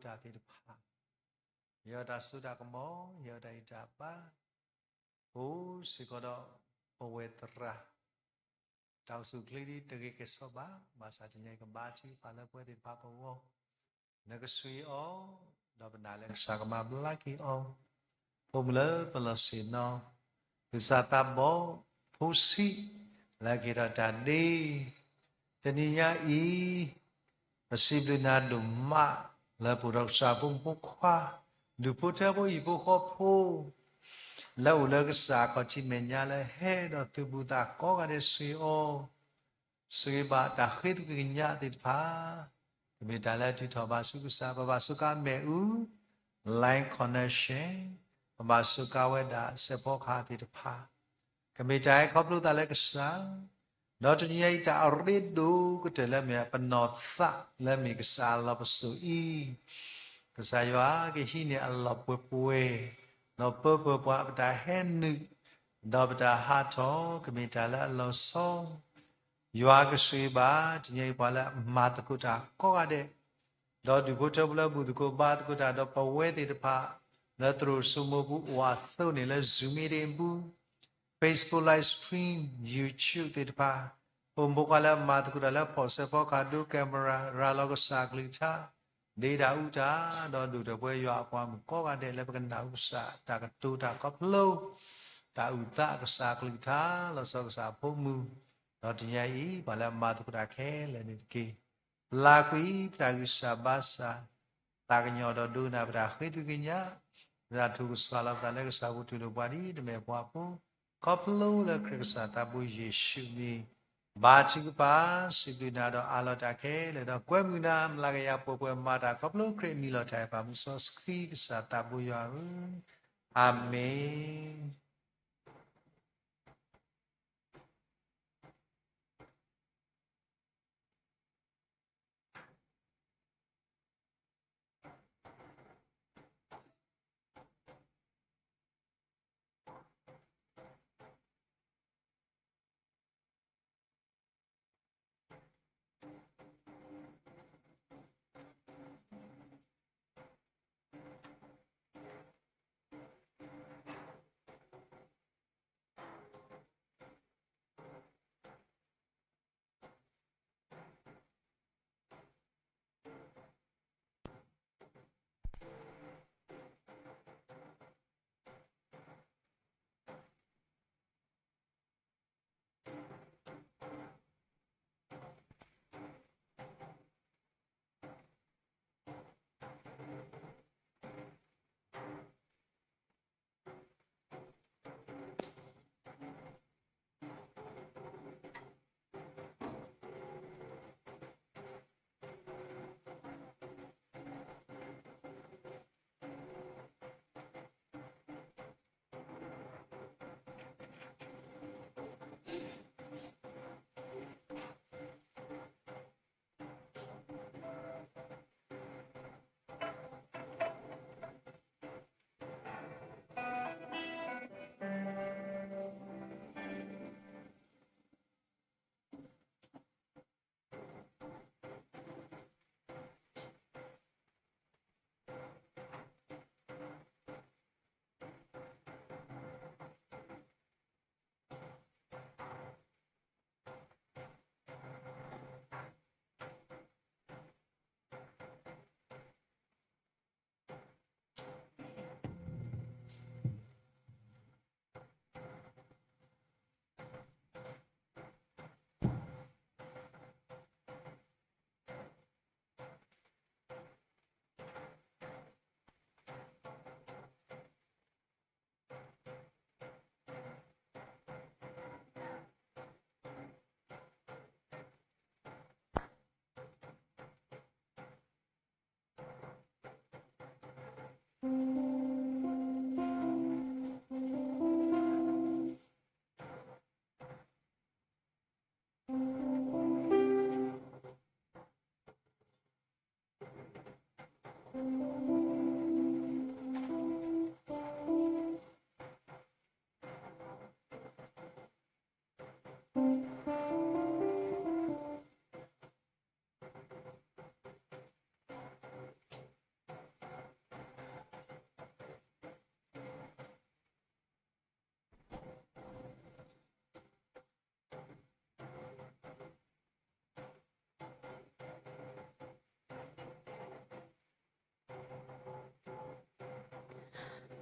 တၢ်သ့ၣ်တဖၣ်, ယတၢ်စိတၢ်ကမီၤ, ယတၢ်ဂံၢ်တၢ်ဘါ, အိၣ်စ့ၢ်ကီးဒီးပဝဲသရၣ် တၢ်အိၣ်ဆူၣ်အိၣ်ချ့ဒ်တဂ့ၤကဲၤဆီဘၣ်, ဘၣ်ဆၣ်တနံၤအံၤကဘါထုကဖၣ်လၢပဝဲသ့ၣ်တဖၣ်ပဂီၢ်, နကဆှံအီၤ, ဒီးပနာ်လၢကစၢ်ကမၤဘျါက့ၤအီၤ, အိၣ်မုာ်လၢပလီၢ်ဆ့ၣ်နီၤ, ကစၢ်သးဘီဖိဆံး, လၢကဟ့ၣ်ထီၣ်တၢ်ဒ့ တနံၤညါအံၤ, ပစံးဘျုးနၤဒိၣ်မး လၢပအိၣ်ဒီးကစၢ်ဖိမုၣ်ဖိခွါ, ဒူၣ်ဖိထၢဖိဟံၣ်ဖိဃီဖိ, လၢအိၣ်လၢကစၢ်ခီၣ်ထံးမဲာ်ညါလၢဟဲဒီးသုးဘူးသးကိးဂၤဒဲးဆှံအီၤ, စံးဘၣ်တၢ်ဃ့သကွံၢ်ကညးသ့ၣ်တဖၣ်, ကမ့ၢ်တၢ်လၢအထုးထီၣ်ဘၣ်ဆူကစၢ်, ပဘၣ်စူးကါမ့ၣ်အူ, line connection, ပဘၣ်စူးကါဝဲဒၣ်စဲးဖီကဟၣ်သ့ၣ်တဖၣ်, ကမ့ၢ်တၢ်ဟဲခီဖျိသးလၢကစၢ်, ဒီးတနံၤညါအံၤတၢ်အရ့ဒိၣ်ကတၢၢ်လၢမ့ၢ်ပနီၢ်သးလၢမ့ၢ်ကစၢ်အလီၢ်ပစိာ်အံၤ, ကစၢ်ယွၤကဟံးန့ၢ်အလီၢ်ပှဲၤပှဲၤ, ဒီးပၢပၢၤပှၤပတၢ်ဟဲနုာ်, ဒီးပတၢ်ဟးထီၣ်ကမ့ၢ်တၢ်လၢအလီၤဆီ, ယွၤကဆိၣ်ဂ့ၤဘၣ် တနံၤအံၤပှၤလၢအမၤသကိးတၢ်ကိးဂၤဒဲး, ဒီးဒူၣ်ဖိထၢဖိလၢဘူၣ်သကိးဘါသကိးတၢ်ဒီးပဝဲသ့ၣ်တဖၣ်, လၢသရိာ်စိမိၤပူၤအိၣ်အသိးန့ၣ်လၢ Zoom meeting ပူၤ, Facebook live stream, YouTube သ့ၣ်တဖၣ်, အိၣ်မူပှၤလၢအမၤသကိးတၢ်လၢဖီၣ်စဲးဖီကဟၣ်ဒိ camera ရၤလီၤကစၢ်ကလုၢ်ကထါ, ဒ့တၢ်အူတၢ်, ဒီးဒိၣ်ထီၣ်ပဝဲယွၤအပှၤမုၣ်ကိးဂၤဒဲးလၢပကနၢ်ဟူကစၢ်တၢ်ကတိၤတၢ်ခီဖျိ, တၢ်အုၣ်သးကစၢ်ကလုၢ်ကထါ, လီၤဆီကစၢ်အဖိမုၣ်, ဒီးတနံၤအံၤ ပှၤလၢအမၤသကိးတၢ်ခဲလၢာ်န့ၣ်တက့ၢ်. ပျၢ်ကွံာ်ပတၢ်ဂံၢ်စၢ်ဘါစၢ်, သးကညီၤဒီးဒိကနၣ်ပတၢ်ဃ့သကွံာ်ကညး, ပတၢ်ထုကဖၣ်လီၤပသးလၢကစၢ်ပူၤတုၤလၢပှၤဒ်အံၤ တမ့ၢ်ပှၤဖိ, ခီဖျိလၢခရံာ်ကစၢ်သးဘိယ့ၣ်ၡူးအမံၤ, ဘါထုကဖၣ်, စံးဘျုးနၤဒီးအးလီၤတၢ်ခဲလၢာ်ဒီးကွဲမုာ်နၤ မျးကယၤပှဲၤပှဲၤမၤတၢ်ခီဖျိခရံာ်အမံၤလီၤတၢ်အဲၣ်ပၢ်မုၢ်စီဆှံကစၢ်သးဘိယွၤဧၢ, အၤမ့ၣ်.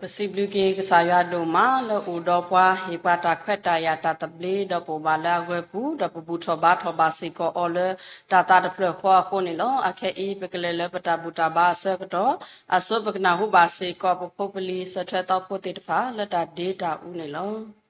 ပစံးဘျုးက့ၤကစၢ်ယွၤဒိၣ်မးလၢအိၣ်ဒီးပှၤ ဟ့ၣ်ပှၤတၢ်ခွဲးတၢ်ယာ်တၢ်သဘျ့ ဒီးပအိၣ်ဘၣ်လၢအဂၢၤပူၤ ဒီးပဘူၣ်ထီၣ်ဘါထီၣ်ဘၣ်စ့ၢ်ကီးအီၤလၢတၢ်သးတဖျၢၣ်ဃီအဃိန့ၣ်လီၤ. အခဲအံၤ ပကလဲၤလၢပတၢ်ဘူၣ်တၢ်ဘါအဆၢကတီၢ် အဆိပကနၢ်ဟူဘၣ်စ့ၢ်ကီး ပဖိပလံၤ စၢၤထွဲသီဖိသ့ၣ်တဖၣ် လၢတၢ်ဒ့တၢ်အူန့ၣ်လီၤ.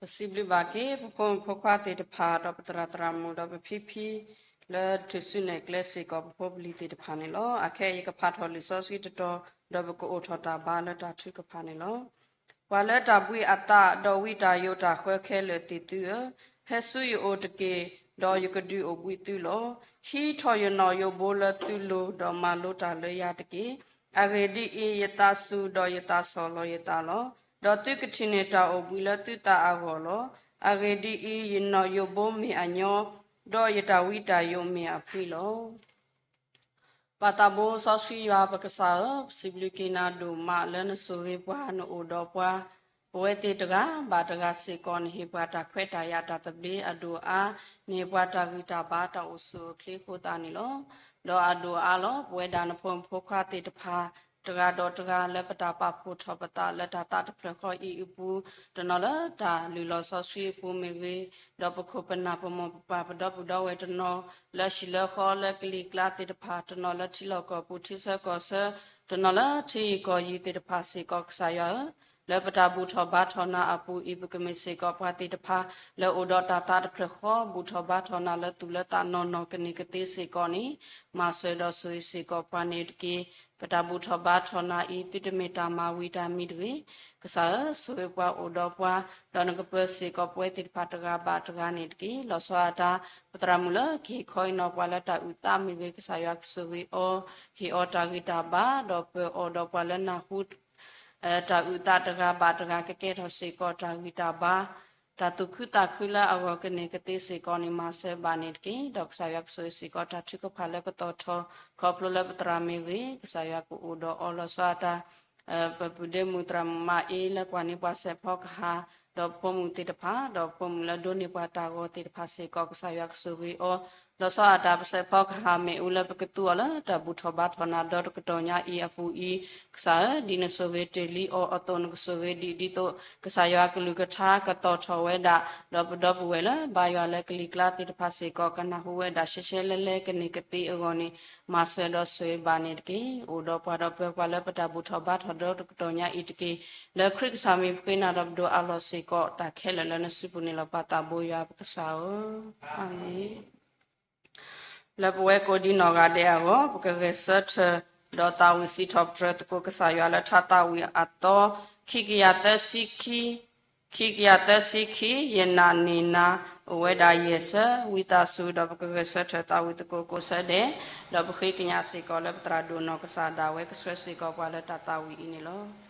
ပစံးဘျုးဘၣ်က့ၤ ပဖိမုၣ်ဖိခွါသ့ၣ်တဖၣ် ဒီးပသရၣ်သရၣ်မုၣ် ဒီးပဖံဖံ လၢထုးစုနဲၣ်ကျဲစ့ၢ်ကီး ပဖိပလံၤသ့ၣ်တဖၣ်န့ၣ်လီၤ. အခဲအံၤယကဖးထီၣ်လံာ်စီဆှံတတီၤ ဒီးပကအိၣ်ထီၣ်တၢ်ဘါလၢတၢ်ထုကဖၣ်န့ၣ်လီၤ. ပှၤလၢတၢ်ဘှံးအသး ဒီးဝံတၢ်ယိးတၢ်ဃၢခဲလၢာ်သ့ၣ်သုဧၢ, ဟဲဆူယအိၣ်တက့ၢ်, ဒီးယကဒုးအိၣ်ဘှံးသုလီၤ. ဟံးထီၣ်ယနီၣ်ယိးဘိလၢသုလိၤ, ဒီးမၤလိတၢ်လၢယၤတက့ၢ်. အဂ့ၢ်ဒ်အံၤ, ယသးစူၤ, ဒီးယသးဆီၣ်လီၤယသးလီၤ. ဒီးသုကထံၣ်န့ၢ်တၢ်အိၣ်ဘှံးလၢသုသးအဂီၢ်လီၤ. အဂ့ၢ်ဒ်အံၤ, ယနီၣ်ယိးဘိမ့ၢ်အညီ, ဒီးယတၢ်ဝံတၢ်ယိးမ့ၢ်အဖှံလီၤ. ပၢ်သးဘိစီဆှံယွၤပကစၢ်ဧၢ, ပစံးဘျုးက့ၤနၤဒိၣ်မးလၢနဆိၣ်ဂ့ၤပှၤ နအိၣ်ဒီးပှၤ, ပဝဲသ့ၣ်တဂၤဘၣ်တဂၤစ့ၢ်ကီး နဟ့ၣ်ပှၤတၢ်ခွဲးတၢ်ယာ်တၢ်သဘျ့အဒိၣ်အါ, နဟ့ၣ်ပှၤတၢ်ဂံၢ်တၢ်ဘါ တၢ်အိၣ်ဆူၣ်အိၣ်ချ့အဃိသတးန့ၣ်လီၤ. ဒီးအဒိၣ်အါလီၤ ပဝဲဒၣ်နဖိမုၣ်ဖိခွါသ့ၣ်တဖၣ် တဂၤဒီးတဂၤ လၢပတၢ်ပာ်ဖှိၣ်ထီၣ်ပသးလၢတၢ်သးတဖျၢၣ်ဃီအံၤအပူၤ, တနီၤလၢတၢ်လုၢ်လီၢ်စီဆှံအပူၤမ့ၢ်ဂ့ၤ, ဒီးပခိၣ်ပနၢ်ပမိၢ်ပပၢ်ပဒီပုၢ်ဒီဝဲၢ်တနီၤ လၢဟံၣ်လၢဃီလၢကလံၤကျါသ့ၣ်တဖၣ်, တနီၤလၢထံလီၢ်ကီၢ်ပူၤထံဆၢကီၢ်ဆၢ, တနီၤလၢထံယံၤကီၢ်ယံၤသ့ၣ်တဖၣ်စ့ၢ်ကီး ကစၢ်ယွၤဧၢ, လၢပတၢ်ဘူၣ်ထီၣ်ဘါထီၣ်နၤအပူၤအံၤ ပကမ့ၢ်စ့ၢ်ကီးပှၤသ့ၣ်တဖၣ် လၢအိၣ်ဒီးတၢ်သးတဖျၢၣ်ဃီ ဘူၣ်ထီၣ်ဘါထီၣ်နၤလၢသူၣ်လၢသးနီၢ်နီၢ်ကန့ၢ်ကသ့စ့ၢ်ကီးန့ၣ်, မၤစၢၤဒီးဆိၣ်ဂ့ၤစ့ၢ်ကီးပှၤန့ၣ်တက့ၢ်. ပတၢ်ဘူၣ်ထီၣ်ဘါထီၣ်နၤအံၤ သုတမ့ၢ်တၢ်မၤဝံၤတၢ်မံၤတဂ့ၤ. ကစၢ်ဧၢ, ဆိၣ်ဂ့ၤပှၤအိၣ်ဒီးပှၤ, ဒီးနကပၢၤစ့ၢ်ကီးပဝဲသ့ၣ်တဖၣ်တဂၤဘၣ်တဂၤန့ၣ်တက့ၢ်. လီၤဆီအတၢ် ပသရၣ်မုၣ်လၢကဟ့ၣ်ခီအံၤနီၤပှၤလၢတၢ်အုၣ်သးမ့ၢ်ဂ့ၤ, ကစၢ်ယွၤကဆိၣ်ဂ့ၤအီၤ, ဟ့ၣ်အီၤတၢ်ဂံၢ်တၢ်ဘါ, ဒီးပၢၤအီၤဒီးပှၤလၢနၢ်ဟူ တၢ်အုၣ်သးတဂၤဘၣ်တဂၤ ကကဲထီၣ်စ့ၢ်ကီးတၢ်ဂံၢ်တၢ်ဘါ, တၢ်သူၣ်ခုသးခုလၢအဂီၢ်ကန့ၢ်ကသ့စ့ၢ်ကီးန့ၣ် မၤစၢၤဘၣ်န့ၣ်တက့ၢ်. ဒီးကစၢ်ယွၤကဆိၣ်ဂ့ၤစ့ၢ်ကီးတၢ်ထုကဖၣ်လၢကသီၣ်ထီၣ် ခီဖျိလၢပသရၣ်မ့ၢ်ဂ့ၤ, ကစၢ်ယွၤကအိၣ်ဒီးအီၤလီၤဆီအတၢ် ပပုၢ်ဒ့မုၣ်သရၣ်မုၣ်မၤအ့လၢကွၢ်န့ၢ်ပှၤစဲးဖီကဟၣ်, ဒီးဖိမုၣ်သ့ၣ်တဖၣ်, ဒီးဖိမုၣ်လၢဒိးန့ၢ်ပှၤတၢ်ဂီၤသ့ၣ်တဖၣ်စ့ၢ်ကီး ကစၢ်ယွၤကဆိၣ်ဂ့ၤအီၤ, လီၤဆီအတၢ်ပစဲးဖီကဟၣ်မ့ၣ်အူလၢပကသူအီၤလၢတၢ်ဘူၣ်ထီၣ်ဘါထီၣ်နၤဒီတကတီၢ်ညါအံၤအပူၤအံၤ, ကစၢ်ဧၢ, ဒ်နဆိၣ်ဂ့ၤတ့ၢ်လံအီၤအသိး နကဆိၣ်ဂ့ၤဒံးဒ်သိး ကစၢ်ယွၤကလုၢ်ကထါကသီၣ်ထီၣ်ဝဲဒၣ်, ဒီးပဒီပုၢ်ဝဲၢ်လၢဘါယွၤလၢကလံၤကျါသ့ၣ်တဖၣ်စ့ၢ်ကီး ကနၢ်ဟူဝဲဒၣ်ရှဲရှဲလဲလဲကန့ၢ်ကသ့အဂီၢ်န့ၣ်, မၤစၢၤဒီးဆိၣ်ဂ့ၤဘၣ်န့ၣ်တက့ၢ်. အိၣ်ဒီးပှၤဒီးပၢၤပှၤလၢပတၢ်ဘူၣ်ထီၣ်ဘါထီၣ်ဒီတကတီၢ်ညါအံၤတက့ၢ်. လၢခရံာ်ကစၢ်မံၤပဃ့နၤဒီးပဒိးအးလီၤစ့ၢ်ကီး တၢ်ခဲလၢာ်လၢနစုပူၤန့ၣ်လီၤ. ပၢ်သးဘိယွၤပကစၢ်ဧၢ, အၤမ့ၣ်. လၢပဝဲကိးဒံနီၢ်ဂၤဒဲးအဂီၢ် ပကဂဲၤဆၢထၢၣ် ဒီးသးဝံၣ်စံးထီၣ်ပတြၢၤသကိးကစၢ်ယွၤလၢထါသးဝံၣ်အသီ ခံကယၤသၢဆံခံ, ခံကယၤသၢဆံခံ, ယနာ်န့ၢ်နၤ အိၣ်ဝဲဒၣ်ယဲၢ်ဆၢ ဝံသးစူၤ ဒီးပကဂဲၤဆၢထၢၣ်သးဝံၣ်သကိးကိးဆၢဒဲး, ဒီးပဃ့ကညးစ့ၢ်ကီးလၢပသရၣ်ဒိၣ်နီၢ်ကစၢ်ဒၣ်ဝဲကဆှၢစ့ၢ်ကီးပှၤလၢတၢ်သးဝံၣ်အံၤန့ၣ်လီၤ.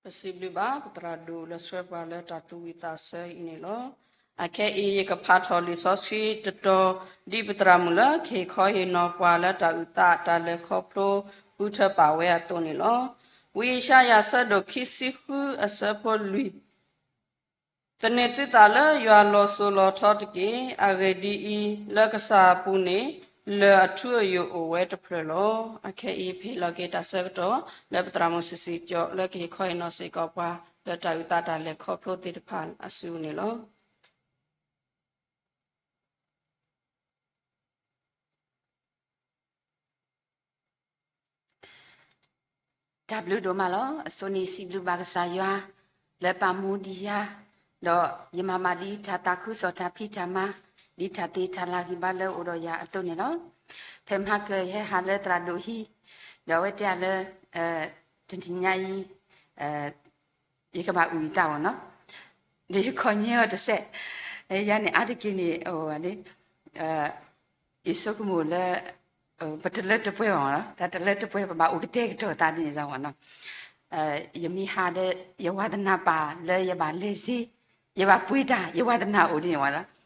ပစံးဘျုးဘၣ်ပသရၣ်ဒိၣ်လၢဆှၢပှၤလၢတၢ်သူၣ်ဝံၣ်သးဆၢအံၤန့ၣ်လီၤ. အခဲအံၤယကဖးထီၣ်လံာ်စီဆှံတတီၤ ဒ်ပသရၣ်မုၣ်လၢကဟ့ၣ်ခီဟ့ၣ်နီၤပှၤလၢတၢ်အုၣ်သးတၢ်လဲၤခီဖျိ ဃုထၢပာ်ဝဲအသိးန့ၣ်လီၤ. ဝံယၡါယၤအဆၢဒိၣ်ခံဆံဃုအဆၢဖိလွံၢ် သန့ၤသုသးလၢယွၤလီၤစိၤလီၤထီတက့ၢ်. အဂ့ၢ်ဒ်အံၤ, လၢကစၢ်အပူၤန့ၣ် လၢၢ်အထူအယိာ်အိၣ်ဝဲတဖျၢၣ်လီၤ. အခဲအံၤပဟ့ၣ်လီၤက့ၤတၢ်ဆၢကတီၢ် လၢပသရၣ်မုၣ်စံးစံးကၠီ လၢကဟ့ၣ်ခီဟ့ၣ်နီၤစ့ၢ်ကီးပှၤ လၢတၢ်အုၣ်သးတၢ်လဲၤခီဖျိသ့ၣ်တဖၣ်အစုန့ၣ်လီၤ. တၢ်ဘျုးဒိၣ်မးလီၤ. အဆိန့ၣ်စံးဘျုးဘၣ်ကစၢ်ယွၤ လၢပာ်မူဒံးယၤ, ဒီးယမၤဘၣ်ဒ်တၢ်သးခုကစီၣ်တၢ်ဖံးတၢ်မၤ, ဒ်တၢ်သ့တၢ်လၤဂံၢ်ဘါလၢအိၣ်ဒီးယၤအသိးန့ၣ်လီၤ. ဖဲမဟါကဟဲဟးလၢသရၣ်ဒိၣ်ဟံၣ်, ဒီးအဝဲတဲယၤလၢ တနံၤညါအံၤ ယကဘၣ်အုၣ်ယသးဝဲနီၤ, ဒီးယခီၣ်ညါအီၤတစဲး, ယၤန့ၣ်အါတက့ၢ်န့ၣ် အဝဲန့ၣ် ယဆိကမိၣ်လၢ ပတလၢတပှဲၤဘၣ်နီၤ, တၢ်တလၢတပှဲၤ ပဘၣ်အိၣ်ကတဲာ်ကတီၤသးဒ်န့ၣ်ဝဲနီၤ, ယမ့ၢ်ဟးဒီး ယဝါသနာပာ်လၢယဘၣ်လဲၤစ့, ယဘၣ်ပှ့ၤတၢ် ယဝါသနာအိၣ်ဒ်န့ၣ်ဝဲနီၤ,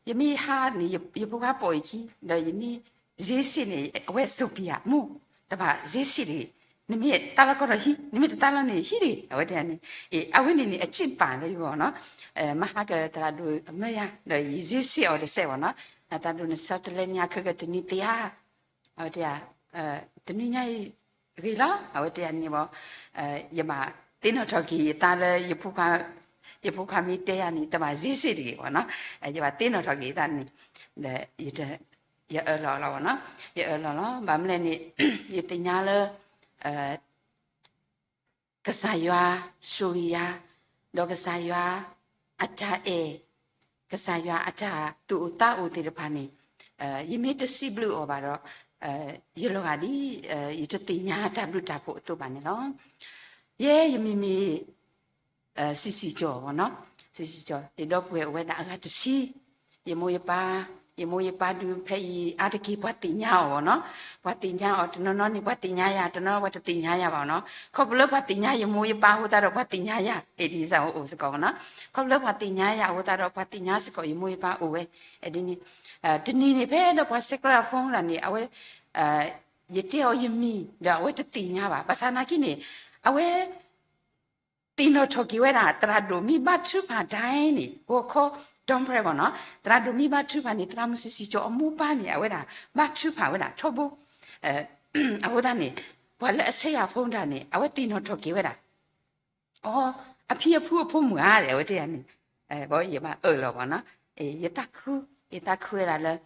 ယမ့ၢ်ဟးန့ၣ် ယဖိခွါပိာ်ယခံ ဒီးယမ့ၢ်စ့စ့ၣ်န့ၣ် အဝဲစိာ်ပံၤယၤ မိၢ် တဘၣ်စ့စ့ၣ်တဂ့ၤ, နမ့ၢ်တၢ်လီၢ်ကီၢ်ဒီးဟံး, နမ့ၢ်တတၢ်လီၢ်န့ၣ်ဟံးတဂ့ၤ, အဝဲန့ၣ်န့ၣ် အစံးပာ်လၢယဂီၢ်နီၤ, မဟါကသရၣ်ဒိၣ်အမၢယၤ ဒီးယစ့စ့ၣ်အီၤတစဲးဝဲနီၤ, သရၣ်ဒိၣ်နဆၢတလဲညါခဲကတနံၤသ့ဧါ အဝဲတဲယၤ, တနံၤညါအံၤဂ့ၤလီၤ, အဝဲတဲယၤန့ၣ်ဘၣ်, ယဘၣ်သ့ၣ်နီၣ်ထီၣ်က့ၤယသးလၢ ယဖိခွါမ့ၢ်တဲယၤန့ၣ် တဘၣ်စ့စ့ၣ်တဂ့ၤဘၣ်နီၤ, ယဘၣ်သ့ၣ်နီၣ်ထီၣ်က့ၤယသးန့ၣ်, ဒီး ယအၢၣ်လီၤလီၤဘၣ်နီၤ, ယအၢၣ်လီၤလီၤ, ဘၣ်မနုၤလဲၣ်န့ၣ် ယသ့ၣ်ညါလၢ ကစၢ်ယွၤဆိၣ်ဂ့ၤယၤ, ဒီးကစၢ်ယွၤအတၢ်အဲၣ်, ကစၢ်ယွၤအတၢ်သူၣ်အိၣ်သးအိၣ်သ့ၣ်တဖၣ်န့ၣ်, ယမ့ၢ်တစံးဘျုးအီၤဘၣ်ဒီး, ယလီၤဂာ်ဒ် ယတသ့ၣ်ညါတၢ်ဘျုးတၢ်ဖှိၣ်အသိးဘၣ်န့ၣ်လီၤ. ယဲယမံၤမ့ၢ် စံးစံးကၠီဝဲနီၤ, စံးစံးကၠီ ယဒီပုၢ်ဝဲၢ်အိၣ်ဝဲဒၣ်အဂၤတဆံ, ယမိၢ်ယပၢ်, ယမိၢ်ယပၢ်ဒုးဖဲအံၤ အါတက့ၢ်ပှၤသ့ၣ်ညါအီၤဘၣ်နီၤ, ပှၤသ့ၣ်ညါအီၤ တနီၤနီၤန့ၣ် ပှၤသ့ၣ်ညါယၤ, တနီၤပှၤတသ့ၣ်ညါယၤဘၣ်နီၤ, ခီဖျိလၢပှၤသ့ၣ်ညါယမိၢ်ယပၢ်အဃိသတးဒီး ပှၤသ့ၣ်ညါယၤ အဲၣ်ဒ်စၢ်အိၣ်စ့ၢ်ကီးဘၣ်နီၤ, ခီဖျိလၢပှၤသ့ၣ်ညါယၤအဃိသတးဒီး ပှၤသ့ၣ်ညါစ့ၢ်ကီး ယမိၢ်ယပၢ်အိၣ်ဝဲ, အဲၣ်ဒ်န့ၣ်, တနံၤန့ၣ် ဖဲလၢပှၤဆဲးကျိးအ phone ဒၣ်န့ၣ် အဝဲ ယတဲအီၤယမံၤ ဒီးအဝဲတသ့ၣ်ညါဘၣ်, ဘၣ်ဆၣ်သနာ်က့န့ၣ် အဝဲ သ့ၣ်နီၣ်ထီၣ်က့ၤဝဲဒၣ် သရၣ်ဒိၣ်မ့ၢ်ဘါထုကဖၣ်ဒၣ်အံၤန့ၣ် ဂီၤခီဒီဖရဲဘၣ်နီၤ, သရၣ်ဒိၣ်မ့ၢ်ဘါထုကဖၣ်န့ၣ် သရၣ်မုၣ်စံးစံးကၠီအမိၢ်ပၢ်န့ၣ် အဝဲဒၣ် ဘါထုကဖၣ်ဝဲဒၣ်ထီဘိ, အဃိသတးန့ၣ် ပှၤလၢအဆဲးယၤ phone ဒၣ်န့ၣ် အဝဲသ့ၣ်နီၣ်ထီၣ်က့ၤဝဲဒၣ် အီ, အဖံအဖုအဖိမုၣ်ဧါ အဝဲတဲယၤန့ၣ်, ဘၣ်ယဘၣ်အၢၣ်လီၤဘၣ်နီၤ, ယသးခု, ယသးခုဝဲဒၣ်လၢ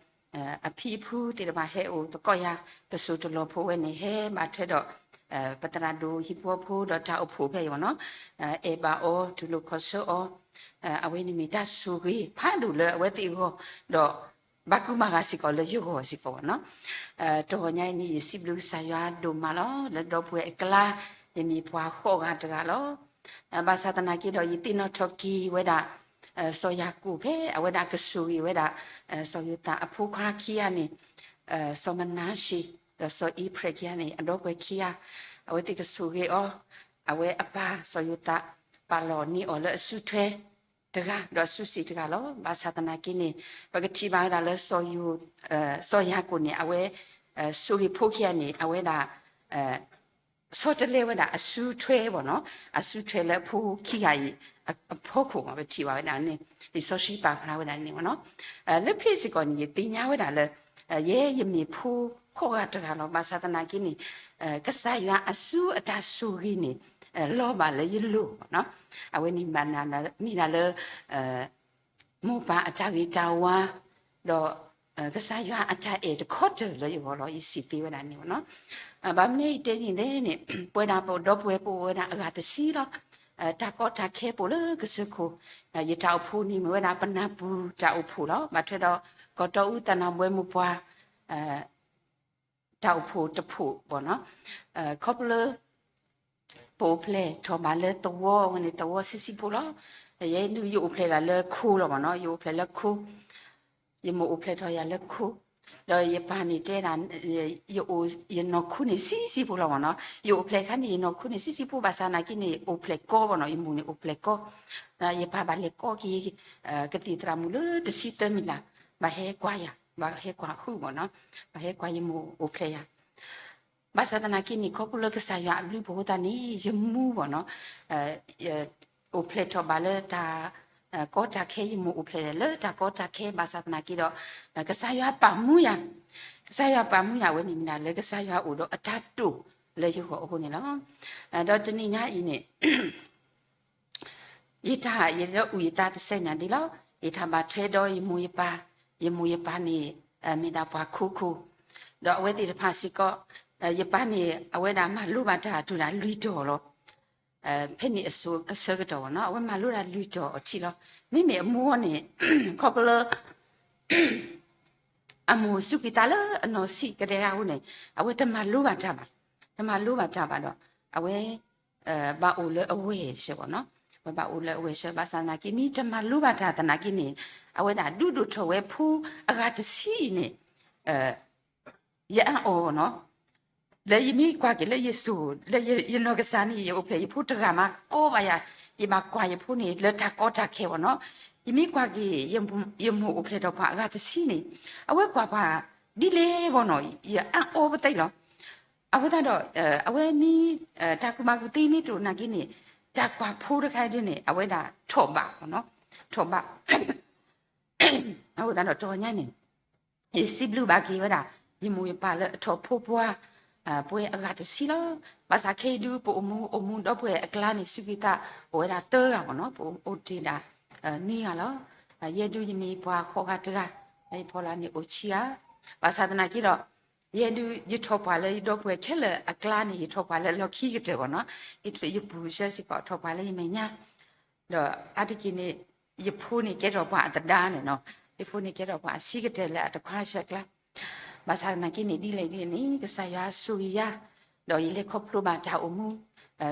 အဖံအဖုသ့ၣ်တဖၣ်ဟဲအိၣ်သကိးယၤ တစိၢ်တလီၢ်ဖိဝဲန့ၣ် ဟဲဘၣ်ထွဲဒီး ပသရၣ်ဒိၣ်ဟံၣ်ဖိဃီဖိဒီးတၢ်အိၣ်ဖှိၣ်ဖဲအံၤဘၣ်နီၤ, အဲၣ်ဘၣ်အီၤ တူၢ်လိာ်ခီၣ်ဆၢအီၤ, အဝဲန့ၣ်မ့ၢ်တၢ်ဆိၣ်ဂ့ၤဖးဒိၣ်လၢအဝဲသ့ၣ်အဂီၢ်, ဒီး ဘၣ်ကူဘၣ်ဂာ်စ့ၢ်ကီးလၢယဂီၢ်စ့ၢ်ကီးဘၣ်နီၤ, တဂီၤညါအံၤန့ၣ် ယစံးဘျုးကစၢ်ယွၤဒိၣ်မးလီၤ, လၢဒီပုၢ်ဝဲၢ်အကျါ ယမ့ၢ်ပှၤဃိးဂၤတဂၤလီၤ. ဘၣ်ဆၣ်သနာ်က့ဒီး ယသ့ၣ်နီၣ်ထီၣ်က့ၤဝဲဒၣ် စီၤယၤကိာ်ဖဲ အဝဲဒၣ်ကဆိၣ်ဂ့ၤဝဲဒၣ် စီၤယိၤသးအဖိခွါခံဂၤန့ၣ်, စီၤမနၤရှ့ၤ ဒီးစီၤအ့ဖရဲၣ်ခံဂၤန့ၣ် အဒီပုၢ်ဝဲၢ်ခံဂၤ, အဝဲသ့ၣ်ကဆိၣ်ဂ့ၤအီၤ, အဝဲအပၢ်စီၤယိၤသး ပာ်လီၤန့ၢ်အီၤလၢအစုထွဲတဂၤ ဒီးအစုစ့ၣ်တဂၤလီၤ. ဘၣ်ဆၣ်သနာ်က့န့ၣ် ပကထံၣ်ဘၣ်ဝဲဒၣ်လၢ စီၤယၤကိာ်န့ၣ် အဝဲ ဆိၣ်ဂ့ၤဖိခံဂၤန့ၣ် အဝဲဒၣ် ဆီတလဲဝဲဒၣ်အစုထွဲဘၣ်နီၤ, အစုထွဲလၢအဖိခံဂၤအံၤ အဖီခိၣ်မ့ၢ် ပထံၣ်ဘၣ်ဝဲဒၣ်န့ၣ်, လံာ်စီဆှံပာ်ဖျါဝဲဒၣ်န့ၣ်ဘၣ်နီၤ. လၢဖဲစ့ၢ်ကီးန့ၣ် ယသ့ၣ်ညါဝဲဒၣ်လၢ ယဲယမ့ၢ်ဖိဃိးဂၤတဂၤလီၤ. ဘၣ်ဆၣ်သနာ်က့န့ၣ် ကစၢ်ယွၤအစုအတၢ်ဆိၣ်ဂ့ၤန့ၣ် လီၤဘၣ်လၢယလိၤဘၣ်နီၤ. အဝဲန့ၣ်မ့ၢ်ဒၣ်လၢ မိၢ်ပၢ်အတၢ်ဂ့ၤတၢ်ဝါ ဒီး ကစၢ်ယွၤအတၢ်အဲၣ်တခီတၢၢ်လၢယဂီၢ်လီၤ. ယစံးသ့ဝဲဒၣ်န့ၣ်ဘၣ်နီၤ. ဘၣ်မနုၤယတဲန့ၣ်လဲၣ်န့ၣ် ပဝဲဒၣ်ပဒီပုၢ်ဝဲၢ်ပအိၣ်ဝဲဒၣ်အဂၤတဆံလီၤ. တၢ်ကီတၢ်ခဲပအိၣ်လၢကစၢၢ်ခိၣ်, ယတၢ်အိၣ်ဖှိၣ်န့ၣ်မ့ၢ်ဝဲဒၣ်ပနၢ်ပူၤတၢ်အိၣ်ဖှိၣ်လီၤ. ဘၣ်ထွဲဒီး ကီၢ်တီအူသနၢ်ဘှဲမိၢ်ပှၢ် တၢ်အိၣ်ဖှိၣ်တဖှိၣ်ဘၣ်နီၤ. ခီဖျိ ပအိၣ်ဖျဲၣ်ထီၣ်ဘၣ်လၢသဝီဝဲန့ၣ် သဝီဆံးဆံးဖိလီၤ. ယဲဒုးယအိၣ်ဖျဲၣ်ဒၣ်လၢခိလီၤဘၣ်နီၤ, ယအိၣ်ဖျဲၣ်လၢခိ, ယမိၢ်အိၣ်ဖျဲၣ်ထီၣ်ယၤလၢခိ, ဒီးယပၢ်န့ၣ်တဲဒၣ်, ယအိၣ်, ယနီၢ်ခိန့ၣ်ဆံးဆံးဖိလီၤမ့ၢ်နီၤ, ယအိၣ်ဖျဲၣ်အခါန့ၣ် ယနီၢ်ခိန့ၣ်ဆံးဆံးဖိ ဘၣ်ဆၣ်သနာ်က့န့ၣ် အိၣ်ဖျဲၣ်ကီမ့ၢ်နီၤ, ယမိၢ်န့ၣ်အိၣ်ဖျဲၣ်ကီ, ယပၢ်ဘၣ်လဲၤကီက့ၤ ကသံၣ်သရၣ်မုၣ်လၢတဆံသၢမံၤလၢ်, ဘၣ်ဟဲကွၢ်ယၤ, ဘၣ်ဟဲကွၢ်ဟုမ့ၢ်နီၤ, ဘၣ်ဟဲကွၢ်ယမိၢ်အိၣ်ဖျဲၣ်ယၤ ဘၣ်ဆၣ်သနာ်က့န့ၣ် ခီဖျိလၢကစၢ်ယွၤအဘျုးအဖှိၣ်အဃိသတးန့ၣ် ယမူမ့ၢ်နီၤ, အိၣ်ဖျဲၣ်ထီၣ်ဘၣ်လၢတၢ်ကီတၢ်ခဲ, ယမိၢ်အိၣ်ဖျဲၣ်လၢတၢ်ကီတၢ်ခဲ ဘၣ်ဆၣ်သနာ်က့ဒီး ကစၢ်ယွၤပာ်မူယၤ, ကစၢ်ယွၤပာ်မူယၤဝဲန့ၣ်မ့ၢ်ဒၣ်လၢကစၢ်ယွၤအိၣ်ဒီးအတၢ်တိာ်လၢယဂီၢ်အဃိန့ၣ်လီၤ. ဒီးတနံၤညါအံၤန့ၣ် ယတၢ်, ယတၢ်အုၣ်ယသးတစဲးညါဒ်လီၤ. ယတၢ်ဘၣ်ထွဲဒီးယမိၢ်ယပၢ်, ယမိၢ်ယပၢ်န့ၣ် မ့ၢ်ဒၣ်ပှၤခိခိၣ်, ဒီးအဝဲသ့ၣ်တဖၣ်စ့ၢ်ကီး, ယပၢ်န့ၣ် အဝဲဒၣ်မၤလိဘၣ်တၢ်တုၤဒၣ်လွံၢ်တီၤလီၤ. ဖဲန့ၣ်အဆၢကတီၢ်ဘၣ်နီၤ အဝဲမၤလိဒၣ်လွံၢ်တီၤအထံးလီၤ. မ့မ့ၢ်အမိၢ်န့ၣ် ခီဖျိလၢ အမိၢ်စူးကွံာ်သးလၢအနီၢ်ဆံးကတၢၢ်အဃိန့ၣ် အဝဲတမၤလိဘၣ်တၢ်ဘၣ်, တမၤလိဘၣ်တၢ်ဘၣ်ဒီး အဝဲ ဘၣ်အိၣ်လၢအဝဲၢ်ဆၢဘၣ်နီၤ, အဝဲဘၣ်အိၣ်လၢအဝဲၢ်ဆၢ ဘၣ်ဆၣ်သနာ်က့ မ့ၢ်တမၤလိဘၣ်တၢ်သနာ်က့န့ၣ် အဝဲဒၣ်ဒုးဒိၣ်ထီၣ်ဝဲဖိအဂၤတဆံအံၤန့ၣ် ယအါအီၤနီၤ, လၢယမ့ၢ်ကွၢ်က့ၤလၢယစိၤ လၢယနီၢ်ကစၢ်န့ၣ် ယအိၣ်ဖျဲၣ်ယဖိတဂၤမးကီဘၣ်ယၤ, ယဘၣ်ကွၢ်ယဖိန့ၣ် လၢတၢ်ကီတၢ်ခဲဘၣ်နီၤ, ယမ့ၢ်ကွၢ်က့ၤ ယမိၢ်အိၣ်ဖျဲၣ်ထီၣ်ပှၤအဂၤတဆံန့ၣ် အဝဲကွၢ်ပှၤဒ်လဲၣ်ဘၣ်နီၤ ယအါအီၤပသ့လီၤ. အဃိသတးဒီး အဝဲမ့ၢ် တၢ်ကူၣ်ဘၣ်ကူၣ်သ့မ့ၢ်တအိၣ်နာ်က့န့ၣ် တၢ်ကွၢ်ဖိတခါဒ်န့ၣ် အဝဲဒၣ်ထီၣ်ဘးနီၤ, ထီၣ်ဘး အဃိသတးဒီးတနံၤညါန့ၣ် ယစံးဘျုးဘၣ်က့ၤဝဲဒၣ် ယမိၢ်ယပၢ်လၢအထီၣ်ဖိပှၤ ပှဲၤအဂၤတဆံလီၤ. ဘၣ်ဆၣ်ခဲအံၤဒုး ပအိၣ်မူအိၣ်မူဒီပုၢ်ဝဲၢ်အကျါန့ၣ် စူးကွံာ်သးအိၣ်ဝဲဒၣ်သၢဂၤဘၣ်နီၤ, ပအိၣ်တ့ၢ်ဒၣ် နွံဂၤလီၤ. ယဲဒုးယမ့ၢ်ပှၤဃိးဂၤတဂၤ, ယဖီလာ်န့ၣ်အိၣ်ဆံဂၤ, ဘၣ်ဆၣ်သနာ်က့ဒီး ယဲဒုးယထီၣ်ပှၤလၢယဒီပုၢ်ဝဲၢ်ခဲလၢာ်အကျါန့ၣ် ယထီၣ်ပှၤလၢလီၢ်ခံကတၢၢ်ဘၣ်နီၤ, ယထီၣ်ယပုၢ်ဆၢစ့ၢ်ကီးထီၣ်ပှၤလၢယမဲာ်ညါ ဒီးအါတက့ၢ်န့ၣ် ယဖိန့ၣ်ကဲထီၣ်ပှၤအသဒါန့ၣ်နီၤ, ယဖိန့ၣ်ကဲထီၣ်ပှၤအဆံးကတၢၢ်လၢအတခွါဆၢကျါ, ဘၣ်ဆၣ်သနာ်က့န့ၣ် ဒ်လဲၣ်ဒ်လဲၣ်န့ၣ် ကစၢ်ယွၤဆိၣ်ဂ့ၤယၤ, ဒီးယလဲၤခီဖျိဘၣ်တၢ်အိၣ်မူ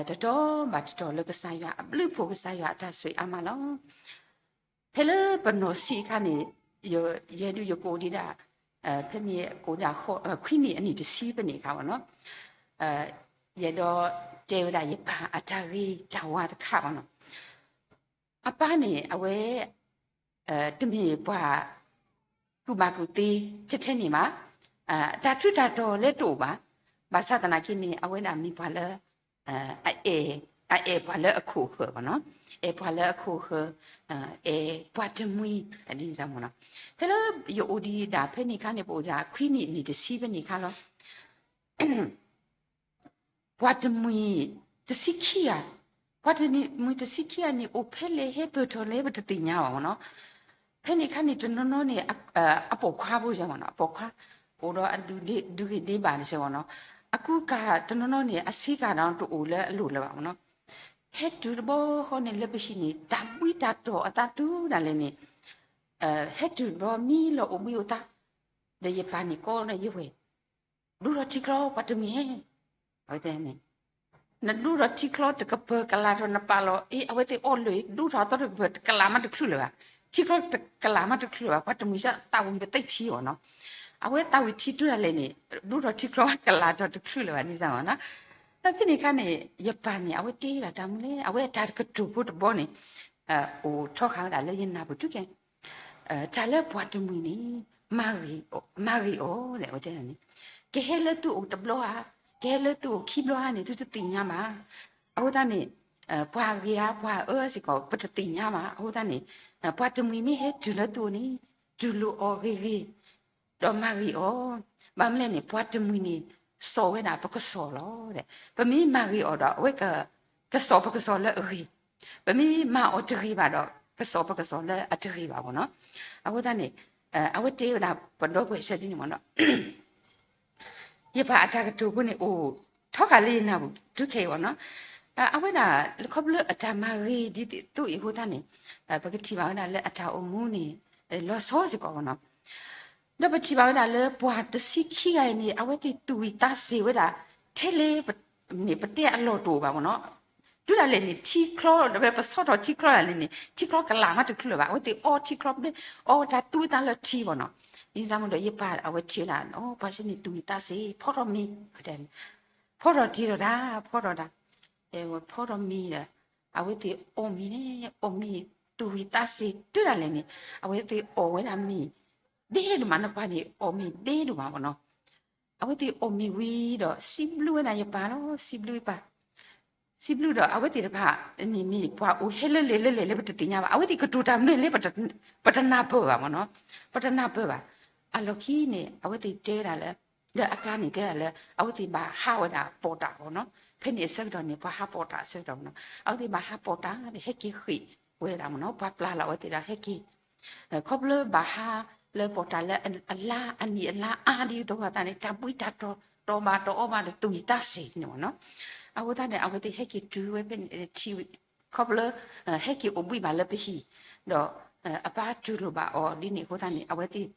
တတီၤဘၣ်တတီၤလၢကစၢ်ယွၤအဘျုးအဖှိၣ် ကစၢ်ယွၤအတၢ်ဆိၣ်ဂ့ၤအါမးလီၤ. ဖဲလၢပနီၢ်ဆံးအခါန့ၣ် ယဲဒုးယကအိၣ်ဒံးဒၣ် ဖဲန့ၣ်ကအိၣ်ဒၣ် ခွံနံၣ်အနံၣ်တဆံဖဲန့ၣ်အခါဘၣ်နီၤ, ယအဲၣ်ဒိးတဲဝဲဒၣ်ယပၢ်အတၢ်ဂ့ၤတၢ်ဝါတခါဘၣ်နီၤ, အပၢ်န့ၣ် အဝဲ တမ့ၢ်ပှၤ ကူၣ်ဘၣ်ကူၣ်သ့ ထဲထဲန့ၣ်ဘၣ်, တၢ်ထူးတၢ်တီၤလၢတအိၣ်ဘၣ်, ဘၣ်ဆၣ်သနာ်က့န့ၣ် အဝဲဒၣ်မ့ၢ်ပှၤလၢ အအဲၣ်ပှၤလၢအခိၣ်အဃၢၤဘၣ်နီၤ, အဲၣ်ပှၤလၢအခိၣ်အဃၢၤ, အဲၣ်ပှၤတမှံၤ ဒ်န့ၣ်မ့ၢ်နီၤ, ဖဲလၢယအိၣ်ဒံးဒၣ်ဖဲန့ၣ်အခါန့ၣ် ပအိၣ်ဒၣ်ခွံနံၣ်အနံၣ်တဆံဖဲန့ၣ်အခါလီၤ. ပှၤတမှံၤတဆံခံဂၤ, ပှၤတမှံၤတဆံခံဂၤန့ၣ် အိၣ်ဖဲလဲၣ်ဟဲပၢၢ်ထီၣ်လဲၣ်ပတသ့ၣ်ညါဘၣ်မ့ၢ်နီၤ, ဖဲန့ၣ်အခါန့ၣ် တနီၤနီၤန့ၣ် အပိာ်ခွါဖိယါမ့ၢ်နီၤ, အပိာ်ခွါ အိၣ်ဒီးအဒုးဂ့ၤဒ့ဘၣ်တစဲးမ့ၢ်နီၤ, အကူကၤတနီၤနီၤန့ၣ် အဆ့ကၤဒီးတအိၣ်လၢအလိၤလၢၤဘၣ်မ့ၢ်နီၤ, ဟဲတုၤတဘျီဃီန့ၣ် လၢပဟံၣ်န့ၣ် တၢ်ဘှံးတၢ်တီၤအသးတုၤဒၣ်လဲာ်န့ၣ် ဟဲတုၤတဘျီမံလီၤအိၣ်ဘှံးအိၣ်သါ, ဒီးယပၢ်န့ၣ်ကိးဒီးယဝဲၢ် ဒူထီၣ်ထံချီပှၤတမှံၤဧၢ, အဝဲတဲန့ၣ်, နဒူထီၣ်ထံချီတကပၤကလးထီၣ်နပာ်လီၤ, အ့ အဝဲသ့ၣ်အီၣ်လၢာ် ဒူထီၣ်အသီတကပၤတကလးမးတချုးလၢၤဘၣ်, ထံချီတကလးမးတချုးလၢၤဘၣ်, ပှၤတမှံၤဆၢသးဝံၣ်ပသ့ၣ်ထံအီၤနီၤ, အဝဲသးဝံၣ်ထံတုၤဒၣ်လဲာ်န့ၣ် ဒူထီၣ်ထံချီကလးထီၣ်တချုးလၢၤဘၣ်န့ၣ်မ့ၢ်နီၤ, ဒီးဖဲန့ၣ်အခါန့ၣ် ယပၢ်န့ၣ် အဝဲတ့ဒၣ်တၢ်မူလဲၣ်, အဝဲအတၢ်ကတိၤဖိတဘီန့ၣ် အိၣ်ထီဃာ်ဝဲဒၣ်လၢယနၢ်ပူၤတုၤခဲ တၢ်လၢပှၤတမှံၤန့ၣ် မၤဂ့ၤအီၤ, မၤဂ့ၤအီၤဒ်အဝဲတဲန့ၣ်, ကဟဲလၢသုအိၣ်တဘျီဧါ, ကဟဲလၢသုအိၣ်ခံဘျီဧါန့ၣ် သုတသ့ၣ်ညါဘၣ်. အဃိသတးန့ၣ် ပှၤဂ့ၤဧါ ပှၤအၢစ့ၢ်ကီး ပတသ့ၣ်ညါဘၣ်. အဃိသတးန့ၣ် ပှၤတမှံၤမ့ၢ်ဟဲတုၤလၢသုအိၣ်န့ၣ် တူၢ်လိာ်အီၤဂ့ၤဂ့ၤ ဒီးမၤဂ့ၤအီၤ, ဘၣ်မနုၤလဲၣ်န့ၣ် ပှၤတမှံၤန့ၣ် စိာ်ဝဲဒၣ်ပကစီၣ်လီၤ. ပမ့ၢ်မၤဂ့ၤအီၤဒီး အဝဲက ကစီၣ်ပကစီၣ်လၢအဂ့ၤ, ပမ့ၢ်မၤအီၤတဂ့ၤဘၣ်ဒီး ကစီၣ်ပကစီၣ်လၢအတဂ့ၤဘၣ်မ့ၢ်နီၤ. အဃိသတးန့ၣ် အဝဲတဲဝဲဒၣ်ပဒီပုၢ်ဝဲၢ်ဆၢဒ်န့ၣ်မ့ၢ်နီၤ ယပၢ်အတၢ်ကတိၤဖိန့ၣ်အိၣ်ထီဃာ်လၢယနၢ်ပူၤတုၤခဲအံၤမ့ၢ်နီၤ. အဝဲဒၣ် ခီဖျိလၢအတၢ်မၤဂ့ၤဒ်သိးအဃိသတးန့ၣ် ပကထံၣ်ဘၣ်ဝဲဒၣ်လၢအတၢ်အိၣ်မူန့ၣ် လီၤဆီစ့ၢ်ကီးမ့ၢ်နီၤ. ဒီးပထံၣ်ဘၣ်ဝဲဒၣ်လၢပှၤတဆံခံဂၤအံၤန့ၣ် အဝဲသ့ၣ်သူၣ်ဝံၣ်သးစ့ၤဝဲဒၣ် ထဲလၢ န့ၣ် ပတဲအလီၢ်တအိၣ်ဘၣ်မ့ၢ်နီၤ. တုၤဒၣ်လဲာ်န့ၣ် ထံချီ ပဆီထီၣ်ထံချီဒၣ်လဲာ်န့ၣ် ထံချီကလးမးတချုးလၢၤဘၣ်. အဝဲသ့ၣ်အီထံချီ အီဝဲတၢ်သူဝဲသးလၢထံမ့ၢ်နီၤ. ဒ်န့ၣ်အသိးဒီး ယပၢ်အဝဲထံၣ်ဝဲဒၣ် ပှၤဆၢန့ၣ် သူၣ်ဝံၣ်သးစ့ၤ ဖီထီၣ်မ့ၤ ဖီထီၣ်တ့ၢ်ဒီးတၢ် ဖီထီၣ်ဒီး ဖီထီၣ်မ့ၤဒီး အဝဲသ့ၣ်အီၣ်မ့ၤန့ၣ် အီၣ်မ့ၤ သူၣ်ဝံၣ်သးစ့ၤတုၤဒၣ်လဲာ်န့ၣ် အဝဲသ့ၣ်အီၣ်ဝဲဒၣ်မ့ၤ ဘ့ဒိၣ်မး နပှၤန့ၣ် အီၣ်မ့ၤဘ့ဒိၣ်မးမ့ၢ်နီၤ. အဝဲသ့ၣ်အီၣ်မ့ၤဝံၤဒီး စံးဘျုးဝဲဒၣ်ယပၢ်လီၤ စံးဘျုးယပၢ် စံးဘျုးဒီး အဝဲသ့ၣ်တဖၣ်န့ၣ် မ့ၢ်ပှၤအိၣ်ဟဲလၢလဲၣ်လၢလဲၣ်လၢပတသ့ၣ်ညါဘၣ် အဝဲသ့ၣ်ကတိၤတၢ်မနုၤလဲၣ် ပတနၢ်ပၢၢ်ဘၣ်မ့ၢ်နီၤ. ပတနၢ်ပၢၢ်ဘၣ်. အလီၢ်ခံန့ၣ် အဝဲသ့ၣ်တဲဝဲဒၣ်လၢ လၢအကျါန့ၣ်တဲဒၣ်လၢ အဝဲသ့ၣ်ဘၣ်ဟးဝဲဒၣ်ပိာ်တၢ်မ့ၢ်နီၤ. ဖဲန့ၣ်အဆၢကတီၢ်န့ၣ် ပှၤဟးပိာ်တၢ်အဆၢကတီၢ်မ့ၢ်နီၤ. အဝဲသ့ၣ်ဘၣ်ဟးပိာ်တၢ်ဒီး ဟဲက့ၤဃ့ၢ်ဝဲဒၣ်မ့ၢ်နီၤ. ပှၤပျၢ်လီၤအဝဲသ့ၣ်ဒီးဟဲက့ၤ ခီဖျိဘၣ်ဟးလၢပိာ်တၢ်လၢအလါအနံၣ်အလါအါဒ်သိးအသးန့ၣ် တၢ်ဘှံးတၢ်တီၤ တီၤဘၣ်တီၤအီဘၣ်ဒီး သူၣ်ဝံၣ်သးစ့ၤန့ၣ်မ့ၢ်နီၤ. အဃိသတးန့ၣ် အဝဲသ့ၣ်ဟဲက့ၤတုၤဝဲဖဲန့ၣ် ထံၣ် ခီဖျိ ဟဲက့ၤအိၣ်ဘှံးဘၣ်လၢပဟံၣ် ဒီး အပၢ်တူၢ်လိာ်ဘၣ်အီၤဒ်န့ၣ်အဃိသတးန့ၣ် အဝဲသ့ၣ်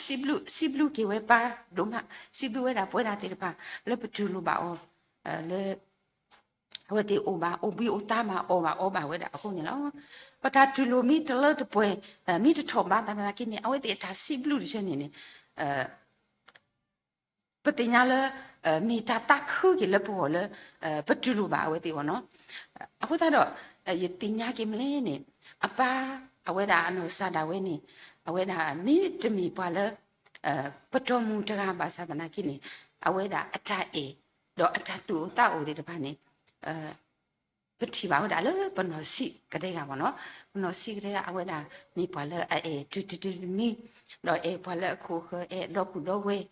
စံးဘျုး စံးဘျုးက့ၤဝဲပၢ်ဒိၣ်မး စံးဘျုးဝဲဒၣ်ပဝဲဒၣ်သ့ၣ်တဖၣ် လၢပတူၢ်လိာ်ဘၣ်အီၤ လၢ အဝဲသ့ၣ်အိၣ်ဘၣ် အိၣ်ဘှံးအိၣ်သါမး အီၣ်ဘၣ်အီဘၣ်ဝဲဒၣ်အဃိန့ၣ်လီၤ. ပတၢ်တူၢ်လိာ်မ့ၢ်တလၢတပှဲၤ မ့ၢ်တထီၣ်ဘးသနာ်က့န့ၣ် အဝဲသ့ၣ်အတၢ်စံးဘျုးတဆၢန့ၣ်န့ၣ် ပသ့ၣ်ညါလၢ မ့ၢ်တၢ်သးခုက့ၤလၢပဂီၢ်လၢ ပတူၢ်လိာ်ဘၣ်အဝဲသ့ၣ်မ့ၢ်နီၤ. အဃိသတးဒီး ယသ့ၣ်ညါက့ၤမ့ၢ်လဲၣ်န့ၣ် အပၢ်အဝဲဒၣ်အနီၢ်ကစၢ်ဒၣ်ဝဲန့ၣ် အဝဲဒၣ်မ့ၢ်တမ့ၢ်ပှၤလၢ ပတီၢ်မုၢ်တဂၤဘၣ်ဆၣ်သနာ်က့န့ၣ် အဝဲဒၣ်အတၢ်အဲၣ် ဒီးအတၢ်သူၣ်အိၣ်သးအိၣ်သ့ၣ်တဖၣ်န့ၣ် ပထံၣ်ဘၣ်ဝဲဒၣ်လၢပနီၢ်ဆံးကတဲဂၤမ့ၢ်နီၤ. ပနီၢ်ဆံးကတဲဂၤ အဝဲဒၣ်မ့ၢ်ပှၤလၢအအဲၣ်တုၤတံၤတမံၤ ဒီးအဲၣ်ပှၤလၢအခိၣ်အဃၢၤ အဲၣ်ဒီပုၢ်ဒီဝဲၢ်,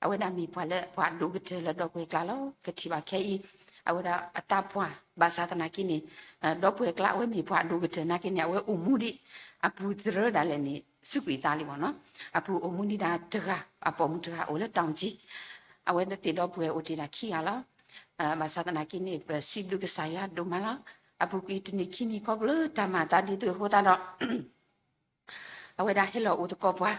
အဝဲဒၣ်မ့ၢ်ပှၤလၢပှၤဒိၣ်ကတၢၢ်လၢဒီပုၢ်ဝဲၢ်ကျါလီၤ. ကထံၣ်ဘၣ်ခဲအံၤ အဝဲဒၣ်အတၢ်ပှၢ် ဘၣ်ဆၣ်သနာ်က့န့ၣ် ဒီပုၢ်ဝဲၢ်ကျါ အဝဲမ့ၢ်ပှၤဒိၣ်ကတၢၢ်နာ်က့န့ၣ် အဝဲအိၣ်မူဒံး အပူၤသရၢဒၣ်လဲာ်န့ၣ် စူးကွံာ်သးလံမ့ၢ်နီၤ. အပူၤအိၣ်မူဒံးဒၣ်တဂၤ အပိာ်မုၣ်တဂၤအိၣ်လၢတၢ်အိၣ်ကံ အဝဲသ့ၣ်ဒီပုၢ်ဝဲၢ်အိၣ်တ့ၢ်ဒၣ်ခံဂၤလီၤ. ဘၣ်ဆၣ်သနာ်က့န့ၣ် ပစံးဘျုးကစၢ်ယွၤဒိၣ်မးလီၤ. အပူၤကွံာ်တနံၤခံနံၤခီဖျိလၢတၢ်မၤသးဒ်သိးအဃိသတးဒီး အဝဲဒၣ်ဟဲလီၤအိၣ်သကိးပှၤ,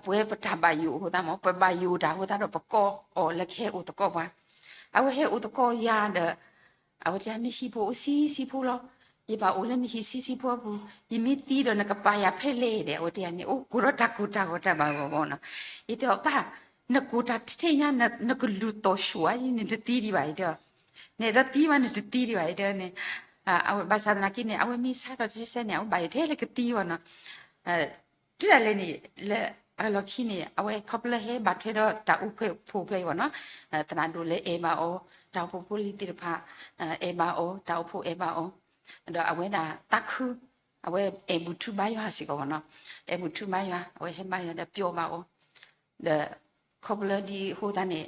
ပဝဲပတၢ်ဘၣ်ယိၣ်အဃိသတးမ့ၢ် ပဘၣ်ယိၣ်တၢ်အဃိသတးဒီး ပကိးအီၤလၢကဟဲအိၣ်သကိးပှၤ. အဝဲဟဲအိၣ်သကိးယၤဒီး အဝဲတဲ နဟံၣ်ပူၤအိၣ်ဆံးဆံးဖိလီၤ. ယဘၣ်အိၣ်လၢနဟံၣ်ဆံးဆံးဖိအပူၤ, ယမ့ၢ်သံဒီးနကပာ်ယၤဖဲလဲၣ်ဒီး အဝဲတဲန့ၣ် အိၣ်ကိးထီၣ်တၢ်ကိၢ်တၢ်ဂီၤတၢ်ဘၣ်ဂီၢ်ဂီၢ်နီၤ. ယတဲအီၤ ပၢ်, နကိၢ်တၢ်ထဲညါ နကလူၤသီၣ်ဆူၣ်အါ နတသံဒံးဘၣ် ယတဲအီၤ, နအဲၣ်ဒိးသံမး နတသံဒံးဘၣ် ယတဲန့ၣ် ဘၣ်ဆၣ်သနာ်က့န့ၣ် အဝဲမ့ၢ်ဆါထီၣ်တစဲးစဲးန့ၣ် အဝဲဘၣ်ယိၣ်ထဲလၢကသံအီၤနီၤ. တုၤဒၣ်လဲာ်န့ၣ် လၢအလီၢ်ခံန့ၣ် အဝဲခီဖျိဟဲဘၣ်ထွဲဒီးတၢ်အိၣ်ဖှိၣ်ဖိဖဲအံၤမ့ၢ်နီၤ, သရၣ်ဒိၣ်လဲၤအဲၣ်ဘၣ်အီၤ, တၢ်အိၣ်ဖှိၣ်ဖိလံၤသ့ၣ်တဖၣ် အဲၣ်ဘၣ်အီၤ, တၢ်အိၣ်ဖှိၣ်အဲၣ်ဘၣ်အီၤ, ဒီးအဝဲဒၣ်သးခု, အဝဲအဲၣ်ဘူၣ်ထူဘါယွၤစ့ၢ်ကီးမ့ၢ်နီၤ, အဲၣ်ဘူၣ်ထူဘါယွၤ အဝဲဟဲဘါယွၤဒီးပျီဘၣ်အီၤ ဒီးခီဖျိလၢဒ်အဃိသတးန့ၣ်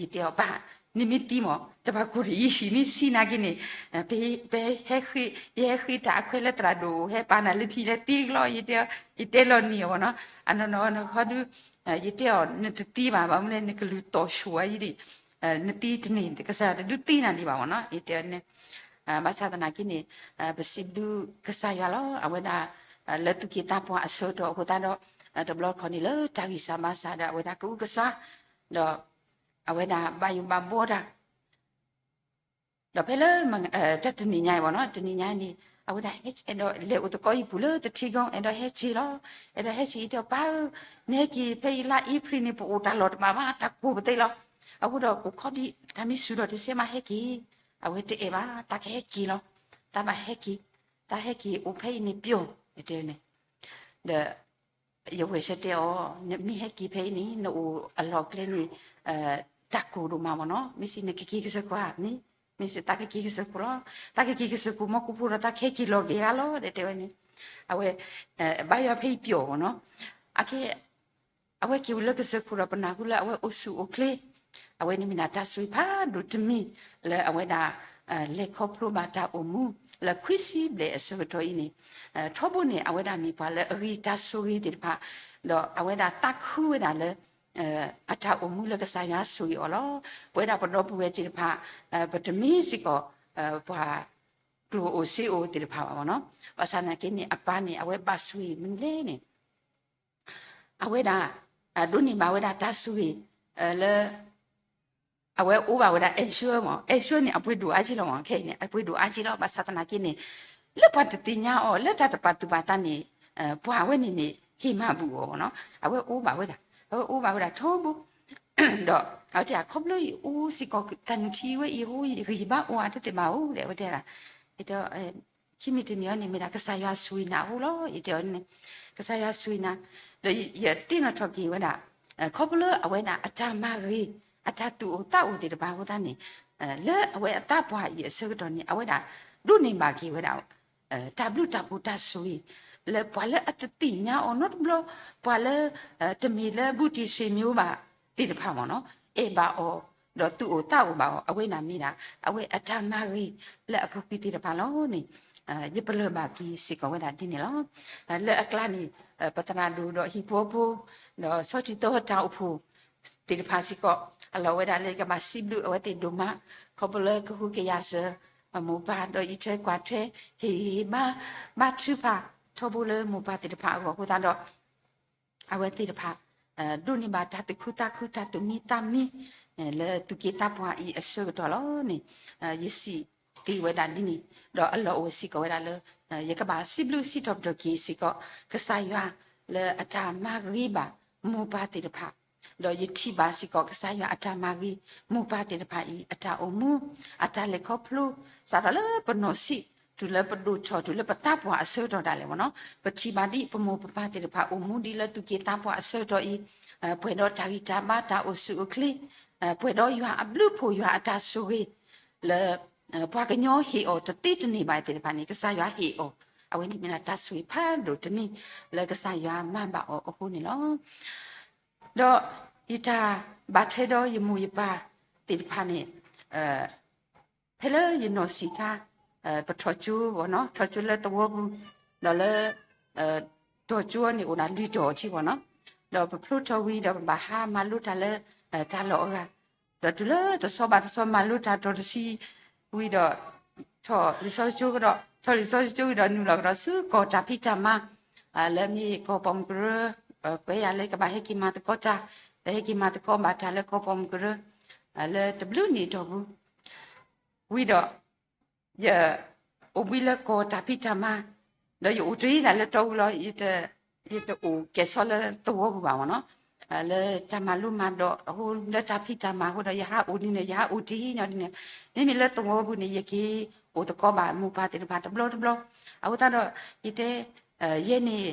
ယတဲအီၤ ပၢ်, နမ့ၢ်သံမ့ၢ် တဘၣ်ကိၢ်တယံာ်ဆံး မ့ၢ်ဆံးနာ်က့န့ၣ် ပဟဲ, ပဟဲဃ့, ယဟဲဃ့တၢ်အခွဲးလၢသရၣ်ဒိၣ် ဟဲပာ်နၤလၢဖံးလၢသံကလီ ယတဲ, ယတဲလီၤနံၤအီၤမ့ၢ်နီၤ, အနီၢ်နီၢ်ခီဒု ယတဲအီၤ နတသံဘၣ် ဘၣ်မနုၤလဲၣ် နကလူၤသီၣ်ဆူၣ်အါယံၤဒံး, နသံတန့ၢ် ကစၢ်ယွၤတဒုးသံနၤဒံးဘၣ်မ့ၢ်နီၤ, ယတဲအီၤန့ၣ် ဘၣ်ဆၣ်သနာ်က့န့ၣ် ပစံးဘျုးကစၢ်ယွၤလီၤ. အဝဲဒၣ် လၢသူၣ်က့သးပှၢ်အဆၢကတီၢ်အဃိသတးဒီး တဘျီတခီၣ်န့ၣ်လၢတၢ်ဂံၢ်စၢ်ဘါစၢ်ဒီး အဝဲဒၣ်ကအုကစွါ ဒီး အဝဲဒၣ်ဘၣ်ယိၣ်ဘၣ်ဘှီတၢ် ဒီးဖဲလၢ တၢ်တနံၤညါအံၤမ့ၢ်နီၤ, တနံၤညါန့ၣ် အဝဲဒၣ်ဟဲအဲၣ်ဒိးလဲၤအိၣ်သကိးယပူၤလၢတထံဂီၢ် အဲၣ်ဒိးဟဲက့ၤလီၤ. အဲၣ်ဒိးဟဲက့ၤ ယတဲအီၤ ပၢ်ဧၢ, နဟဲက့ၤဖဲအံၤလါအ့ဖြ့ၣ်န့ၣ် ပအိၣ်တၢ်လီၢ်တဘၣ်ဘၣ် တၢ်ကိၢ်ပသ့လီၤ. အဃိဒီးအိၣ်ခိးဒံး တၢ်မ့ၢ်စူၤဒီးတစဲးမးဟဲက့ၤ, အဝဲတအဲၣ်ဘၣ် တၢ်ကဟဲက့ၤလီၤ. တၢ်ဘၣ်ဟဲက့ၤ, တၢ်ဟဲက့ၤအိၣ်ဖဲအံၤန့ၣ်ပျီၢ် တဲန့ၣ် ဒီး ယဝဲၢ်ဆၢတဲအီၤ နမ့ၢ်ဟဲက့ၤဖဲအံၤန့ၣ် နအိၣ်အလီၢ်အကျဲန့ၣ် တၢ်ကိၢ်ဒိၣ်မးမ့ၢ်နီၤ, မ့ၢ်စံးနကက့ၤကစၢၢ်ခိၣ်ဧါ, မ့ၢ်, မ့ၢ်စံးသးကက့ၤကစၢၢ်ခိၣ်လီၤ, သးကက့ၤကစၢၢ်ခိၣ် မ်ကပူၤဒီးသးကဟဲက့ၤလီၤက့ၤဂၤလီၤ တဲဝဲန့ၣ်, အဝဲ ဘါယွၤဖဲအံၤပျီၢ်မ့ၢ်နီၤ, အခဲ အဝဲက့ၤဝံၤလၢကစၢၢ်ခိၣ်ဒီးပနၢ်ဟူလၢအဝဲအိၣ်ဆူၣ်အိၣ်ချ့, အဝဲန့ၣ်မ့ၢ်ဒၣ်တၢ်ဆိၣ်ဂ့ၤဖးဒိၣ်တမံၤ လၢအဝဲဒၣ် လဲၤခီဖျိဘၣ်တၢ်အိၣ်မူ လၢခွံဆံဘျဲၣ်အဆၢကတီၢ်အံၤန့ၣ်, ထီဘိန့ၣ် အဝဲဒၣ်မ့ၢ်ပှၤလၢအဂံၢ်တၢ်ဆိၣ်ဂ့ၤသ့ၣ်တဖၣ်, ဒီးအဝဲဒၣ်သးခုဝဲဒၣ်လၢ အတၢ်အိၣ်မူလၢကစၢ်ယွၤဆိၣ်ဂ့ၤအီၤလီၤ. ပဝဲဒၣ်ပဒီပုၢ်ဝဲၢ်သ့ၣ်တဖၣ် ပတမ့ၢ်စ့ၢ်ကီး ပှၤကျိၣ်အိၣ်စ့အိၣ်သ့ၣ်တဖၣ်ဘၣ်မ့ၢ်နီၤ, ဘၣ်ဆၣ်သနာ်က့န့ၣ် အပၢ်န့ၣ် အဝဲဘၣ်ဆိၣ်ဂ့ၤမနုၤလဲၣ်န့ၣ် အဝဲဒၣ် ဒိးန့ၢ်ဘၣ်ဝဲဒၣ်တၢ်ဆိၣ်ဂ့ၤ လၢ အဝဲအိၣ်ဘၣ်ဝဲဒၣ် insurance မ့ၢ် insurance န့ၣ် အပှ့ၤဒိၣ်အါက့လီၤမ့ၢ် ခဲအံၤန့ၣ် အပှ့ၤဒိၣ်အါက့လီၤ. ဘၣ်ဆၣ်သနာ်က့န့ၣ် လၢပှၤတသ့ၣ်ညါအီၤ လၢတၢ်တပာ်သူၣ်ပာ်သးန့ၣ် ပှၤဝဲန့ၣ်န့ၣ် ဟ့ၣ်မၤဘူၣ်အီၤနီၤ, အဝဲအိၣ်ဘၣ်ဝဲဒၣ်, အဝဲအိၣ်ဘၣ်ဝဲဒၣ်ထီဘိ, ဒီးအဝဲတဲ ခီဖျိယအိၣ်စ့ၢ်ကီးတၢ်နုၢ်ထံဝဲအံၤအဃိ ယဂံၢ်ယဘါအိၣ်အါတသ့ဘၣ်ဧိၤ ဒီးအဝဲတဲဒၣ်, ယတဲ ခံမံၤတမံၤအံၤန့ၣ် မ့ၢ်ဒၣ်ကစၢ်ယွၤဆိၣ်ဂ့ၤနၤအဃိလီၤ, ယတဲအီၤန့ၣ်, ကစၢ်ယွၤဆိၣ်ဂ့ၤနၤ, ဒီးယသ့ၣ်နီၣ်ထီၣ်က့ၤဝဲဒၣ်, ခီဖျိလၢအဝဲဒၣ်အတၢ်မၤဂ့ၤ, အတၢ်သူၣ်အိၣ်သးအိၣ်သ့ၣ်တဖၣ်အဃိသတးန့ၣ်, လၢအဝဲအသးပှၢ်အံၤအဆၢကတီၢ်န့ၣ် အဝဲဒၣ်ဒိးန့ၢ်ဘၣ်က့ၤဝဲဒၣ် တၢ်ဘျုးတၢ်ဖှိၣ်တၢ်ဆိၣ်ဂ့ၤ, လၢပှၤလၢအတသ့ၣ်ညါအီၤနီတဘျီ, ပှၤလၢ တမ့ၢ်လၢဘူးတံၢ်ဆွေမျိုးဘၣ်သ့ၣ်တဖၣ်မ့ၢ်နီၤ, အဲၣ်ဘၣ်အီၤ, ဒီးသူၣ်အိၣ်သးအိၣ်ဘၣ်အီၤ, အဝဲန့ၣ်မ့ၢ်ဒၣ် အဝဲအတၢ်မၤဂ့ၤလၢအပူၤကွံာ်သ့ၣ်တဖၣ်လီၤန့ၣ်, ယပလၢၢ်ဘၣ်က့ၤစ့ၢ်ကီးဝဲဒၣ်ဒ်န့ၣ်လီၤ. လၢအကျါန့ၣ်, ပသရၣ်ဒိၣ်ဒီးဟံၣ်ဖိဖိ, ဒီးဆီထံးသီတၢ်အိၣ်ဖှိၣ်သ့ၣ်တဖၣ်စ့ၢ်ကီး, အလီၢ်ဝဲဒၣ်လၢယကဘၣ်စံးဘျုးအဝဲသ့ၣ်ဒိၣ်မး, ခီဖျိလၢကဟုကယာ်စၢၤ မိၢ်ပၢ်ဒီးအံးထွဲကွၢ်ထွဲ, ဟ့ၣ်ဂံၢ်ဟ့ၣ်ဘါ, ဘါထုကဖၣ် ထီဘိလၢမိၢ်ပၢ်သ့ၣ်တဖၣ်အဂီၢ်အဃိသတးဒီး, အဝဲသ့ၣ်တဖၣ် ဒိးန့ၢ်ဘၣ်တၢ်သူၣ်ခုသးခု တၢ်သူၣ်မံသးမံ လၢသူၣ်က့သးပှၢ်အံၤအဆၢကတီၢ်လီၤန့ၣ်, ယစံးသ့ဝဲဒၣ်ဒ်န့ၣ်, ဒီးအလီၢ်အိၣ်စ့ၢ်ကီးဝဲဒၣ်လၢ ယကဘၣ်စံးဘျုးစံးထီၣ်ပတြၢၤက့ၤစ့ၢ်ကီး ကစၢ်ယွၤလၢအတၢ်မၤဂ့ၤဘၣ်မိၢ်ပၢ်သ့ၣ်တဖၣ်, ဒီးယထံၣ်ဘၣ်စ့ၢ်ကီးကစၢ်ယွၤအတၢ်မၤဂ့ၤမိၢ်ပၢ်သ့ၣ်တဖၣ်အံၤ အတၢ်အိၣ်မူ, အတၢ်လဲၤခီဖျိ, စးထီၣ်လၢပနီၢ်ဆံး တုၤလၢပဒိၣ်ထီၣ် တုၤလၢပသးပှၢ်အဆၢကတီၢ်ဒၣ်လဲာ်မ့ၢ်နီၤ, ပထံၣ်ဘၣ်ဒ်ပမိၢ်ပပၢ်သ့ၣ်တဖၣ်အိၣ်မူဒ်လၢသူၣ်က့သးပှၢ်အဆၢကတီၢ်အံၤ, ပှဲၤဒီးတၢ်ဂံၢ်တၢ်ဘါ တၢ်အိၣ်ဆူၣ်အိၣ်ချ့, ပှဲၤဒီးယွၤအဘျုးအဖှိၣ် ယွၤအတၢ်ဆိၣ်ဂ့ၤ လၢ ပှၤကညီဟ့ၣ်အီၤတသ့တန့ၢ်ဘၣ်သ့ၣ်တဖၣ်န့ၣ် ကစၢ်ယွၤဟ့ၣ်အီၤ, အဝဲန့ၣ်မ့ၢ်ဒၣ်တၢ်ဆိၣ်ဂ့ၤဖးဒိၣ်တမံၤ လၢကစၢ်ယွၤမၤဘၣ်အီၤအဃိန့ၣ်လီၤ. ဒီးယတၢ်ဘၣ်ထွဲဒီးယမိၢ်ယပၢ်သ့ၣ်တဖၣ်န့ၣ်, ဖဲလၢယနီၢ်ဆံးခါ, ပထီၣ်ကၠိ, ထီၣ်ကၠိလၢသဝီပူၤ, ဒီးလၢ တီၤကၠိန့ၣ်အိၣ်ဒၣ်လွံၢ်တီၤထံဘၣ်နီၤ, ဒီးပဖျိထီၣ်ဝံၤဒီးပဘၣ်ဟးမၤလိတၢ်လၢ တၢ်လီၢ်အဂၤ, ဒီးတုၤလၢတဆီဘၣ်တဆီမၤလိတၢ်တီၤတဆံဝံၤဒီး ထီၣ်လံာ်စီဆှံကဒီး, ထီၣ်လံာ်စီဆှံကဒီးနုာ်လီၤကဒီးဆူကီၢ်တၢ်ဖံးတၢ်မၤ, လၢမ့ၢ်ကီၢ်ပိာ်မုၣ်ကရၢ, ကွဲးယၤလၢကဘၣ်ဟဲက့ၤမၤသကိးတၢ်, လၢဟဲက့ၤမၤသကိးဘၣ်တၢ်လၢကီၢ်ပိာ်မုၣ်ကရၢ, လၢတဘျုးနံၣ်အတီၢ်ပူၤ ဝံၤဒီး ယအိၣ်ဘှံးလၢကီၢ်တၢ်ဖံးတၢ်မၤ, ဒီးယအိၣ်တ့ၢ်ဒၣ်လၢတီအူလီၤ, ယတအိၣ်ကဲးဆီလၢသဝီပူၤဘၣ်မ့ၢ်နီၤ, လၢတၢ်မၤလိမၤဒိးအဃိ လၢတၢ်ဖံးတၢ်မၤအဃိဒီး ယဟးအိၣ်ဒ်န့ၣ် ယဟးအိၣ်တ့ၢ်ညီဒ်န့ၣ်, မ့မ့ၢ်လၢသဝီပူၤန့ၣ် ယက့ၤအိၣ်သကိးဘၣ်မိၢ်ပၢ်သ့ၣ်တဖၣ်တဘျီတဘျီ, အဃိသတးဒီး ယတဲ ယဲန့ၣ်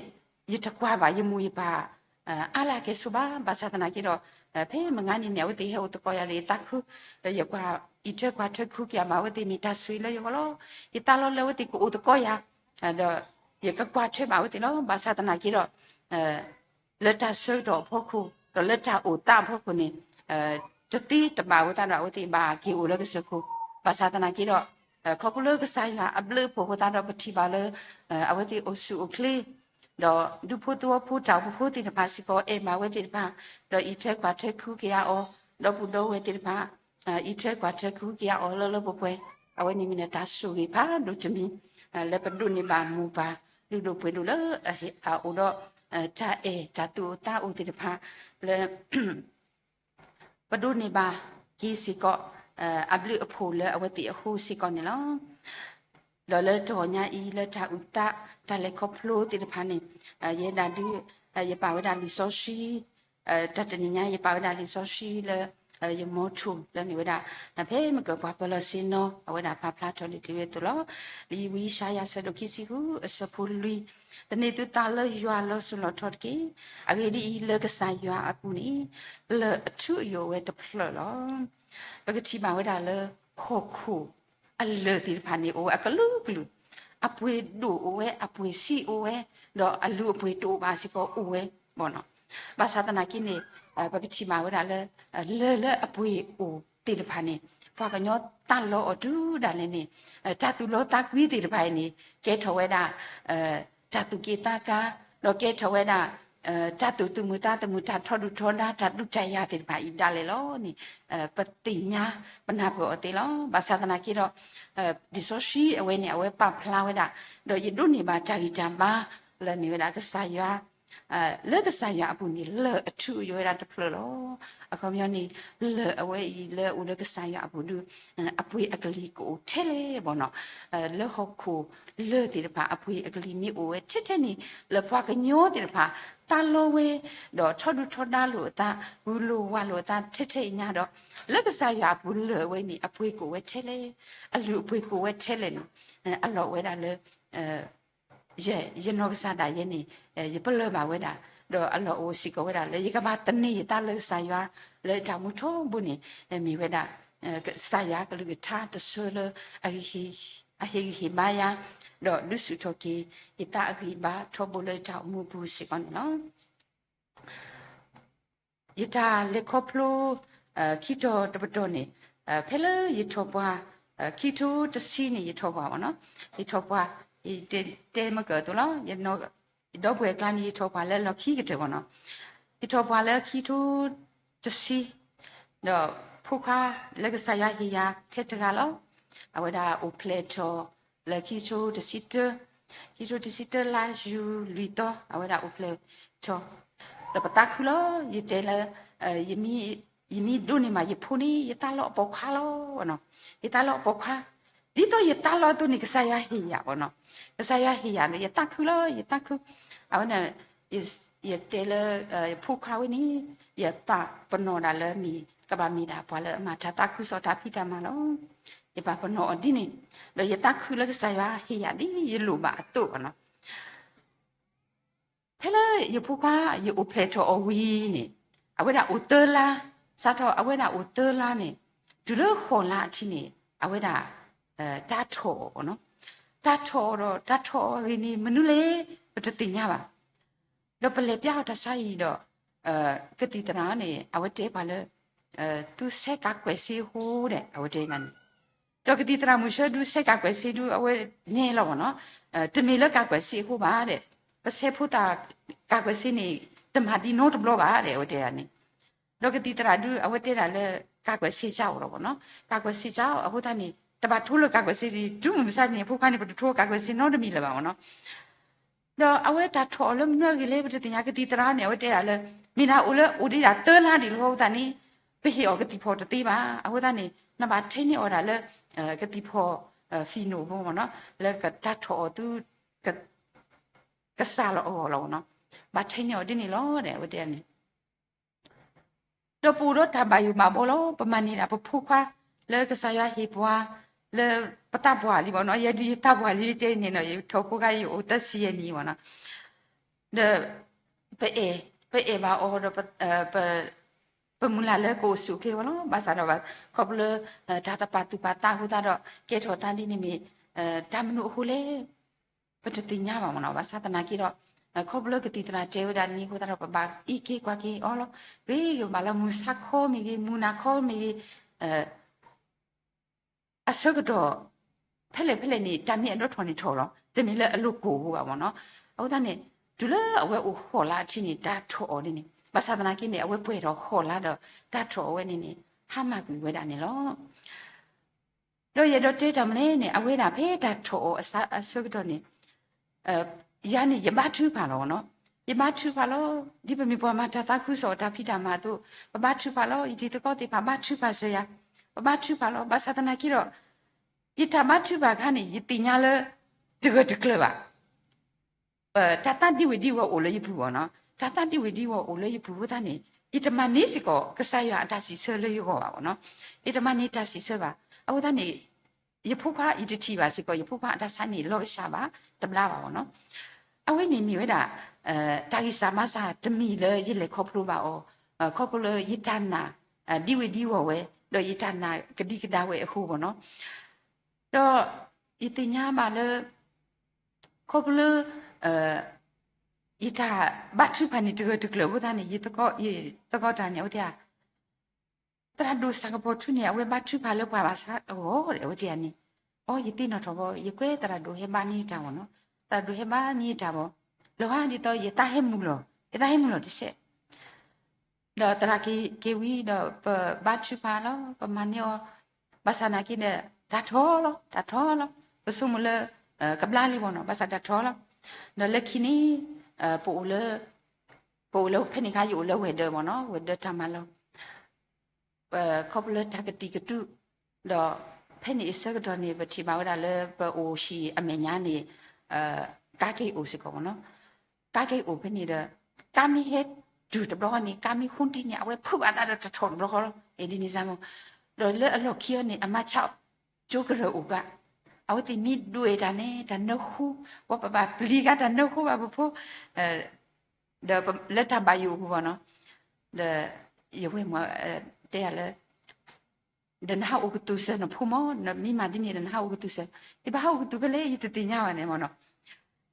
ယတကွၢ်ဘၣ်ယမိၢ်ယပၢ် အါလၢကဲဆိဘၣ်, ဘၣ်ဆၣ်သနာ်က့ဒီး ဖဲမုၢ်ဂၤန့ၣ်န့ၣ် အဝဲသ့ၣ်ဟဲအိၣ်သကိးယၤဒီးယသးခု, ဒီးယကွၢ်အံးထွဲကွၢ်ထွဲခုက့ၤအမၤအဝဲသ့ၣ်မ့ၢ်တၢ်ဆိၣ်ဂ့ၤလၢယဂီၢ်လီၤ. ယသးလီၤလၢအဝဲသ့ၣ်ကအိၣ်သကိးယၤ, ဒီးယကကွၢ်ထွဲဘၣ်အဝဲသ့ၣ်လီၤ. ဘၣ်ဆၣ်သနာ်က့ဒီး လၢတၢ်ဆၢကတီၢ်အဖီခိၣ် ဒီးလၢတၢ်အိၣ်သးအဖီခိၣ်န့ၣ် တသ့တဘၣ်အဃိသတးဒီး အဝဲသ့ၣ်ဘၣ်က့ၤအိၣ်လၢကစၢၢ်ခိၣ်, ဘၣ်ဆၣ်သနာ်က့ဒီး ခီဖျိလၢကစၢ်ယွၤအဘျုးအဖှိၣ်အဃိသတးဒီး ပထံၣ်ဘၣ်လၢ အဝဲသ့ၣ်အိၣ်ဆူၣ်အိၣ်ချ့ ဒီးဒူဖိသဝီဖိတၢ်အိၣ်ဖှိၣ်ဖိသ့ၣ်တဖၣ်စ့ၢ်ကီး အဲၣ်ဘၣ်ဝဲသ့ၣ်တဖၣ်, ဒီးအံးထွဲကွၢ်ထွဲခုက့ၤအီၤ, ဒီပုၢ်ဒီဝဲၢ်သ့ၣ်တဖၣ် အံးထွဲကွၢ်ထွဲခုက့ၤအီၤလၢလၢပှဲၤပှဲၤ, အဝဲန့ၣ်မ့ၢ်ဒၣ်တၢ်ဆိၣ်ဂ့ၤဖးဒိၣ်တမံၤ လၢပဒိးန့ၢ်ဘၣ်မိၢ်ပၢ်လုၢ်ဒိၣ်ပှ့ၤဒိၣ်လၢအအိၣ်ဒီး တၢ်အဲၣ်တၢ်သူၣ်အိၣ်သးအိၣ်သ့ၣ်တဖၣ်လၢ ပဒိးန့ၢ်ဘၣ်က့ၤစ့ၢ်ကီး အဘျုးအဖှိၣ်လၢအဝဲသ့ၣ်အဃိစ့ၢ်ကီးန့ၣ်လီၤ. ဒီးလၢတဂီၤညါအံၤ လၢတၢ်အုၣ်သး တၢ်လဲၤခီဖျိသ့ၣ်တဖၣ်န့ၣ် ယဲဒၣ်ဒုး ယပာ်ဝဲဒၣ်လံာ်စီဆှံ တၢ်တနံၤညါ ယပာ်ဝဲဒၣ်လံာ်စီဆှံလၢ ယမီထိၣ်လၢမ့ၢ်ဝဲဒၣ် ဖဲမ့ၢ်ကပှၤပၢၤလီၢ်ဆ့ၣ်နီၤ အဝဲဒၣ်ပာ်ဖျါထီၣ်လံာ်တ့ၢ်ဝဲအသိးလီၤ. လံာ်ဝံယၡါယၤ အဆၢဒိၣ်ခံဆံဃု အဆၢဖိလွံၢ်, သန့ၤသုသးလၢယွၤလီၤစိၤလီၤထီတက့ၢ်. အဂ့ၢ်ဒ်အံၤ, လၢကစၢ်ယွၤအပူၤန့ၣ် လၢၢ်အထူအယိာ်ဝဲတဖျၢၣ်လီၤ. ပကထံၣ်ဘၣ်ဝဲဒၣ်လၢ ဟီၣ်ခိၣ်အလၢၢ်သ့ၣ်တဖၣ်န့ၣ် အိၣ်ဝဲအကလုာ်ကလုာ်, အပှ့ၤဒိၣ်အိၣ်ဝဲ, အပှ့ၤဆံးအိၣ်ဝဲ, ဒီးအလုၢ်အပှ့ၤတအိၣ်ဘၣ်စ့ၢ်ကီးအိၣ်ဝဲ, ဘၣ်ဆၣ်သနာ်က့န့ၣ် ပကထံၣ်ဘၣ်ဝဲဒၣ်လၢ လၢၢ်လၢအပှ့ၤအိၣ်သ့ၣ်တဖၣ်န့ၣ် ပှၤကညီသးလီအီၤတုၤဒၣ်လဲာ်န့ၣ် တၢ်သူၣ်လီသးကွံသ့ၣ်တဖၣ်အံၤန့ၣ် ကဲထီၣ်ဝဲဒၣ် တၢ်သူၣ်က့ၣ်သးကါ, ဒီးကဲထီၣ်ဝဲဒၣ် တၢ်သူၣ်သုးမုၢ်သးသုးမုၢ် တၢ်ထီဒုၣ်ထီဒါ တၢ်ဒုးတၢ်ယၤသ့ၣ်တဖၣ်အံၤဒၣ်လဲာ်လီၤန့ၣ် ပသ့ၣ်ညါပနၢ်ပၢၢ်အီၤသ့လီၤ. ဘၣ်ဆၣ်သနာ်က့ဒီး လံာ်စီဆှံအဝဲန့ၣ် အဝဲပာ်ဖျါဝဲဒၣ် ဒီးယဒိးန့ၢ်ဘၣ်တၢ်ဂံၢ်တၢ်ဘါ လၢမ့ၢ်ဝဲဒၣ်ကစၢ်ယွၤ လၢကစၢ်ယွၤအပူၤန့ၣ် လၢၢ်အထူအယိာ်ဝဲဒၣ်တဖျၢၣ်လီၤ. အခီပညီန့ၣ် လၢၢ်အဝဲအံၤလၢအအိၣ်လၢကစၢ်ယွၤအပူၤဒုး အပှ့ၤအကလံၤကအိၣ်ထဲလဲၣ်ဘၣ်နီၤ. လၢဟီၣ်ခိၣ်လၢၢ်သ့ၣ်တဖၣ် အပှ့ၤအကလံၤမ့ၢ်အိၣ်ဝဲထဲထဲန့ၣ် လၢပှၤကညီသ့ၣ်တဖၣ် တၢ်လီဝဲ ဒီးထီဒုၣ်ထီဒါလိာ်အသး ဂုာ်လိာ်ဝးလိာ်အသးထဲထဲအံၤညါဒီး လၢကစၢ်ယွၤအပူၤလၢၢ်ဝဲန့ၣ် အပှ့ၤကအိၣ်ဝဲထဲလဲၣ်, အလုၢ်အပှ့ၤကအိၣ်ဝဲထဲလဲၣ်န့ၣ် အလီၢ်ဝဲဒၣ်လၢ ယ ယနီၢ်ကစၢ်ဒၣ်ယဲန့ၣ် ယပလၢၢ်ဘၣ်ဝဲဒၣ်, ဒီးအလီၢ်အိၣ်စ့ၢ်ကီးဝဲဒၣ်လၢယကဘၣ်သန့ၤယသးလၢကစၢ်ယွၤ လၢတၢ်မူထီဘိန့ၣ် မ့ၢ်ဝဲဒၣ် ကစၢ်ယွၤကလုၢ်ကထါတဆၢလၢ အဟ့ၣ်ဂံၢ်ဟ့ၣ်ဘါယၤ, ဒီးဒုးဆူၣ်ထီၣ်က့ၤ ယသးအဂံၢ်ဘါထီဘိလၢတၢ်အိၣ်မူအပူၤစ့ၢ်ကီးန့ၣ်လီၤ. ယတၢ်လဲၤခီဖျိ ခံတီၤတပတီၢ်န့ၣ် ဖဲလၢယထီၣ်ပှၢ် ခံကထိတဆံန့ၣ် ယထီၣ်ပှၢ်မ့ၢ်နီၤ, ယထီၣ်ပှၢ် ယတဲမ့ၢ်ကၢၢ်အသိးလီၤ, ယဒီပုၢ်ဝဲၢ်ကျါန့ၣ် ယထီၣ်ပှၢ်လၢလီၢ်ခံကတၢၢ်မ့ၢ်နီၤ, ယထီၣ်ပှၢ်လၢခံကထိတဆံ ဒီးဖိခွါလၢကစၢ်ယွၤဟ့ၣ်ယၤထဲတဂၤလီၤ. အဝဲဒၣ်အိၣ်ဖျဲၣ်ထီၣ်လၢခံကထိတဆံတၢ, ခံကထိတဆံတၢလါယူၤလွံၢ်သီ အဝဲဒၣ်အိၣ်ဖျဲၣ်ထီၣ်, ဒီးပသးခုလီၤ. ယတဲလၢ ယမ့ၢ်ဒိးန့ၢ်မးယဖိန့ၣ် ယသးလီအပိာ်ခွါလီၤ. ယသးလီအပိာ်ခွါ, ဒ်သိးယသးလီအသိးန့ၣ် ကစၢ်ယွၤဟ့ၣ်ယၤမ့ၢ်နီၤ, ကစၢ်ယွၤဟ့ၣ်ယၤဒီး ယသးခုလီၤ, ယသးခု, အဝဲန့ၣ် ယတဲလၢ ယဖိခွါဝဲန့ၣ် ယပာ်ပနီၣ်ဒၣ်လၢမ့ၢ် ကဘၣ်မ့ၢ်ဒၣ်ပှၤလၢအမၤတၢ်သးခုကစီၣ်တၢ်ဖံးတၢ်မၤလီၤ. ယပာ်ပနီၣ်အီၤဒ်န့ၣ်, ဒီးယသးခုလၢကစၢ်ယွၤဟ့ၣ်ယၤဒ်ယလိၣ်ဘၣ်အသိးမ့ၢ်နီၤ. ဖဲလၢယဖိခွါ ယအိၣ်ဖျဲၣ်ထီၣ်အီၤဝံၤန့ၣ် အဝဲဒၣ်အိၣ်သၢလါ, စးထီၣ်အဝဲဒၣ်အိၣ်သၢလါန့ၣ် တုၤလၢဃိးလါအထံးန့ၣ် အဝဲဒၣ် တၢ်ထီၣ်အီၤမ့ၢ်နီၤ, တၢ်ထီၣ်အီၤဒီး တၢ်ထီၣ်အီၤအဂ့ၢ်န့ၣ် မနုၤလဲၣ် ပတသ့ၣ်ညါဘၣ်. ဒီးပလဲၤပျါအီၤတၢ်ဆါအံၤဒီး ကသံၣ်သရၣ်န့ၣ် အဝဲတဲပှၤလၢ သုဆဲးကးကွဲးစ့အဃိဒီး အဝဲတဲန့ၣ်, ဒီးကသံၣ်သရၣ်မုၣ်ဆှၢဒုးဆဲးကးကွဲးစ့ဒုး အဝဲနဲလီၤမ့ၢ်နီၤ, တမ့ၢ်လၢကးကွဲးစ့အဃိဘၣ်ဒီး ပဆဲးဖိသၣ်ကးကွဲးစ့န့ၣ် တမၤဒံးနီတဘျီဘၣ်ဒီး အဝဲတဲဒၣ်န့ၣ်, ဒီးကသံၣ်သရၣ်ဒုး အဝဲတဲဒၣ်လၢ ကးကွဲးစ့ကၠါအီၤလီၤမ့ၢ်နီၤ, ကးကွဲးစ့ကၠါအီၤအဃိသတးန့ၣ် တဘၣ်ထိလၢကးကွဲးစ့ဒံး တုၤမုၢ်မဆါန့ၣ် အဖိခွါန့ၣ် ပတထိကးကွဲးစ့နီတမံၤလၢၤဘၣ်မ့ၢ်နီၤ. ဒီးအဝဲတၢ်ထီၣ်အီၤလၢမနုၤအဂ့ၢ်လဲၣ် ပတသ့ၣ်ညါ, ကသံၣ်သရၣ်န့ၣ် အဝဲတဲဒၣ်လၢ မ့ၢ်ဒၣ်အိၣ်လၢအိၣ်ဒံးဒၣ်သၢလါဒံးလီၤအဃိသတးန့ၣ် ပဟ့ၣ်အီၤကသံၣ်ဖီၣ်တသ့ဘၣ်, အဃိသတးန့ၣ် နဘၣ်ထဲန့ၢ်အီၤဒၣ်လၢ ကသံၣ်ဖီၣ် ဖံၣ်နိၣ်ဖိမ့ၢ်နီၤ, လၢတၢ်ထီၣ်အီၤသု ကစၢ်လီၤအဂီၢ်လီၤမ့ၢ်နီၤ, ဘၣ်ထဲန့ၢ်အီၤဒ်န့ၣ်လီၤဒီး အဝဲတဲန့ၣ် ဒီးပအိၣ်ဒီးတၢ်ဘၣ်ယိၣ်ဘၣ်ဘှီလီၤ, ပမၤန့ၢ်ဒၣ်ပဖိခွါ လၢကစၢ်ယွၤဟ့ၣ်ပှၤ လၢပသးပှၢ်လံမ့ၢ်နီၤ, ယဲဒုးယသးပှၢ်လံတဲန့ၣ်နီၤ, ယထီၣ်ဖိခါယအိၣ်သၢဆံယဲၢ်နံၣ်မ့ၢ်နီၤ, ဒီး ပအဲၣ် ပအဲၣ်ဘၣ်အီၤဒီး ပမုၢ်လၢ်လၢကအိၣ်ဆူၣ်အိၣ်ချ့ဝဲလီၤ, ဘၣ်ဆၣ်ဒီး ခီဖျိ တၢ်တပာ်သူၣ်ပာ်သးအဃိသတးဒီး ကဲထီၣ်သးဒ်န့ၣ်မ့ၢ် တၢ်မနုၤအဃိလဲၣ် ပတသ့ၣ်ညါဘၣ်မ့ၢ်နီၤ, ဘၣ်ဆၣ်သနာ်က့ဒီး ခီဖျိကသံၣ်သရၣ်တဲဝဲဒၣ်န့ၣ်အဃိသတးဒီး ပဘၣ်အံးက့ၤကွၢ်က့ၤအီၤလီၤ, ဂ့ၤဂ့ၤဘၣ်လၢမုၢ်ဆါခီမ့ၢ်ဂ့ၤ မုၢ်နၤခီမ့ၢ်ဂ့ၤ အဆၢကတီၢ် ဖဲလဲၣ်ဖဲလဲၣ်န့ၣ် တၢ်မ့ၢ်အဒိးထီၣ်န့ၣ်ထီၣ်လီၤ, တမ့ၢ်လၢအလိၤကိၢ်ဘၣ်မ့ၢ်နီၤ, အဃိသတးန့ၣ် တုၤလၢအဝဲအိၣ်ဃိးလါအထံးန့ၣ် တၢ်ထီၣ်အီၤန့ၣ်န့ၣ် ဘၣ်ဆၣ်သနာ်က့န့ၣ် အဝဲပှဲၤထီၣ်ဃိးလါဒီး တၢ်ထီၣ်အီၤဝဲန့ၣ်န့ၣ် ဟါမၢ်ကွံာ်ဝဲဒၣ်န့ၣ်လီၤ. ဒီးယအဲၣ်ဒိးတဲတၢ်မနုၤလဲၣ်န့ၣ် အဝဲဒၣ်ဖဲတၢ်ထီၣ်အီၤအဆၢကတီၢ်န့ၣ် ယၤန့ၣ် ယဘါထုကဖၣ်လီၤနီၤ, ယဘါထုကဖၣ်လီၤ, ဒ်ပမ့ၢ်ပှၤမၤတၢ်သးခုကစီၣ်တၢ်ဖံးတၢ်မၤအသိး ပဘါထုကဖၣ်လီၤ, ယတံၤသကိးသ့ၣ်တဖၣ်ဘါထုကဖၣ်စၢၤယၤ, ပဘါထုကဖၣ်လီၤ, ဘၣ်ဆၣ်သနာ်က့ဒီး ယတၢ်ဘါထုကဖၣ်အခါန့ၣ် ယသ့ၣ်ညါလၢ တဂၢၢ်တကျၢၤဘၣ် တၢ်သးဒ်ဝ့ၢ်ဒ်ဝီၤအိၣ်လၢယပူၤမ့ၢ်နီၤ, တၢ်သးဒ်ဝ့ၢ်ဒ်ဝီၤအိၣ်လၢယပူၤအဃိသတးန့ၣ် ယတမၤန့ၢ်စ့ၢ်ကီး ကစၢ်ယွၤအတၢ်စံးဆၢလၢယဂီၢ်ဘၣ်မ့ၢ်နီၤ, ယတမၤန့ၢ်တၢ်စံးဆၢဘၣ်. အဃိသတးန့ၣ် ယဖိခွါ ယတထံၣ်ဘၣ်စ့ၢ်ကီး ယဖိခွါအတၢ်ဆါန့ၣ် လီၤကဆှၣ်ဘၣ် တဘျါဘၣ်မ့ၢ်နီၤ. အဝဲန့ၣ်မ့ၢ်ဝဲဒၣ် တၢ်ဂံၢ်စၢ်ဘါစၢ်တမံၤလၢယလဲၤခီဖျိဘၣ်အီၤ ခီဖျိလၢယတၢ်နာ် ဒ်ဝ့ၢ်ဒ်ဝီၤဝဲ ဒီးယတၢ်နာ်ကဒံကဒါဝဲအဃိမ့ၢ်နီၤ. ဒီးယသ့ၣ်ညါဘၣ်လၢ ခီဖျိလၢ ယတၢ်ဘါထုကဖၣ်န့ၣ် တဂၢၢ်တကျၢၤအဃိသတးန့ၣ် ယသကိးတၢ်န့ၣ် အဝဲတဲ သရၣ်ဒိၣ်စၢ်ကပီၤထူန့ၣ် အဝဲဘါထုကဖၣ်လၢပှၤဘၣ်ဆၣ်အဂီၢ် အဝဲတဲန့ၣ်, အိ ယသ့ၣ်နီၣ်ထီၣ်ဘၣ် ယကွဲးသရၣ်ဒိၣ်ဟဲဘါန့ၢ်တၢ်မ့ၢ်နီၤ, သရၣ်ဒိၣ်ဟဲဘါန့ၢ်တၢ်ဘၣ်, လီၤဂာ်ဒ်သိးယသးဟဲမုာ်လီၤ, ယသးဟဲမုာ်လီၤတစဲး ဒီးသရၣ်က့ၤဝံၤဒီး ပဘါထုကဖၣ်လီၤ, ပမၤန့ၢ်အီၤ, ဘၣ်ဆၣ်သနာ်က့ဒီး တၢ်ထီၣ်လီၤ, တၢ်ထီၣ်လီၤ, ပဆိကမိၣ်လၢ ကဘျါလံမ့ၢ်နီၤ, ဘၣ်ဆၣ်တၢ်ထီၣ်လီၤ. ဒီးလၢခံန့ၣ် ပအိၣ်လၢ ပအိၣ်လၢဖဲန့ၣ်ခါ ယအိၣ်လၢဝဲၤဒၢးမ့ၢ်နီၤ, ဝဲၤဒၢးတၢ်မၤလီၤ. ခီဖျိလၢတၢ်ကတံာ်ကတူာ်, ဒီးဖဲန့ၣ်အဆၢကတီၢ်န့ၣ် ပထံၣ်ဘၣ်ဝဲဒၣ်လၢပအိၣ်ဟံၣ်အမဲာ်ညါန့ၣ် ကါက့ၤအိၣ်စ့ၢ်ကီးမ့ၢ်နီၤ. ကါက့ၤအိၣ်ဖဲန့ၣ်ဒီး ကါမ့ၢ်ဟဲတုၤတဘျီဃီန့ၣ် ကါမ့ၢ်ဃိတံၢ်န့ၣ် အဝဲဖုးဘၣ်သးဒီးတထီၣ်တဘျီဃီလီၤ. အ့ဒ်န့ၣ်စ့ၢ်မ့ၢ်, ဒီးလၢအလီၢ်ခံအီၤန့ၣ် အမါဆါကၠိကရၢၢ်အိၣ်ဂၤ, အဝဲသ့ၣ်မ့ၢ်ဒွဲၣ်တၢ်န့ၣ် တၢ်နၢဟူ, ပှၤပဘၣ်ပျံၤဂၤတၢ်နၢဟူဘၣ်ပဖိ ဒီးလၢတၢ်ဘၣ်ယိၣ်အပူၤဘၣ်နီၤ, ဒီးယဝဲၢ်မ့ၢ်တဲယၤလၢ ဒီးနဟးအိၣ်ကတူၢ်စၢၤနဖိမ့ၢ်, နမ့ၢ်မၤဒ်န့ၣ်ဒီးနဟးအိၣ်ကတူၢ်စၢၤ, ယဘၣ်ဟးအိၣ်ကတူၢ်ဖဲလဲၣ် ယတသ့ၣ်ညါဘၣ်န့ၣ်မ့ၢ်နီၤ.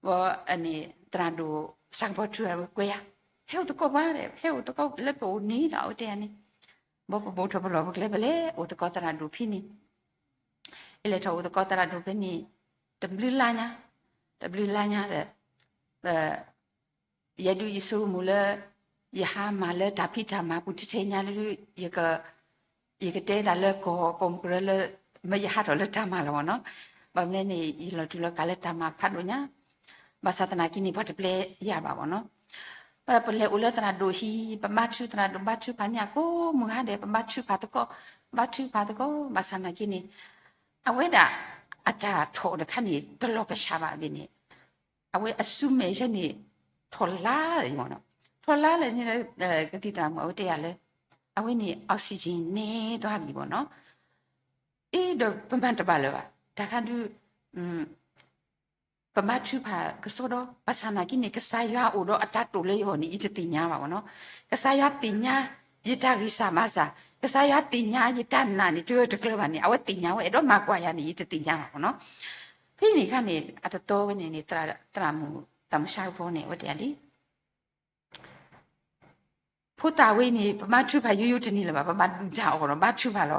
ဘီန့ၣ် သရၣ်ဒိၣ်ဆၣ်ကပီၤထူဝဲကွဲးယၤ, ဟဲအိၣ်သကိးပှၤ, ဟဲအိၣ်သကိးလၢပအိၣ်န့ၣ်ဒီး အဝဲတဲယၤန့ၣ်, ဘီပဘိၣ်ထီၣ်ပလီၢ်ပကျဲဖဲလဲၣ် အိၣ်သကိးသရၣ်ဒိၣ်ဖဲန့ၣ်, ယလဲၤထီၣ်အိၣ်သကိးသရၣ်ဒိၣ်ဖဲန့ၣ် တဘျုးလါညါ, တဘျုးလါညါဒီး ယဲဒုးယဆိကမိၣ်လၢ ယဟးမၤလၢတၢ်ဖံးတၢ်မၤပူၤထဲထဲညါလၢ ယကတဲဒၣ်လၢကီၢ်ပိာ်မုၣ်ကရၢလၢ မ့ၢ်ယဟးထီၣ်လၢတၢ်မၤလီၤမ့ၢ်နီၤ. ဘၣ်မနုၤလဲၣ်န့ၣ် ယလီၤတူာ်လီၤကာ်လၢတၢ်မၤဖးဒိၣ်ညါ, ဘၣ်ဆၣ်သနာ်က့န့ၣ် ပှၤတပျဲယၤဘၣ်မ့ၢ်နီၤ. ပလဲၤအိၣ်လၢသရၣ်ဒိၣ်ဟံၣ် ပဘါထုကဖၣ်သရၣ်ဒိၣ်ဘါထုကဖၣ်န့ၣ် အကိးမုၢ်ဟါဒဲး ပဘါထုကဖၣ်သကိး, ဘါထုကဖၣ်သကိး ဘၣ်ဆၣ်သနာ်က့န့ၣ် အဝဲဒၣ်အတၢ်ထီၣ်တခါန့ၣ် တလီၤကဆှၣ်ဘၣ်ဘၣ်န့ၣ် အဝဲအစုမဲာ်ဆၢန့ၣ် ထီၣ်လါလီၤ, ထီၣ်လါလၢန့ၣ်လၢ ကသံၣ်သရၣ်မုၣ်အဝဲတဲယၤလၢ အဝဲန့ၣ် oxygen နဲၣ်သီဘၣ်မ့ၢ်နီၤ. အ့ဒီးပမၤတဘၣ်လၢၤဘၣ်, တၢ်ခါဒုး ပဘါထုကဖၣ်ကစီဒီ ဘၣ်ဆၣ်သနာ်က့န့ၣ် ကစၢ်ယွၤအိၣ်ဒီးအတၢ်တိာ်လၢယဂီၢ်န့ၣ် ယတသ့ၣ်ညါဘၣ်မ့ၢ်နီၤ. ကစၢ်ယွၤသ့ၣ်ညါယတၢ်ဂံၢ်စၢ်ဘါစၢ်, ကစၢ်ယွၤသ့ၣ်ညါယတၢ်နာ်န့ၣ် တဂၢၢ်တကျၢၤဘၣ်န့ၣ် အဝဲသ့ၣ်ညါဝဲ အဲၣ်ဒိးမၤကွၢ်ယၤန့ၣ် ယတသ့ၣ်ညါဘၣ်မ့ၢ်နီၤ. ဖဲန့ၣ်အခါန့ၣ် အတသီဝဲန့ၣ်န့ၣ် သရၣ်မုၣ် သရၣ်မုၣ်ဆၣ်ကပီၤန့ၣ် အဝဲတဲယၤလံ ဖိသၣ်ဝဲအံၤန့ၣ် ပဘါထုကဖၣ်ယိယိတန့ၢ်လၢၤဘၣ်, ပဘၣ်ဒုၣ်တၢ်အီၣ်ဒီးဘါထုကဖၣ်လီ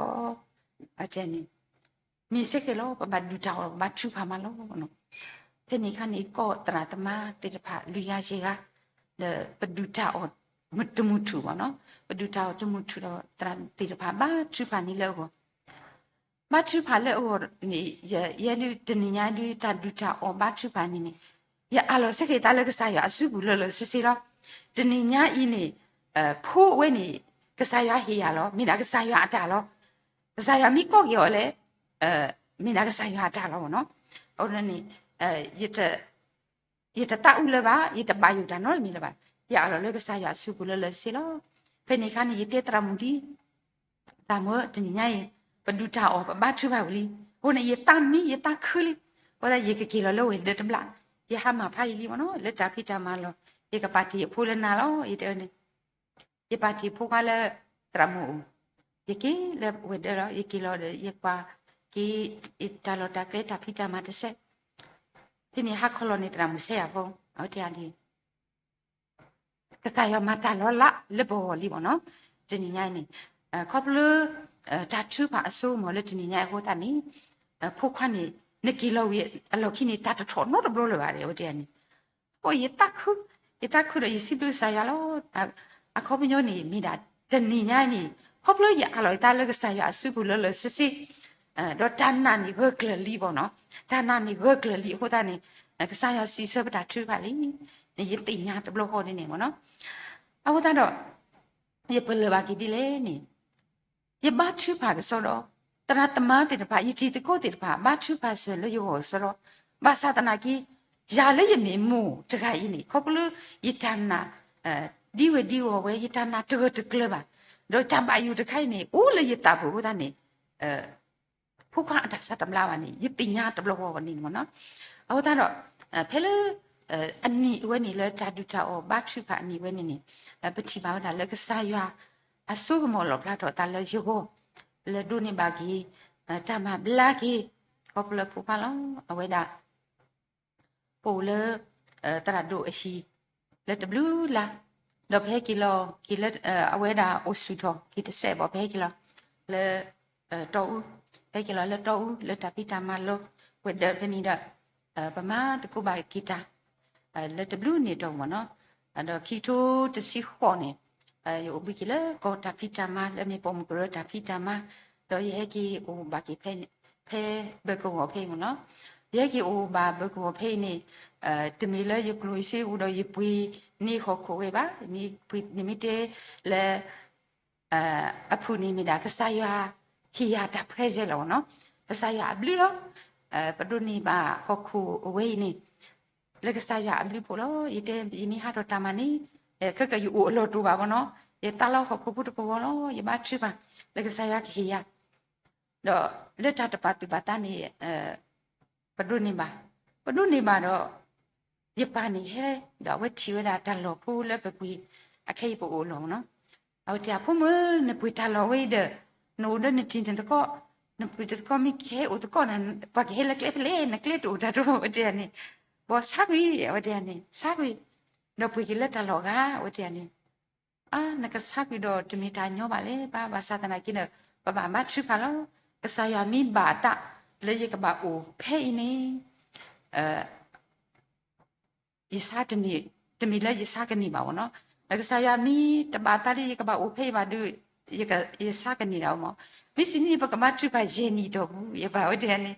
ၤ. အတဲန့ၣ် မ့ၢ်စ့ၢ်ကီးလီၤ, ပဘၣ်ဒုၣ်တၢ်အီၣ်ဒီးပဘါထုကဖၣ်မးလီၤ. ဖဲန့ၣ်အခါန့ၣ် ကီၢ်သရၣ်သမါသ့ၣ်တဖၣ် လွံၢ်ဂၤယဲၢ်ဂၤ ဒီးပဒုၣ်တၢ်အီၣ်တမုာ်ထူၣ်မ့ၢ်နီၤ, ပဒုၣ်တၢ်အီၣ်တမုာ်ထူၣ်ဒီး သရၣ်သ့ၣ်တဖၣ်ဘါထုကဖၣ်န့ၣ်လၢအဂီၢ် ဘါထုကဖၣ်လၢအဂီၢ်န့ၣ် ယဲဒုးတနံၤညါဒုး တၢ်ဒုၣ်တၢ်အီၣ်ဘါထုကဖၣ်န့ၣ်န့ၣ် ယအးလီၤစ့ၢ်ကီးသးလၢကစၢ်ယွၤအစုပူၤလၢလၢဆ့ဆ့လီၤ. တနံၤညါအံၤန့ၣ် ဖိဝဲန့ၣ် ကစၢ်ယွၤဟ့ၣ်ယၤလီၤ, မ့ၢ်ဒၣ်ကစၢ်ယွၤအတၢ်လီၤ. ကစၢ်ယွၤမ့ၢ်ကိးက့ၤအီၤလဲၣ် မ့ၢ်ဒၣ်ကစၢ်ယွၤအတၢ်လီၤမ့ၢ်နီၤ. အဃိန့ၣ် ယတသးအုးလၢၤဘၣ်, ယတဘၣ်ယိၣ်တၢ်နီတမံၤလၢၤဘၣ်. ယအးလီၤလၢကစၢ်ယွၤအစုပူၤလၢလၢဆ့ဆ့လီၤ. ဖဲန့ၣ်အခါန့ၣ် ယတဲသရၣ်မုၣ်ဒ် သရၣ်မုၣ်ဧၢ တနံၤညါအံၤ ပဒုၣ်တၢ်အီၣ် ပဘါထုကဖၣ်ဝံၤလံ. အဃိန့ၣ် ယသးမံ ယသးခုလံ. အဃိသတး ယကက့ၤလီၤလၢဝဲၤဒၢးတဘျီ, ယဟးမၤဖးယံာ်လံမ့ၢ်နီၤ, လၢတၢ်ဖံးတၢ်မၤလီၢ်, ယကပာ်တ့ၢ်ယဖိလၢနၤလီၤ ယတဲန့ၣ်. ယပာ်တ့ၢ်ဖိခွါလၢသရၣ်မုၣ်အိၣ်, ယက့ၤလၢဝဲၤဒၢးလီၤ, ယက့ၤလီၤဒီး ယကွၢ်က့ၤ တၢ်လီၢ်တၢ်ကျဲတၢ်ဖံးတၢ်မၤတစဲး. ဖဲန့ၣ်ဟါခီလီၤန့ၣ် သရၣ်မုၣ်စဲယၤဖိ, အဝဲတဲဒ် ကစၢ်ယွၤမၤတၢ်လီၤလးလၢပဂီၢ်လံမ့ၢ်နီၤ. တနံၤညါအံၤန့ၣ် ခီဖျိ တၢ်ထုကဖၣ်အစိကမီၤလၢတနံၤညါအံၤအဃိသတးန့ၣ် ဖိခွါန့ၣ် နက့ၤလီၤဝံၤအလီၢ်ခံန့ၣ် တၢ်တထီၣ်နီတဘျီလၢၤဘၣ် အဝဲတဲန့ၣ်. အိ ယသးခု, ယသးခုဒီးယစံးဘျုးကစၢ်ယွၤလီၤ. အခီပညီန့ၣ် မ့ၢ်ဒၣ်တနံၤညါအံၤန့ၣ် ခီဖျိယအးလီၤယသးလၢကစၢ်ယွၤအစုပူၤလၢလၢဆ့ဆ့ ဒီးတၢ်နာ်န့ၣ်ဂၢၢ်ကျၢၤလံမ့ၢ်နီၤ. တၢ်နာ်န့ၣ်ဂၢၢ်ကျၢၤလံအဃိသတးန့ၣ် ကစၢ်ယွၤစံးဆၢပတၢ်ထုကဖၣ်လံန့ၣ် ယသ့ၣ်ညါတဘျီဃီဒ်န့ၣ်မ့ၢ်နီၤ. အဃိသတးဒီး ယပလၢၢ်ဘၣ်က့ၤဒ်လဲၣ်န့ၣ် ယဘါထုကဖၣ်ကစီဒီ, သရၣ်သမါသ့ၣ်တဖၣ် ယတံၤသကိးသ့ၣ်တဖၣ် ဘါထုကဖၣ်စၢၤလၢယဂီၢ်ကစီဒီ, ဘၣ်ဆၣ်သနာ်က့ ယၤလၢယမ့ၢ်မိၢ်တဂၤအံၤန့ၣ် ခီဖျိယတၢ်နာ် ဒ်ဝဲဒ်ဂီၤဝဲ ယတၢ်နာ်တဂၢၢ်တကျၢၤဘၣ်, ဒီးတၢ်ဘၣ်ယိၣ်တခါအံၤန့ၣ် အိၣ်လၢယသးပူၤအဃိသတးန့ၣ် ဖိခွါအတၢ်ဆါတမျါဘၣ်န့ၣ် ယသ့ၣ်ညါတဘျီဃီန့ၣ်မ့ၢ်နီၤ. အဃိသတးဒီး ဖဲလၢ အနံၤအဝဲန့ၣ် လၢတၢ်ဒုၣ်တၢ်အီၣ်ဘါထုကဖၣ်အနံၤဝဲန့ၣ်န့ၣ် ပထံၣ်ဘၣ်ဝဲဒၣ်လၢကစၢ်ယွၤ အစိကမီၤလီၣ်ဖျါထီၣ်သးလၢယဂီၢ် လၢဒိးန့ၢ်ဘၣ်က့ၤ တၢ်မၤဘျါက့ၤ ခီဖျိဖိခွါလီၤ. အဝဲဒၣ် ပအိၣ်လၢ သရၣ်ဒိၣ်အဟံၣ် လၢတဘျုးလါ, ဒီးပဟဲက့ၤလီၤက့ၤလၢ အဝဲဒၣ်အိၣ်ဆူၣ်ထီၣ်က့ၤတစဲးဘၣ် ပဟဲက့ၤလီၤ လၢ တီအူ, ပဟဲက့ၤလီၤလၢတီအူ လၢတၢ်ဖံးတၢ်မၤလီၤ ဝဲၤဒၢးဖဲန့ၣ်ဒီး ပမၤသကိးဘၣ်က့ၤတၢ် လၢတဘျုးန့ၣ်တီမ့ၢ်နီၤ. ဒီးခံကထိတဆံဃိးန့ၣ် ယအိၣ်ဘှံးက့ၤလၢကီၢ်တၢ်ဖံးတၢ်မၤ လၢမ့ၢ်ပိာ်မုၣ်ကရၢတၢ်ဖံးတၢ်မၤ, ဒီးယဟဲက့ၤအိၣ်ဘၣ်က့ၤဖဲ ဖဲဘၢၣ်ကဝီၤဖဲအံၤမ့ၢ်နီၤ. ယဟဲက့ၤအိၣ်ဘၣ်ဘၢကဝီၤဖဲအံၤန့ၣ်, တမ့ၢ်လၢယကျိၣ်ယစ့အိၣ်ဒီးယပှ့ၤန့ၢ်ဟီၣ်ခိၣ်ဝဲဘၣ်. မ့ၢ်ပှ့ၤန့ၣ်မ့ၢ်တဲလၢ အဖုၣ်န့ၣ်မ့ၢ်ဒၣ် ကစၢ်ယွၤဟ့ၣ်ယၤတၢ် present လီၤနီၤ, ကစၢ်ယွၤအဘျုးလီၤ. ပဒိးန့ၢ်ဘၣ်ဟီၣ်ခိၣ်အဝဲအံၤန့ၣ် လၢကစၢ်ယွၤအဘျုးဖှိၣ်လီၤ. ယတဲ ယမ့ၢ်ဟးထီၣ်တၢ်မၤန့ၣ်, ခဲကယအိၣ်အလီၢ်တအိၣ်ဘၣ်မ့ၢ်နီၤ, ယသးလီဟီၣ်ခိၣ်ဖိတကဝီၤလီၤ. ယဘါထုကဖၣ် လၢကစၢ်ယွၤကဟ့ၣ်ယၤ ဒီးလၢတၢ်တပာ်သူၣ်ပာ်သးန့ၣ် ပဒိးန့ၢ်ဘၣ်, ပဒိးန့ၢ်ဘၣ်ဒီး ယပၢ်န့ၣ်ဟဲ ဒီးအဝဲထံၣ်ဝဲဒၣ်တၢ်လီၢ်ဖိလၢပပှ့ၤ အခဲအံၤပအိၣ်လီၤမ့ၢ်နီၤ. အဝဲတဲ ဖိမုၣ် နပှ့ၤတၢ်လီၢ်ဝဲအံၤဒီး နအိၣ်ဒီးနတံၤနသကိး, နပှ့ၤတသကိး မ့ၢ်ကဟဲအိၣ်သကိးနၤ ပှၤကဟဲလၢကျဲဖဲလဲၣ်, နကျဲတအိၣ်တၢ်တအိၣ် အဝဲတဲန့ၣ်, ဘီဆါကွံာ် အဝဲတဲန့ၣ် ဆါကွံာ်, ဒီးပှ့ၤက့ၤလၢတၢ်လီၢ်အဂၤ အဝဲတဲန့ၣ် အါ နကဆါကွံာ်ဒီးတမ့ၢ်တၢ်ညီဘၣ်လၢၤဘၣ်, ဘၣ်ဆၣ်သနာ်က့ဒီး ပဘၣ်ဘါထုကဖၣ်လီၤ. ကစၢ်ယွၤမ့ၢ်ဘၣ်အသး လၢယကဘၣ်အိၣ်ဖဲအံၤန့ၣ် ယဆါတန့ၢ်, တမ့ၢ်လၢယဆါကန့ၢ်ဘၣ်မ့ၢ်နီၤ. ကစၢ်ယွၤမ့ၢ်တဘၣ်အသးလၢယကဘၣ်အိၣ်ဖဲအံၤဘၣ်ဒီး ယဆါကန့ၢ်ဒၣ်မ့ၢ်, မ့ၢ်စံးန့ၣ် ပကဘါထုကဖၣ်ယဲၢ်နံၣ်အတီၢ်ပူၤ, ယပၢ်ဝဲတဲန့ၣ်,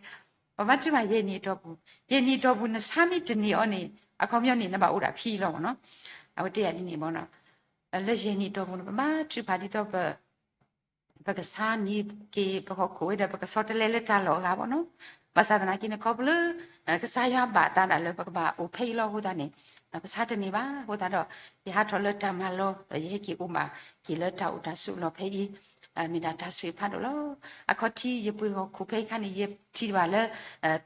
ပဘါထုကဖၣ်ယဲၢ်နံၣ်အတီၢ်ပူၤ, ယဲၢ်နံၣ်အတီၢ်ပူၤ နဆါမ့ၢ်တန့ၢ်အီၤန့ၣ် အခီပညီန့ၣ် နဘၣ်အိၣ်ဒၣ်ဖဲအံၤလီၤမ့ၢ်နီၤ, အဝဲတဲယၤဒ်န့ၣ်မ့ၢ်နီၤ. လၢယဲၢ်နံၣ်အတီၢ်ပူၤန့ၣ် ပဘါထုကဖၣ်ဒ်သိး ပကဆါန့ၢ်က့ၤပဟီၣ်ခိၣ်ဝဲဒီး ပကဆီတလဲလၢတၢ်လီၢ်အဂၤမ့ၢ်နီၤ. ဘၣ်ဆၣ်သနာ်က့န့ၣ် ခီဖျိလၢ ကစၢ်ယွၤဘၣ်အသးဒၣ်လၢပကဘၣ်အိၣ်ဖဲအံၤလီၤအဃိသတးန့ၣ် ပဆါတန့ၢ်ဘၣ်. အဃိသတးဒီး ယဟးထီၣ်လၢတၢ်မၤလီၤ ဒီးယဟဲက့ၤအိၣ်ဘၣ်က့ၤလၢတၢ်အိၣ်တၢ်ဆိးလီၢ်ဖဲအံၤ မ့ၢ်ဒၣ်တၢ်ဆိၣ်ဂ့ၤဖးဒိၣ်လီၤ. အခီၣ်ထံးယပှ့ၤဟီၣ်ခိၣ်ဖဲအံၤအခါန့ၣ် ယထံၣ်ဘၣ်လၢ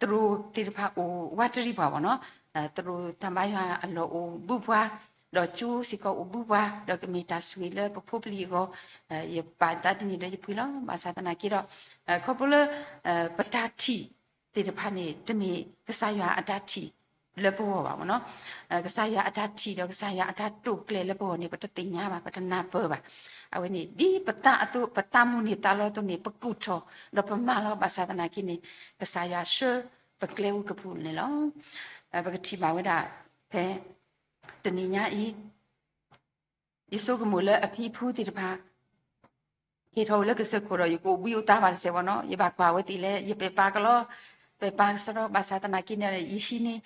သရိာ်သ့ၣ်တဖၣ်အိၣ်ဝးတရံးပှၤမ့ၢ်နီၤ, သရိာ်တၢ်ဘါယွၤအလီၢ်အိၣ်ဘူးပှၤ, ဒီးကၠိစ့ၢ်ကီးအိၣ်ဘူးပှၤ, ဒီးကမ့ၢ်တၢ်ဆိၣ်ဂ့ၤလၢပဖိပလံၤအဂီၢ်, ယပာ်သးဒ်န့ၣ်ဒီးယပှ့ၤလီၤ. ဘၣ်ဆၣ်သနာ်က့ဒီး ခီဖျိလၢ ပတၢ်ထံၣ်သ့ၣ်တဖၣ်န့ၣ် တမ့ၢ်ကစၢ်ယွၤအတၢ်ထံၣ်လၢပဂီၢ်ဘၣ်မ့ၢ်နီၤ, ကစၢ်ယွၤအတၢ်ထံၣ်ဒီးကစၢ်ယွၤအတၢ်တိာ်ကျဲၤလၢပဂီၢ်န့ၣ် ပတသ့ၣ်ညါဘၣ် ပတနၢ်ပၢၢ်ဘၣ်. အဝဲန့ၣ် ဒ်ပသးအသိး ပသးမုၢ်န့ၢ်သးလီအသိးန့ၣ် ပကူၣ်ထီၣ် ဒီးပမၤလီၤ. ဘၣ်ဆၣ်သနာ်က့န့ၣ် ကစၢ်ယွၤဆှၢပကျဲဧိၤကပူၤန့ၣ်လီၤ. ပကထံၣ်ဘၣ်ဝဲဒၣ် ဖဲ တနံၤညါအံၤ ယဆိကမိၣ်လၢအဖံအဖုသ့ၣ်တဖၣ် က့ၤထီၣ်အိၣ်လၢကစၢၢ်ခိၣ်ဒီး ယကအိၣ်ဘှံးအိၣ်သါဘၣ်တစဲးဘၣ်နီၤ, ယဘၣ်ကွၢ်ဝဲသ့ၣ်လၢ ယပဲာ်ပာ်ကလီ, ပဲာ်ပာ်ကစီဒီ ဘၣ်ဆၣ်သနာ်က့န့ၣ် ယဟံးန့ၢ်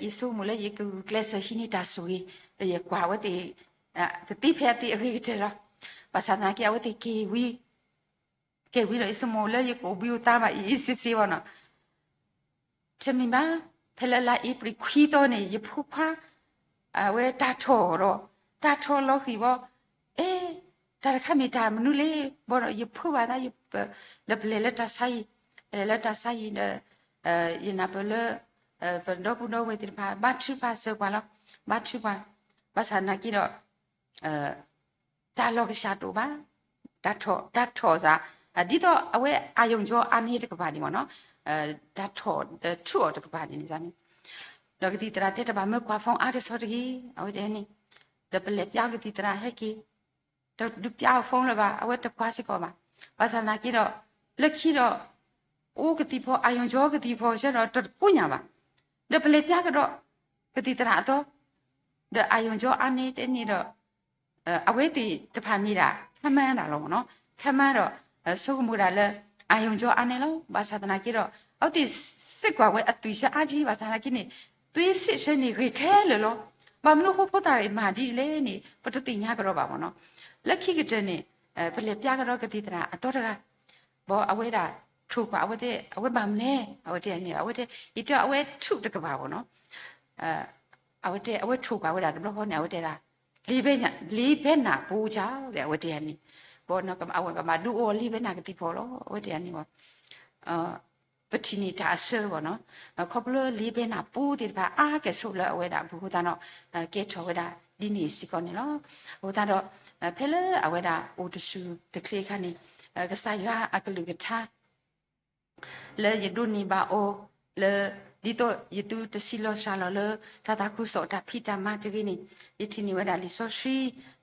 ယဆိကမိၣ်လၢယကဂုာ်ကျဲးစၢးဟံးန့ၢ်တၢ်ဆိၣ်ဂ့ၤ, ယကွၢ်ဝဲသ့ၣ် ကသ့ဖဲအသ့ၣ်အဂ့ၤကတၢၢ်လီၤ. ဘၣ်ဆၣ်သနာ်က့ အဝဲသ့ၣ်က့ၤဝံၤ က့ၤဝံၤဒီး ယဆိကမိၣ်လၢယကအိၣ်ဘှံးအိၣ်သါဘၣ်အံၤအံၤစ့စ့ဘၣ်နီၤ. တမ့ၢ်ဘၣ်, ဖဲလၢလါအ့ဖြ့ၣ်ခွံသီန့ၣ် ယဖိခွါ အဝဲတၢ်ထီၣ်ဒီး တၢ်ထီၣ်လီၤဃံၤဘီ, အဲ တၢ်တခါမ့ၢ်တၢ်မနုၤလဲၣ်ဘီဒီး ယဖုးဘၣ်သး ဒီးပလဲၤလၢတၢ်ဆါဟံၣ်, ပလဲၤလၢတၢ်ဆါဟံၣ်ဒီး ယနၢ်ပၢၢ်လၢ ပဒီပုၢ်ဒီဝဲၢ်သ့ၣ်တဖၣ် ဘါထုကဖၣ်စၢၤပှၤလီၤ, ဘါထုကဖၣ်, ဘၣ်ဆၣ်သနာ်က့ဒီး တၢ်လီၢ်ကစၢ်တအိၣ်ဘၣ်, တၢ်ထီၣ် တၢ်ထီၣ်သး ဒ်သိးအဝဲအရုံကြောအားနည်းတကပၤန့ၣ်မ့ၢ်နီၤ, တၢ်ထီၣ် ထူးအီၤတကပၤန့ၣ်န့ၣ်, ဒီးကသံၣ်သရၣ်တဲတဘၣ်မၢကွၢ် phone အါကစီၣ်တဂ့ၤ, အဝဲတဲန့ၣ်, ဒီးပလဲၤပျါကသံၣ်သရၣ်ဟဲက့ၤ, တဒုးပျါအီၤ phone လၢၤဘၣ်, အဝဲတကွၢ်စ့ၢ်ကီးဘၣ်, ဘၣ်ဆၣ်သနာ်က့ဒီး လၢခံဒီး အိၣ်ကသံၣ်ဖီ အရုံကြောကသံၣ်ဖီ ဆဲဒီးတကိညၣ်ဘၣ်, ဒီးပလဲၤပျါကဒီး ကသံၣ်သရၣ်အသီ, ဒီးအရုံကြောအားနည်းတန့ၢ်ဒီး အဝဲသ့ၣ်တဖၣ်မ့ၢ်ဒၣ် ခမန်း ဒၣ်လီၤမ့ၢ်နီၤ, ခမန်း ဒီး ဆိကမိၣ်ဒၣ်လၢ အရုံကြောအားနည်းလီၤ, ဘၣ်ဆၣ်သနာ်က့ဒီး အဝဲသ့ၣ်စ့ၢ်ကီးဝဲအသွံၣ်ဆၢအါကံ ဘၣ်ဆၣ်သနာ်က့န့ၣ် သွေးစစ်ဆဲန့ၣ်ဂ့ၤခဲလၢာ်လီၤ, ဘၣ်မနုၤဃိဖိသၣ်ဂ့ၤမၤဒ်လဲၣ်န့ၣ် ပတသ့ၣ်ညါကဒီးဘၣ်မ့ၢ်နီၤ, လၢခံကတၢၢ်န့ၣ် ပလဲၤပျါကဒီးကသံၣ်သရၣ်အသီတဂၤ ဘီအဝဲဒၣ် ထိၣ်ကွၢ်အဝဲသ့ၣ် အဝဲဘၣ်မနုၤလဲၣ် အဝဲတဲန့ၣ် အဝဲတဲ ယတဲအဝဲထူးတကပၤဘီနီၤ, အဝဲတဲ အဝဲထိၣ်ကွၢ်ဝဲဒၣ်တဘျီဃီန့ၣ် အဝဲတဲဒၣ် လေးဘဲနံ လေးဘဲနံ ပူကြ အဝဲတဲန့ၣ်, ဘီအဝဲကမၤဒုးအိၣ် လေးဘဲနံ ကသံၣ်ဖီလီၤ အဝဲတဲန့ၣ်ဘီ ပထံၣ်န့ၢ်တၢ်အဆၢဘီနီၤ, ခီဖျိလေးဘဲနံ ပူသ့ၣ်တဖၣ် အါကဲၣ်ဆိးလၢအဝဲဒၣ် အဘူးအဃိသတးဒီး ကဲထီၣ်ဝဲဒၣ်ဒ်န့ၣ်စ့ၢ်ကီးန့ၣ်လီၤ. အဃိသတးဒီး ဖဲလၢအဝဲဒၣ်အိၣ်တဆူၣ်တချ့အခါန့ၣ် ကစၢ်ယွၤအကလုၢ်ကထါ လၢယဒိးန့ၢ်ဘၣ်အီၤ လၢ ဒ်သိးယသုတဆံးလီၤစှၤလီၤလၢ တၢ်သးခုကစီၣ်တၢ်ဖံးတၢ်မၤတဂ့ၤန့ၣ် ယထံၣ်န့ၢ်ဝဲဒၣ်လံာ်စီဆှံ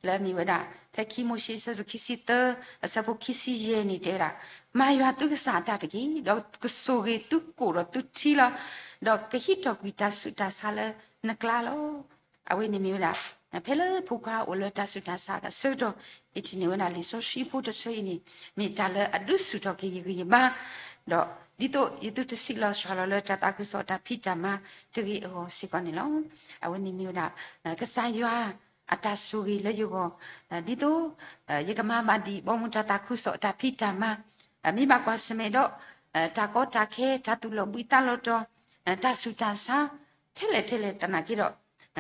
လၢအမ့ၢ်ဝဲဒၣ် ဖဲခံမိၤၡ့ အဆၢဒိၣ်ခံဆံသၢ အဆၢဖိခံဆံယဲၢ်န့ၣ် တဲဝဲဒၣ်, မၤယွၤသုကစၢ်အတၢ်တက့ၢ်, ဒီးကဆိၣ်ဂ့ၤသုကိၣ်ဒီးသုထံလီၤ, ဒီးကဟံးထီၣ်ကွံာ်တၢ်ဆူးတၢ်ဆါလၢနကျါလီၤ. အဝဲန့ၣ်မ့ၢ်ဝဲဒၣ် ဖဲလၢဖိခွါအိၣ်လၢတၢ်ဆူးတၢ်ဆါအဆၢကတီၢ် ယထံၣ်န့ၢ်ဝဲဒၣ်လံာ်စီဆှံဖိတဆၢအံၤန့ၣ် မ့ၢ်တၢ်လၢအဒုးဆူၣ်ထီၣ်က့ၤယဂံၢ်ယဘါ, ဒီး ဒ်သိးယသုတစံးလီၤစှၤလီၤလၢတၢ်သးခုကစီၣ်တၢ်ဖံးတၢ်မၤတဂ့ၤအဂီၢ်စ့ၢ်ကီးန့ၣ်လီၤ. အဝဲန့ၣ်မ့ၢ်ဝဲဒၣ် ကစၢ်ယွၤအတၢ်ဆိၣ်ဂ့ၤလၢယဂီၢ်, ဒ်သိး ယကမၤဘၣ်ဒံးဘီမုၢ်တၢ်သးခုကစီၣ်တၢ်ဖံးတၢ်မၤ, မ့ၢ်ဘၣ်ကွၢ်ဆၢၣ်မဲာ်ဒီး တၢ်ကီတၢ်ခဲ တၢ်သူၣ်လီၤဘှံးသးလီၤတီၤ, တၢ်ဆူးတၢ်ဆါ ထဲလဲၣ်ထဲလဲၣ်သနာ်က့ဒီး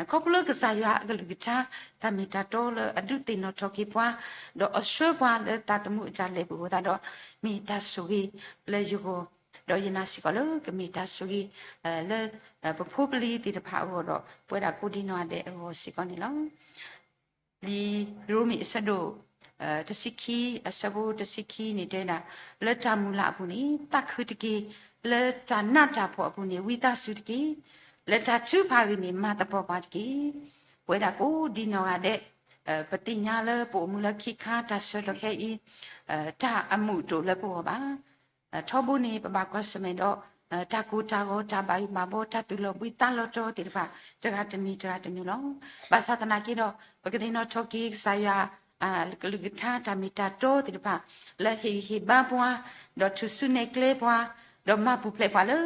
ခီဖျိလၢကစၢ်ယွၤအကလုၢ်ကထါ တၢ်မ့ၢ်တၢ်တီလၢအဒုးသ့ၣ်နီၣ်ထီၣ်က့ၤပှၤ, ဒီးအဆှၢပှၤလၢသးသမူအတၢ်လဲၤပူၤအဃိသတးဒီး မ့ၢ်တၢ်ဆိၣ်ဂ့ၤလၢယဂီၢ်, ဒီးယနာ်စ့ၢ်ကီးလၢကမ့ၢ်တၢ်ဆိၣ်ဂ့ၤ လၢ ပဖိပလံၤသ့ၣ်တဖၣ်အဂီၢ်ဒီး ပဝဲဒၣ်ကိးဒံနီၢ်ဂၤဒဲးအဂီၢ်စ့ၢ်ကီးန့ၣ်လီၤ. လံာ်ရိမ့ၤအဆၢဒိၣ် တဆံခံ အဆၢဖိတဆံခံန့ၣ်တဲဝဲဒၣ်, လၢတၢ်မုၢ်လၢ်အပူၤန့ၣ် သးခုတက့ၢ်, လၢတၢ်နးတၢ်ဖှီၣ်အပူၤန့ၣ် ဝံသးစူၤတက့ၢ်, လၢတၢ်ထုကဖၣ်ဂ့ၤန့ၣ် မၤသပှၢ်ပှၢ်တက့ၢ်. ပဝဲဒၣ်ကိးဒံနီၢ်ဂၤဒဲး ပသ့ၣ်ညါလၢပအိၣ်မူလၢခံခါတၢ်ဆၢကတီၢ်ခဲအံၤ တၢ်အမုာ်တအိၣ်လၢပဂီၢ်ဘၣ်. ထီဘိန့ၣ် ပဘၣ်ကွၢ်ဆၢၣ်မဲာ်ဒီး တၢ်ကိၢ်တၢ်ဂီၤ တၢ်ဘၣ်ယိၣ်ဘၣ်ဘီ တၢ်သူၣ်လီၤဘှံးသးလီၤတီၤသ့ၣ်တဖၣ် တဂၤတမံၤတဂၤတမံၤလီၤ. ဘၣ်ဆၣ်သနာ်က့ဒီး ပကသ့ၣ်နီၣ်ထီၣ်က့ၤကစၢ်ယွၤ ကလုၢ်ကထါတၢ်မ့ၢ်တၢ်တီသ့ၣ်တဖၣ် လၢဟ့ၣ်ဂံၢ်ဟ့ၣ်ဘါပှၤ, ဒီးထုးစုနဲၣ်ကျဲပှၤ, ဒီးမၤပူၤဖျဲးပှၤလၢ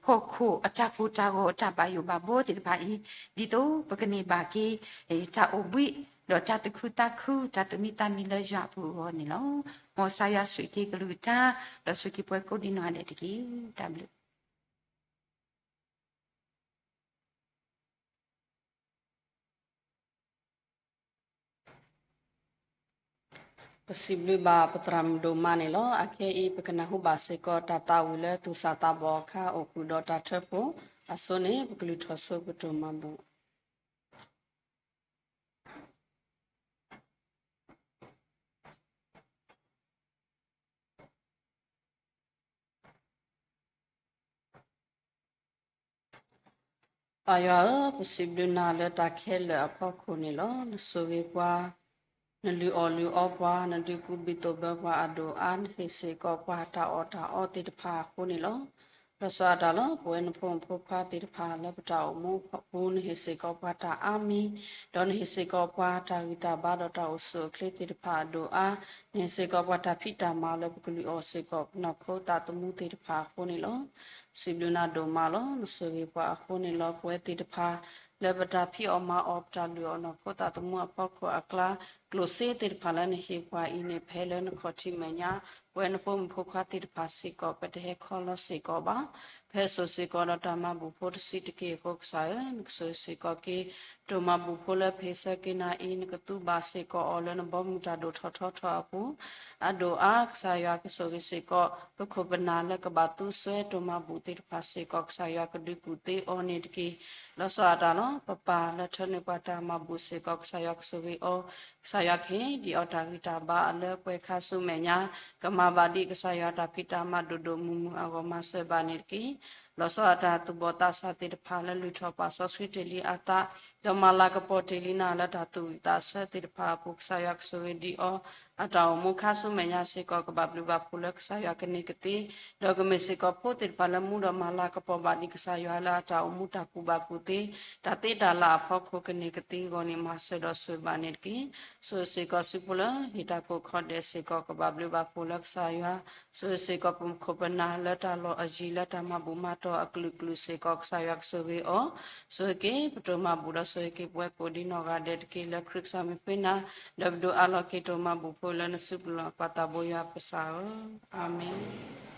ဟီၣ်ခိၣ်အတၢ်ကိၢ်တၢ်ဂီၤအတၢ်ဘၣ်ယိၣ်ဘၣ်ဘီသ့ၣ်တဖၣ်အံၤ, ဒ်သိးပကန့ၢ်ဘၣ်က့ၤ တၢ်အိၣ်ဘှံး ဒီးတၢ်သူၣ်ခုသးခု တၢ်သူၣ်မံသးမံလၢယွၤအပူၤအဂီၢ်န့ၣ်လီၤ. မ်ကစၢ်ယွၤဆိၣ်ဂ့ၤက့ၤကလုၢ်ကထါ ဒီးဆိၣ်ဂ့ၤက့ၤပှၤကိးဒံနီၢ်ဂၤဒဲးတက့ၢ်. တၢ်ဘျုး ပစံးဘျုးဘၣ်ပသရၣ်မုၣ်ဒိၣ်မးန့ၣ်လီၤ. အခဲအံၤ ပကနၢ်ဟူဘၣ်စ့ၢ်ကီးတၢ်သးဝံၣ်လၢသူၣ်စၢ်သးဘီၣ်အခါ အိၣ်ဃုာ်ဒီးတၢ်ထၢဖှိၣ်အဆိန့ၣ် ပကလုၢ်ထီၣ်ဆိပတိၢ်မၤဘူၣ်. ပၢ်ယွၤဧၢ, ပစံးဘျုးနၤလၢတၢ်ခဲလၢာ်အဖီခိၣ်န့ၣ်လီၤ. နဆိၣ်ဂ့ၤပှၤ, နလုၢ်အီၣ်လုၢ်အီပှၤ, နဒုးကူးဘံၣ်သိၣ်ဘၢပှၤအဒိၣ်အါ, နဟ့ၣ်စ့ၢ်ကီးပှၤတၢ်အီၣ်တၢ်အီသ့ၣ်တဖၣ်အဃိန့ၣ်လီၤ. လီၤဆီဒၣ်တၢ်လီၤ. ပဝဲနဖိမုၣ်ဖိခွါသ့ၣ်တဖၣ်လၢပတၢ်အိၣ်မူအပူၤ နဟ့ၣ်စ့ၢ်ကီးပှၤတၢ်အါမံၤ, ဒီးနဟ့ၣ်စ့ၢ်ကီးပှၤတၢ်ဂံၢ်တၢ်ဘါဒီးတၢ်အိၣ်ဆူၣ်အိၣ်ချ့သ့ၣ်တဖၣ်အဒိၣ်အါ, နဟ့ၣ်စ့ၢ်ကီးပှၤတၢ်ဖံးတၢ်မၤလၢပကလုၢ်အီၣ်စ့ၢ်ကီး ပနီၢ်ခိသးသမူသ့ၣ်တဖၣ်အဃိန့ၣ်လီၤ. စံးဘျုးနၤဒိၣ်မးလီၤ. နဆိၣ်ဂ့ၤပှၤအဃိန့ၣ်လီၤ. ပဝဲသ့ၣ်တဖၣ် လၢပတၢ်ဖံးအီၣ်မၤအီၣ် ပတၢ်လုၢ်အီၣ်နီၢ်ခိသးသမူအဖီခိၣ်အကျါ ကျိၣ်စ့သ့ၣ်တဖၣ်လၢနဟ့ၣ်ပှၤအံၤန့ၣ် ဖဲလၢနခီၣ်ထံးမဲာ်ညါ ပဝဲနဖိမုၣ်ဖိခွါသ့ၣ်တဖၣ်စ့ၢ်ကီး ပတဟဲခီလီၤစ့ၢ်ကီးဘၣ်. ဖဲစိာ်စ့ၢ်ကီးဒီးတၢ်မၤဘူၣ်ဖိတဆံးတက့ၢ်အဃိ ကစၢ်ဧၢ, နကဆိၣ်ဂ့ၤစ့ၢ်ကီးက့ၤ ပတိၢ်မၤဘူၣ်ဖိလၢဖ့ၣ်ဆၢက့ၤနၤအံၤ နကသူဘၣ်စ့ၢ်ကီးအီၤလၢနဘီမုၢ်တၢ်ဒိၣ်ထီၣ်ထီထီၣ်အပူၤ အဒိၣ်အါ, ကစၢ်ယွၤကဆိၣ်ဂ့ၤစ့ၢ်ကီး ပခိၣ်ပနၢ်လၢကဘၣ်သူစၢၤတိၢ်မၤဘူၣ်သ့ၣ်တဖၣ်စ့ၢ်ကီး ကစၢ်ယွၤကဒုးကူၣ်သ့အီၤန့ၣ်တက့ၢ်. လီၤဆီဒၣ်တၢ်လီၤ. ပပၢ်လၢထၢနုာ်ပှၤတၢ်မၤဘူၣ်စ့ၢ်ကီး ကစၢ်ယွၤကဆိၣ်ဂ့ၤအီၤ, ကစၢ်ယွၤကဟ့ၣ်ဒံးအီၤတၢ်ဂံၢ်တၢ်ဘါအလၢပှဲၤခါဆူမဲာ်ညါ, ကမၤဘၣ်ဒံးကစၢ်ယွၤတၢ်ဖံးတၢ်မၤဒိၣ်ဒိၣ်မုၢ်မုၢ်အဂီၢ်မၤစၢၤဘၣ်န့ၣ်တက့ၢ်. လီၤဆီဒၣ်တၢ်သူၣ်ဘီၣ်သးစၢ်သ့ၣ်တဖၣ်လၢလုၢ်ထီၣ်ပာ်စီဆှံတ့ၢ်လံအသး, ဒီးမၤလၤကပီၤတ့ၢ်လံနၤလၢတၢ်သူၣ်ဝံၣ်သးဆၢသ့ၣ်တဖၣ်အပူၤ ကစၢ်ယွၤကဆိၣ်ဂ့ၤဒံးအီၤ, အတၢ်အိၣ်မူခါဆူမဲာ်ညါစ့ၢ်ကီး ကဘၣ်ဘျုးဘၣ်ဖှိၣ်လၢကစၢ်ယွၤကန့ၢ်ကသ့, ဒီးကမ့ၢ်စ့ၢ်ကီးဖိသ့ၣ်တဖၣ်လၢမူဒီးမၤလၤကပီၤဘၣ်ဒံးကစၢ်ယွၤလၢအတၢ်အိၣ်မူတၢ်ကူၣ်ဘၣ်ကူၣ်သ့, တၢ်သ့တၢ်လၢ်အဖီခိၣ်ကန့ၢ်ကသ့အဂီၢ်န့ၣ် မၤစၢၤဒီးဆိၣ်ဂ့ၤဘၣ်န့ၣ်တက့ၢ်. ဆိၣ်ဂ့ၤစ့ၢ်ကီးစုဖိလၢဟ့ၣ်တၢ်ကိးခီဒဲးစ့ၢ်ကီး ကဘၣ်ဘျုးဘၣ်ဖှိၣ်လၢကစၢ်ယွၤ, ဆိၣ်ဂ့ၤစ့ၢ်ကီးပခိၣ်ပနၢ်လၢတၢ်လီၢ်အယံၤလၢတၢ်မၤဘူၣ်မၤတီၢ်အကလုာ်ကလုာ်စ့ၢ်ကီး ကစၢ်ယွၤကဆိၣ်ဂ့ၤအီၤ, ဆိၣ်ဂ့ၤက့ၤပတိၢ်မၤဘူၣ်ဒီးဆိၣ်ဂ့ၤက့ၤပဝဲကိးဒံနီၢ်ဂၤဒဲးတက့ၢ် လၢခရံာ်ကစၢ်မံၤဃ့နၤ, ဒီးပဒိးအးလီၤက့ၤတိၢ်မၤဘူၣ်ဖိလၢနစုပူၤလီၤ ပၢ်သးဘိယွၤပကစၢ်ဧၢ, အၤမ့ၣ်.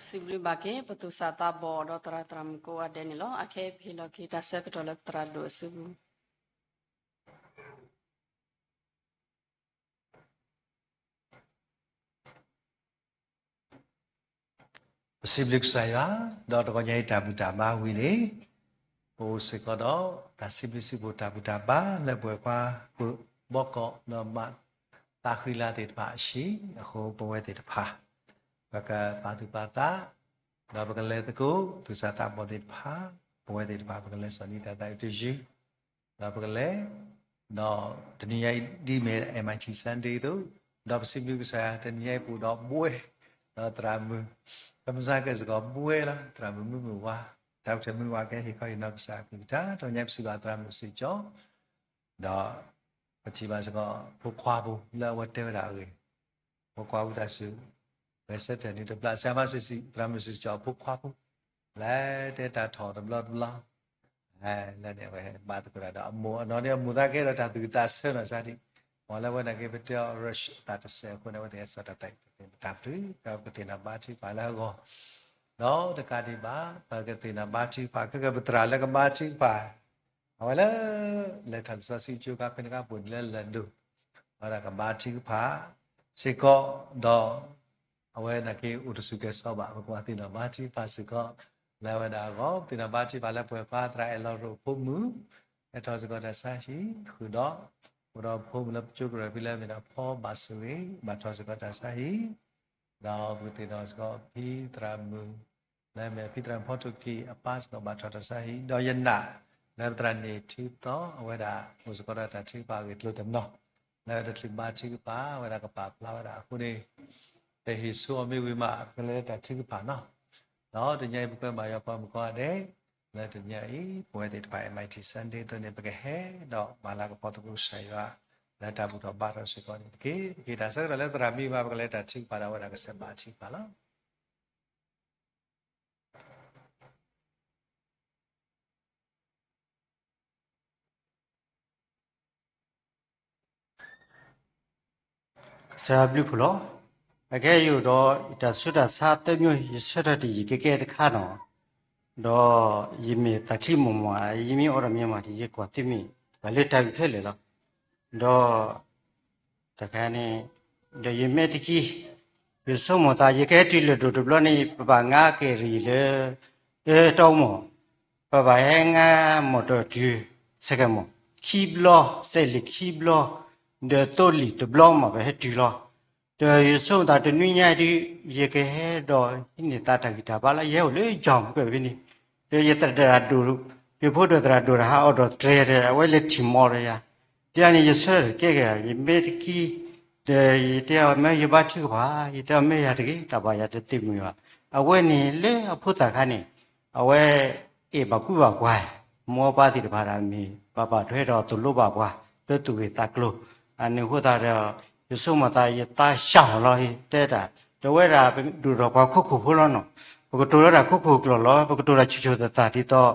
စံးဘျုးဘၣ်က့ၤ ပသူၣ်စၢ်သးဘီၣ်ဒီးသရၣ်သရၣ်မုၣ်ကိးဂၤဒဲးန့ၣ်လီၤ. အခဲအံၤပဟ့ၣ်လီၤက့ၤတၢ်ဆၢကတီၢ်လၢသရၣ်ဒိၣ်အစုပူၤ ပစံးဘျုးကစၢ်ယွၤ, ဒီးတဂီၤညါအံၤတၢ်ဘူၣ်တၢ်ဘါဝံၤန့ၣ်, ပအိၣ်စ့ၢ်ကီးဒီးတၢ်စံးဘျုးစံးဖှိၣ်တၢ်ဘူၣ်တၢ်ဘါလၢပှၤကွၢ်ဘီကီး ဒီးမၤသးဃံလၤသ့ၣ်တဖၣ်အဟံၣ်အဃိ ပဝဲသ့ၣ်တဖၣ် ပကပာ်သူၣ်ပာ်သး, ဒီးပကလဲၤသကိး သူၣ်စၢ်သးဘီၣ်သ့ၣ်တဖၣ်, ပဝဲသ့ၣ်တဖၣ် ပကလဲၤစီၤနံၤတၢ်သးအုးတယုၢ် ဒီးပကလဲၤ, ဒီးတနံၤညါအံၤဒ်မ့ၢ် MIT Sunday အသိး, ဒီးပစံးဘျုးကစၢ်ယွၤ တနံၤညါအံၤပအိၣ်ဒီးဘှဲ, ဒီးသရၣ်မုၣ်, ကမၤစၢၤကဲစ့ၢ်ကီးဘှဲလီၤ. သရၣ်မုၣ်မုၢ်မုၢ်ဝါ, တၢ်ကတၢၢ်မုၢ်ဝါကဟ့ၣ်ခီဟ့ၣ်နီၤကစၢ်အကလုၢ်ကထါ, တနံၤညါပစံးဘၣ်သရၣ်မုၣ်စံကၠီ ဒီးပထံၣ်ဘၣ်စ့ၢ်ကီး ဖိခွါဖိလၢအဝဲတဲဝဲဒၣ်အဂ့ၢ်, ဖိခွါဖိတၢ်စူၢ်, ဂဲၤဆၢထၢၣ်နံၤတဘျီ ဆရာမစံးစံး သရၣ်မုၣ်စံးစံးကၠီ ဖိခွါဖိ, လဲၤတဲတၢ်ထီၣ်တဘျီတဘျီ လၢန့ၣ်အဝဲဘၣ်သကိးတၢ်ဒီးအမိၢ်အနီၢ်န့ၣ် အမိၢ်သးကဲဒီးတၢ်သူၣ်ကသးဆၢနီၤစၢ်ဒံး, မ်လၢဝဲန့ၣ်က့ၤပတဲအီၤ rush သးတစဲးအဃိန့ၣ် အဝဲသ့ၣ်အဲၣ်စီၤတၢ်သး ပတၢ်ဘျုး ပကသ့ၣ်နီၣ်ဘါထုကဖၣ်လၢအဂီၢ်, ဒီးတကးဒံးဘၣ် ပကသ့ၣ်နီၣ်ဘါထုကဖၣ် ခဲကဲပသရၣ်လၢကဘါထုကဖၣ် အဝဲလၢ လဲၤထီၣ်လံာ်စီဆှံကၠိခါဖဲန့ၣ်ခါပူၤန့ၣ်လၢလၢၢ်ဒိၣ်, အဝဲဒၣ်ကဘါထုကဖၣ်စ့ၢ်ကီး, ဒီး အဝဲနာ်က့အိၣ်တဆူၣ်ကဲၤစီၤဘၣ် ပကွၢ်သ့ၣ်နီၣ်ဘါထုကဖၣ်စ့ၢ်ကီး, လၢအဝဲဒၣ်အဂီၢ် ပသ့ၣ်နီၣ်ဘါထုကဖၣ်လၢပှၤကွၢ်သရၣ်အဲၣ်လီၤရိၣ်အဖိမုၣ်, ဟဲထီၣ်စ့ၢ်ကီးတၢ်ဆါဟံၣ်ဃုာ်ဒီး, အိၣ်ဒီးဖိမုၣ်လၢပကၠိကရၢၢ်ဖဲလၢအမ့ၢ်ဒၣ်ဖီဘၣ်စရ့ၣ် ဘၣ်ထီၣ်စ့ၢ်ကီးတၢ်ဆါဟံၣ် ဒီးပကသ့ၣ်နီၣ်စ့ၢ်ကီးဖံသရၣ်မုၣ်, လၢအမ့ၢ်ဖံသရၣ်မုၣ်ဖီထိၣ်က့ၤအပၢ်စ့ၢ်ကီးဘၣ်ထီၣ်တၢ်ဆါဟံၣ်, ဒီးယနာ်, လၢပသရၣ်န့ၣ်ထံသီ အဝဲဒၣ်အိၣ်စ့ၢ်ကီးဒီးတၢ်ထုကဖၣ်အဂ့ၢ်ကျိၤတနီၤ, လၢတချုးဘါထုကဖၣ် အဝဲဒၣ်ကပာ်ဖျါဝဲဒၣ်အဃိန့ၣ်, ပဟ့ၣ်ဆူအီၤမ့ၢ်ဝံၤမး ပကလဲၤလၢတၢ်ထုကဖၣ်နီၤ, ဒီးတနံၤအံၤပကွဲမၤယွၤပှၤမုၣ်ကိးဂၤဒဲး, လၢတနံၤအံၤ ပဝဲသ့ၣ်တဖၣ် MIT Sunday အသိးန့ၣ် ပကဟဲဒီးမၤလၤကပီၤသကိးကစၢ်ယွၤ လၢတၢ်ဘူၣ်ထီၣ်ဘါထီၣ်စ့ၢ်ကီးန့ၣ်တက့ၢ်. ပကဟ့ၣ်တၢ်ဆၢကတီၢ်လၢသရၣ်မံၤမး ပကလဲၤတၢ်ထုကဖၣ်ဒီးအဝဲဒၣ်ကစၢ်ဘါထုကဖၣ်လီၤ. ကစၢ်ဘျုးဖှိၣ်လီၤ. အခဲအံၤအိၣ်ဒီး ယတၢ်ဆူးတၢ်ဆါသၢမျိုး ယဆၢထၢၣ်တယံာ်ကဲကဲတခါနီၤ, ဒီးယမ့ၢ်သးချံမိၢ်မး ယမ့ၢ်အိၣ်ဒီးမ့ၢ်မး ယကွၢ်သုမ့ၢ် ပှၤလၢတၢ်ဂုၤခဲလၢာ်လီၤ. ဒီး တခါန့ၣ် ဒီးယမ့ၢ်တကံၢ် ယဆိကမိၣ်သး ယကဟဲတုၤလၢၢ်ဒိၣ်တဘျီန့ၣ် ပဘၣ်ငါကဲၤရံၣ်လၢ တၢ်မိၢ် ပဘၣ်ဟဲငါမီၣ်တီၢ်တုၤ စဲးကဲးမိၢ် ခံဘျီ စဲးလံာ်ခံဘျီ ဒီးသိလ့ၣ်တဘျီမး ပဟဲတုၤလီၤ. ဒီးယဆိကမိၣ်သးတနွံညါဒုး ယကဟဲဒီးဟံးန့ၢ်သးတၢ်ဂံၢ်တၢ်ဘါလီၤ. ယဟဲအိၣ်လၢယီၢ်မုၢ်ကၢၢ်ဖဲန့ၣ် ဒီးယသရၣ်ဒိၣ် ယဖိဒီးသရၣ်ဒိၣ်တဟးအီၣ်ဒီးတြဲၤဒီး အဝဲလဲၤထံၣ်မီၢ်ဒီးယၤ ဒ်န့ၣ် ယဆၢထၢၣ်ကဲကဲ ယမ့ၢ်တကံၢ် ဒီးယတဲအီၤ မ့ၢ်ယဘါထုကဖၣ် ယတဲအီၤ မ့ၢ်ယၤတဂ့ၤ တၢ်ဘၣ်ယၤတသ့ၣ်မုာ်ဘၣ်. အဝဲန့ၣ်လၢအဖိသၣ်ခါန့ၣ် အဝဲအဲၣ်ဘၣ်ကူဘၣ်ပှၤ မိၢ်ပၢ်သ့ၣ်တဖၣ်ဒီးမ့ၢ် ပှၤဘၣ်ထွဲဒီးသိၣ်လိဘၣ်ပှၤ လၢသူၣ်ဂ့ၢ်သးကျိၤ အန့ၣ်အဃိသတးဒီး ယဆိကမိၣ်သး ယသးစၢ်လီၤလီၤ တဲတၢ် တဝဲဒၣ်ပဒိၣ်ထီၣ်ပှၤခိခိၣ်ဖိလီၤနီၤ. ပကတိၤလၢတၢ်ခိခိၣ်ကျိာ်လီၤ ပကတိၤတၢ်ဆူၣ်ဆူၣ်သးသးဒ်သိး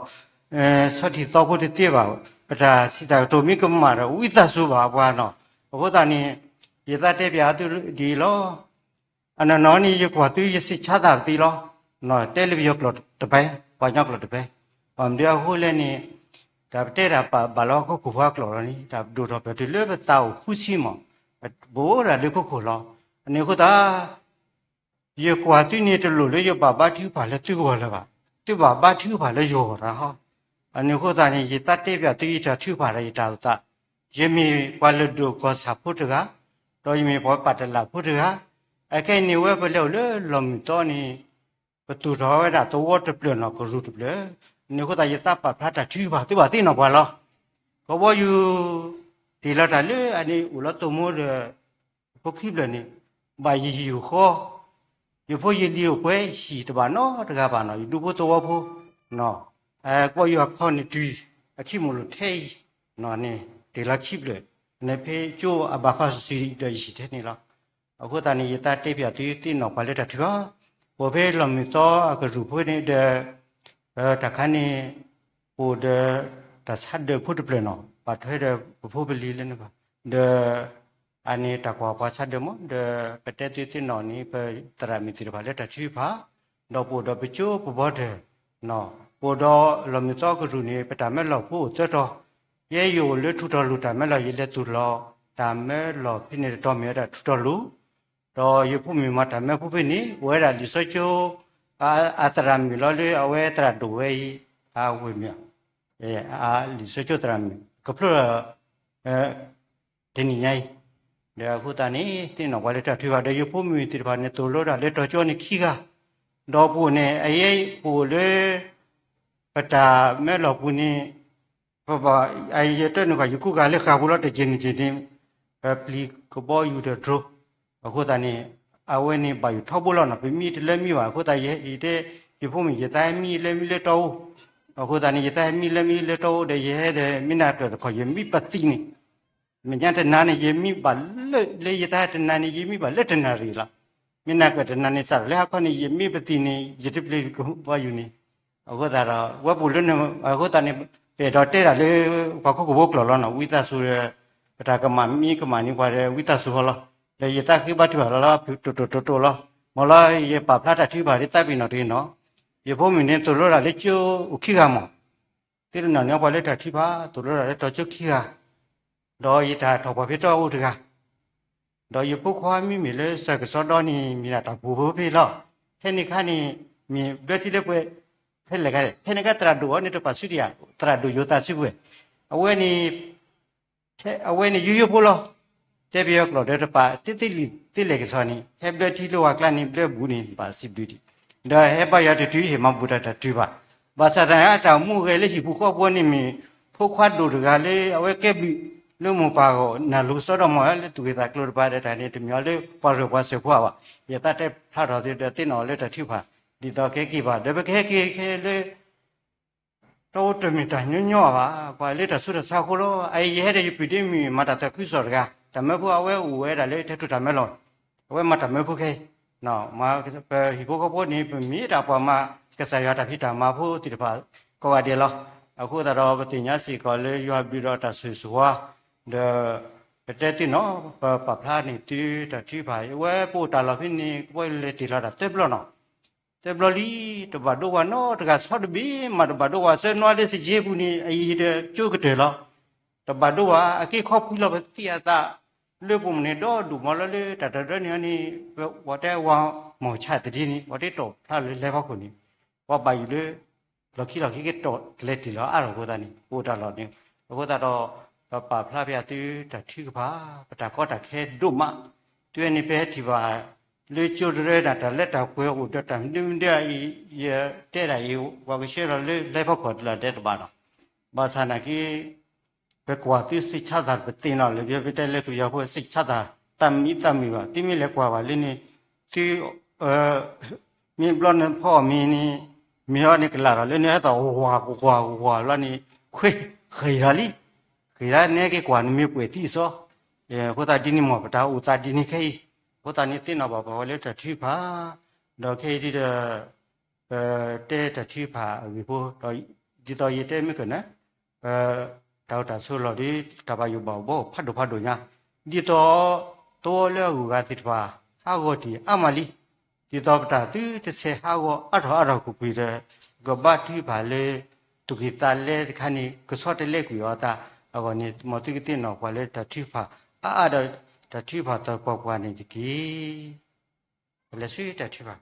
ဆီထံသီဖိတသ့ဘၣ် ပတၢ်စံးတၢ်ကတိၤမ့ၢ်ကမၣ်ဒီး ဝံသးစူၤဘၣ်ပှၤနီၤ. အဃိသတးန့ၣ် ယသးတဲပၠးသုဒ်အံၤလီၤ. အနီၢ်နီၢ်န့ၣ် ယကွၢ်သုယစံးဆါသးပသံလီၤ. တဲလၢပယီၤကျိာ်တပဲ ပှၤကညီကျိာ်တပဲ ဘၣ်မနုၤအဃိလဲၣ်န့ၣ် တၢ်ပတဲတၢ်ပာ်ဘၣ်လၢဟီၣ်ခိၣ်ဖိအကျိာ်လီၤန့ၣ် တၢ်ပဒိၣ်ထီၣ်ပတုၤလၢပသးအိၣ်ဃုဆံမး ပအိၣ်ဒၣ်လၢခိခိၣ်လီၤ. အန့ၣ်အဃိသတး ယကွၢ်သုန့ၣ်တလိၣ်လၢယဘၣ်ဘါထုကဖၣ်လၢသုဂီၢ်လၢၤဘၣ်. သုဘၣ်ဘါထုကဖၣ်လၢယဂီၢ်တၢ်ဟီ. အန့ၣ်အဃိသတးန့ၣ် ယသးတဲပၠးသုယတၢ်ထုကဖၣ်ဒီးယတၢ်အိၣ်သး, ယမ့ၢ်ပှၤလုၢ်ဒိၣ်ကီၢ်ဆၣ်ဖိတဂၤ, ဒီးယမ့ၢ်ပှၤပာ်တလးဖိတဂၤ, အခဲအံၤန့ၣ် ဝဲပလဲၤအိၣ်လၢလီၢ်မုၢ်သီန့ၣ် ပသူၣ်ထီၣ်ဝဲဒၣ်သဝီတဖျၢၣ်နီၢ်ကရူၢ်တဖျၢၣ်, အန့ၣ်အဃိသတး ယသးပာ်ဖျါတၢ်ထုကဖၣ် သုဘၣ်သ့ၣ်နီၣ်ပှၤလီၤ. ကဘီယူၤ တ့ၢ်လီၤတၢ်လၢအန့ၣ်အိၣ်လီၤသိၣ်မိဒီး ဖိခံဖျၢၣ်န့ၣ် ဘၣ်ယဟံၣ်အိၣ်ဃီ, ယဖိယလံၤအိၣ်ပှဲၤဟံၣ်တဘၣ်နီတဂၤဘၣ်နီၤ, ယဒူဖိသဝီဖိ, ကဘီယူၤအခီန့ၣ်တုၤ အခံမိၣ်လိာ်ထဲအံၤ, န့ၣ် တ့ၢ်လီၤခံဖျၢၣ်, န့ၣ်ဖဲကၠိအဘၣ်ဃီစုာ်စုာ်ဒီးယဟံၣ်ထဲန့ၣ်လီၤ. အဃိသတးန့ၣ် ယသးတဲပၠးသုသ့ၣ်နီၣ်ပှၤလၢတၢ်ထုကဖၣ်, ပအိၣ်ဖဲလီၢ်မုၢ်သီအကရူၢ်ဖိန့ၣ်ဒီး တၢ်ခါန့ၣ် အိၣ်ဒီး တၢ်ဆါဒၢးဖိတဖျၢၣ်နီၤ, ဘၣ်ထွဲဒီးပဖိပလံၤလၢန့ၣ်ဘၣ်, ဒီး အန့ၣ်တၢ်ကွၢ်ပှၤဆါဒၢးမး, ဒီးပတဲသုသ့ၣ်နီၣ်န့ၣ် ပသရၣ်မုၣ်သ့ၣ်တဖၣ်လၢတၢ်ထုကဖၣ်, ဒီးပအိၣ်ဒီးပကၠိပဘီဒၢး, ပအိၣ်ဒီးလီၢ်မုၢ်သီကရူၢ်န့ၣ် ပတၢ်မၢလီၢ်ဖိအိၣ်သၢတီၤ, ယဲယအိၣ်လၢထူတီၤလိၤတၢ်မၢလီၢ် ယလဲၤသူၣ်လီၤ တၢ်မၢလီၢ်ဖဲန့ၣ်တတီၤမ့ၢ်ဝဲဒၣ်ထူတီၤလိၤ, ဒီးယဖိမုၣ်မၤတၢ်မၢဖိဖဲန့ၣ် အိၣ်ဝဲဒၣ်လံာ်စီဆှံကၠိ အသရၣ်မုၣ်လီၤလၢအဝဲသရၣ်ဒိၣ်ဝဲအံၤ အဝ့ၢ်မ့ၢ် လံာ်စီဆှံကၠိသရၣ်မုၣ် ကဖျိဒီး တနံၣ်ညါအံၤ, ဒီးအဃိသတးန့ၣ် သ့ၣ်နီၣ်ပှၤလၢတၢ်ထုကဖၣ် ဒီးယဖိမုၣ်သ့ၣ်တဖၣ်န့ၣ် သိၣ်လိဒၣ်လၢတီၤကၠိန့ၣ်ခံဂၤ, ဒီးပအိၣ်န့ၣ် အယဲပအိၣ်လၢ ပတၢ်မၢလီၢ်ပူၤန့ၣ် ပဘၣ် ယတၢ်နုာ်ဃီ ယကူကၤလၢဃာ်ပူၤလီၤ တက့ၢ်န့ၣ်က့ၢ်န့ၣ် ပပျံၤကဘီယူၤဒီး drone, အဃိသတးန့ၣ် အဝဲန့ၣ်ဘၣ်ယိၣ်ထီဘိလီၤနီၤ ပမံတလၢမံဘၣ် အဃိသတးယဲအံၤတဲ ယဖိမုၣ် ယသးဟဲမံလၢမံလၢတီအိၣ်, အဃိသတးန့ၣ် ယသးဟဲမံလၢမံလၢတီအိၣ်ဒီး ယဟဲဒီး မ့ၢ်နၤကၢၣ်တခီ ယမံပသံန့ၣ် မ့ၢ်ညါတနၤန့ၣ် ယမံဘၣ်လၢ လၢယသးဟဲတနၤန့ၣ် ယမံဘၣ်လၢတနၣ်ရံၣ်လီၤ. မ့ၢ်နၤကၢၣ်တနၤန့ၣ် စးထီၣ်လၢဟါခီန့ၣ် ယမံပသံန့ၣ် ယတပျံၤကဘီယူၤန့ၣ်, အဃိသတးဒီး ဝဲပအိၣ်လၢ အဃိသတးန့ၣ် ပအဲၣ်ဒိးတဲတၢ်လၢ ပှၤခိၣ်ကဘိကျိာ်လီၤနီၤ ဝံသးစူၤဒီး ပတၢ်ကမၣ်မံကမၣ်န့ၣ် ပှၤဒီးဝံသးစူၤဃီလီၤ. ဒီးယသးဃ့ဘါထုကဖၣ်လီၤလီၤ ဖုၣ်တိၢ်တိၢ်တိၢ်တိၢ်လီၤ. မ်လီၤ ယပာ်ဖျါတၢ်ထုကဖၣ်ဒ်သးပ့ၤနီၣ်တဂ့ၤနီၤ. ယဖိမုၣ်န့ၣ် သိၣ်လိဒၣ်လၢကၠိအိၣ်ခံဂၤမး သ့ၣ်တနီၤန့ၣ်ပှၤလၢတၢ်ထုကဖၣ် သိၣ်လိဒၣ်လၢတီၤကၠိခံဂၤ, ဒီးယတၢ်ထီၣ်ပှၤဖဲတီအိၣ်တဂၤ, ဒီးယဖိခွါမ့မ့ၢ်လၢစီၤကစီဒီန့ၣ် မ့ၢ်ဒၣ်တၢ်ပူၤဖိဖဲလီၤ. ဖဲန့ၣ်အခါန့ၣ် မ့ၢ်ဘျၢထံလၢပှဲၤ ဖဲလဲၣ်ဂၤလဲၣ် ဖဲန့ၣ်အခါသရၣ်ဒိၣ်အီၤန့ၣ် တပာ်စုတယၤ သရၣ်ဒိၣ်ယိၤသးစုပှဲၤ, အဝဲန့ၣ် အဝဲန့ၣ်ယိယိဖိလီၤ. တဲပယီၤကျိာ်ဒီးတပာ် တသ့လံာ်သ့လဲၣ်ကစီၣ်န့ၣ် ဟဲဘျၢထံလၢဝၤကျါန့ၣ် ဘျၢဘူးန့ၣ် ဘၣ်စံးဘျုးဒံး, ဒီးဟဲဘါယွၤတတုၤ ဟ့ၣ်မၤဘူၣ်တၢ်တၢ်တုၤဘၣ်. ဘၣ်ဆၣ်သနာ်က့ အတၢ်အိၣ်မူအဂဲၤလၢဟံၣ်ပူၤဃီပူၤန့ၣ် မ့ၢ်ဖိခွါဒိၣ်တဂၤလၢအဝဲကဲဘျုးလၢမိၢ်ပၢ်အဂီၢ် နၢ်လိၤကစီဒီမး လၢသူၣ်ဂ့ၤသးကျိၤတပၤဒီးတၢ်န့ၣ် တမ့ၢ်အီၤလၢပှၤရဲၣ်ပှၤစၢၤဖိဧါဘၣ်. ယသးတဲဖျါထီၣ်ဒီးသ့ၣ်နီၣ်လၢတၢ်ထုကဖၣ် ဒ်သိးကဟဲက့ၤဘၣ် ဒီးပကဟဲက့ၤခဲလၢ တၢ်အိၣ်တမ့ၢ်တၢ်ညီညီဘၣ်, ပှၤလၢတၢ်ဆူးတၢ်ဆါအဃိလီၤ. အအံၤယဟဲဒီးယပုၢ်ဒ့မုၣ်မၤတၢ်သးခုကစီၣ်တဂၤ, တၢ်မၢဖိအဝဲအိၣ်ဝဲဒၣ်လၢထဲထူၣ်တၢ်မၢလီၤ, အဝဲမၤတၢ်မၢဖိခဲအံၤ, ပဟံၣ်ဖိဃီဖိန့ၣ် ပမ့ၢ်ဒၣ်ပှၤမၤကစၢ်ယွၤတၢ်ဖံးတၢ်မၤဖိသ့ၣ်တဖၣ် ကိးဂၤဒဲးလီၤ. အဃိသတးဒီးပသ့ၣ်ညါစ့ၢ်ကီးလၢယွၤဘျုးဒီးတၢ်ဆိၣ်ဂ့ၤဆိၣ်ဝါ, ဒီးပတဲသုနီၤ ပပာ်ဖျါန့ၢ်သုတၢ်ထုကဖၣ် အဝဲပအိၣ်တၢ်လီၢ်ဖဲန့ၣ် ကဘီယူၤလဲၤတ့ၢ်လီၤတၢ်သၢဘျီနီၤ သၢဘျီလံ, တဘၣ်ဒိဝဲနီတဂၤဆီတဘ့ၣ်မး, တဘၣ်ဒိဝဲ စၢနွါလၢစက့ပူၤန့ၣ် အအံၤဒီးကၠိကတၢၢ်လီၤ. တဘၣ်ဒိဝဲ အက့ခီဖှံလီၤ ပသံအသး လၢပမုၢ်န့ၣ်ဒီဒူၣ်မးလီၤ လၢတၢ်တဒၢန့ၣ်န့ၣ် ပဝဲတဲဝဲမီၢ်ဆၣ်တဒ့န့ၣ် ပှၤတတီၢ်ဖျါလၢလဲၤဖီခိၣ်န့ၣ် ပှၤဘၣ်ယိၣ်လၢ လီၢ်ခံလီၢ်ခံကတီၢ်ကလဲၤတ့ၢ်လီၤအါထီၣ်အဃိသတးန့ၣ် ပအိၣ်တၢ်လီၢ်န့ၣ် အဃိသတးဒီး ပပာ်ဖျါဖဲအသုတၢ်ထုကဖၣ် ပတၢ်ကီတၢ်ခဲဒိၣ်မး, တုၤန့ၣ်ပဟဲထံၣ်ဘၣ် လၢကၠိတရၢန့ၣ် တၢ်လၢတၢ်ကွဲးအိၣ်ဒီးတၢ်မနုၤမနုၤအံၤ ယတဲဒၣ်အံၤ ပှၤကဆှၢလီၤလၢလဲၤဖီခိၣ်တလီၢ်တဲတဘၣ်နီၤ, ဘၣ်ဆၣ်နာ်က့ ပကွၢ်သုစိတ်ချမ်းသာ ပသ့ၣ်နီၣ်လၢ ပတဲလၢကစၢ်ယွၤဖိ စိတ်ချမ်းသာ တၢ်မံတၢ်မုာ်ဘၣ် သုမ့ၢ်လဲၤကွၢ်ဘၣ်လၢန့ၣ် သု မ့ၢ်ဘျီနဖီအီၣ်မ့ၤန့ၣ် မ့ၤအီၤန့ၣ်ကလၢ်ဒီး လၢန့ၣ်ဟဲသီၣ်ဝါဝါဝါဘျီန့ၣ် ခွ့ ဃ့ၢ်ထီၣ်လံ, ဃ့ၢ်ထီၣ်န့ၣ်က့ၤကွၢ်န့ၣ်မ့ၢ်ပှဲၤသံအစီ, အဃိသတးဒ်န့ၣ်မ့ၢ်ပတၢ်အိၣ်သးဒ်န့ၣ်ခဲအံၤ, အဃိသတးန့ၣ်သ့ၣ်နီၣ်ဘၣ်ပှၤဝဲလၢတၢ်ထုကဖၣ်, ဒီးခဲအံၤဒ်ဒီး ပတဲတၢ်ထုကဖၣ်အဂ့ၢ်ဖိ ဒီးဒ်သိးယတဲမ့ၢ်ကနၣ် ပတၢ်အိၣ်တၢ်ဆိးလီၢ်ဒီး တၢ်ဘၣ်ယိၣ်ဘၣ်ဘီဖးဒိၣ်ဖးဒိၣ်ညါ, ဒ်သိး သဝီလၢအဂုၤအဂၤသ့ၣ်တဖၣ် ဟးဂီၤတ့ၢ်အါမးလံ, ဒ်သိးပတၢ်သုတဆဲးဟးဂီၤအါထီၣ်အါထီၣ်ကွ့ၢ်ကွ့ၢ်ဒီး ကဘါထုကဖၣ်လၢ သူၣ်ကံၢ်သးလဲတခါန့ၣ် ကဆီတလဲကွံာ်အီၤအသးအဂီၢ်န့ၣ် မ်သုကသ့ၣ်နီၣ်ပှၤလၢတၢ်ထုကဖၣ်အါအါဒီး တၢ်ထုကဖၣ်သပှၢ်ပှၢ်န့ၣ်တက့ၢ်. ပလဲၤဆူတၢ်ထုကဖၣ်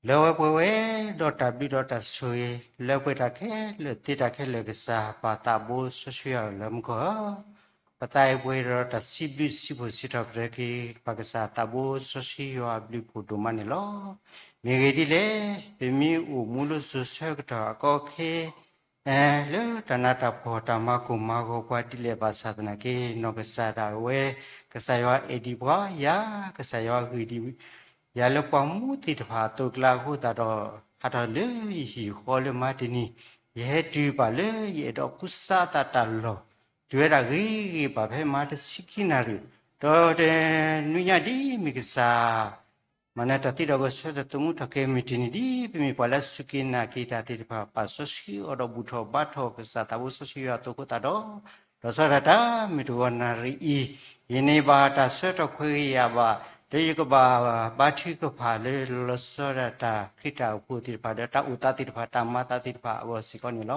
လၢဝဲပှဲၤဝဲဒီးတၢ်ဘျုးဒီးတၢ်ဆိၣ်ဂ့ၤ, လၢပှဲၤတၢ်ခဲလၢာ်သ့တၢ်ခဲလၢာ် ကစၢ်ပၢ်သးဘိစီဆှံယွၤလၢမူခိၣ်ဧၢ, ပသးအံၤပှဲၤဒီးတၢ်စံးဘျုးစံးဖှိၣ်စံးထီၣ်ပတြၢၤက့ၤ ပၢ်ကစၢ်သးဘိစီဆှံယွၤအဘျုးအဖှိၣ်ဒိၣ်မးန့ၣ်လီၤ. မ့ၢ်ဂ့ၢ်ဒ်လဲၣ်, ပမ့ၢ်အိၣ်မူလၢစိၤဆၢကတီၢ်အကီအခဲ လၢတၢ်နးတၢ်ဖှီၣ်တၢ်မၤကိၢ်မၤဂီၤပှၤဒ်လဲၣ်ဘၣ်ဆၣ်သနာ်က့ နီၢ်ကစၢ်ဒၣ်ဝဲ ကစၢ်ယွၤအဲၣ်ဒံးပှၤယၤ, ကစၢ်ယွၤဂ့ၤဒံး ယၤလၢပှၤမူသ့ၣ်တဖၣ်အသိးအကျါအဃိသတးဒီး ဟးထီၣ်လၢယဟံၣ်ဃီလၢမၤတနံၤ, ယဟဲတုၤဘၣ်လၢယအဲၣ်ဒိးကူစါအသးတၢ်လီၢ်, တုၤဝဲဒၣ်ဂ့ၤဂ့ၤဘၣ်ဖဲမၤတဆံခံနၣ်ရံၣ်, ဒီးတနွံညါဒ်မ့ၢ်ကစၢ် မၤနၢၤတၢ်သံဒီးကဆှၢတၢ်သမူထီၣ်က့ၤမုၢ်တနံၤဒ် ပမ့ၢ်ပှၤလၢစူၢ်က့ၤနာ်က့ၤတၢ်သ့ၣ်တဖၣ် ပာ်စီဆှံအီၤဒီးဘူၣ်ထီၣ်ဘါထီၣ်ကစၢ်သးဘိစီဆှံယွၤအသိးအဃိသတးဒီး, လီၤဆီဒၣ်တၢ်မုၢ်တဂီၤနၣ်ရံၣ်အံၤ, ယန့ၢ်ဘၣ်တၢ်ဆၢထီၣ်ခွဲးယာ်ဘၣ်, ဒီးယကဘၣ်ဘါထုကဖၣ်လၢလီၤဆီဒၣ်တၢ်ခရံာ်တၢ်အိၣ်ဖှိၣ်သ့ၣ်တဖၣ်ဒီး တၢ်အိၣ်သးသ့ၣ်တဖၣ် တၢ်မၤသးသ့ၣ်တဖၣ်အဂီၢ်စ့ၢ်ကီးန့ၣ်လီၤ.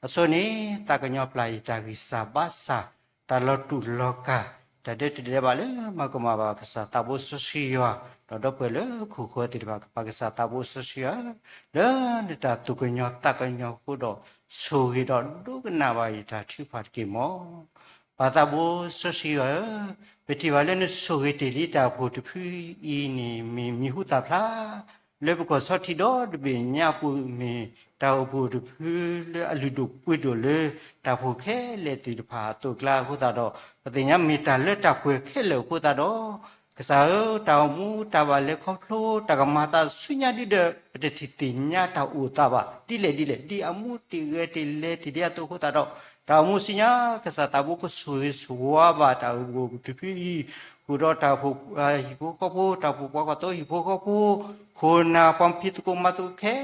အဆိန့ၣ် သးကညီၤပျၢ်ယတၢ်ဂံၢ်စၢ်ဘါစၢ်, တၢ်လီၤတူာ်လီၤကာ်, တၢ်ဒဲးတၢ်ဒဲးဘၣ်လၢမၤကမၣ်ဘၣ်ကစၢ်သးဘိစီဆှံယွၤ, ဒီးဒီပုၢ်ဝဲၢ်လၢခိၣ်ဃၢၤသ့ၣ်တဖၣ် ကပၢ်ကစၢ်သးဘိစီဆှံယွၤ, လၢနတၢ်သူၣ်ကညီၤသးကညီၤအဃိဒီး ဆိၣ်ဂ့ၤဒီးဒိကနၣ်ဘၣ်ယတၢ်ထုကဖၣ်တက့ၢ်မီၢ်. ပၢ်သးဘိစီဆှံယွၤဧၢ, ပထံၣ်ဘၣ်လၢနဆိၣ်ဂ့ၤတ့ၢ်လံတၢ်အိၣ်ဖှိၣ်တဖုအံၤန့ၣ် မ့ၢ်မံၤဟူသၣ်ဖျါ လၢပကီၢ်ဆီထံဒီတဘ့ၣ်ညါအပူၤ မ့ၢ်တၢ်အိၣ်ဖှိၣ်တဖုလၢအလုၢ်ဒိၣ်ပှ့ၤဒိၣ်လၢ တၢ်အိၣ်ဖှိၣ်ခဲလၢာ်သ့ၣ်တဖၣ်အသိးအကျါအဃိသတးဒီး ပသ့ၣ်ညါမ့ၢ်တၢ်လၢတၢ်ပှဲၤခဲလၢာ်အဃိသတးဒီး ကစၢ်ဧၢ, တၢ်အိၣ်မူတၢ်ဘၣ်လဲၤခီဖျိ တၢ်ကမၤသးဆူညါဒ်ဒီး ပတထံၣ်သ့ၣ်ညါတၢ်အိၣ်သးဘၣ် ဒ်လဲၣ်ဒ်လဲၣ် ဒ်အမူတ့ၢ်ဂဲၤတ့ၢ်လဲၤတ့ၢ်ဒ်အသိးအဃိသတးဒီး တၢ်အိၣ်မူဆူညါ ကစၢ်သးဘိကဆိၣ်ဂ့ၤဆိၣ်ဝါဘၣ်တၢ်အိၣ်ဖှိၣ်တဖုအံၤ, ဃုာ်ဒီးတၢ်အိၣ်ဖှိၣ်ဟံၣ်ဖိဃီဖိ, တၢ်အိၣ်ဖှိၣ်ပှၤကွၢ်သိဟံၣ်ဖိဃီဖိ, ခိၣ်နၢ်ပှၤဖံးသကိးမၤသကိးခဲ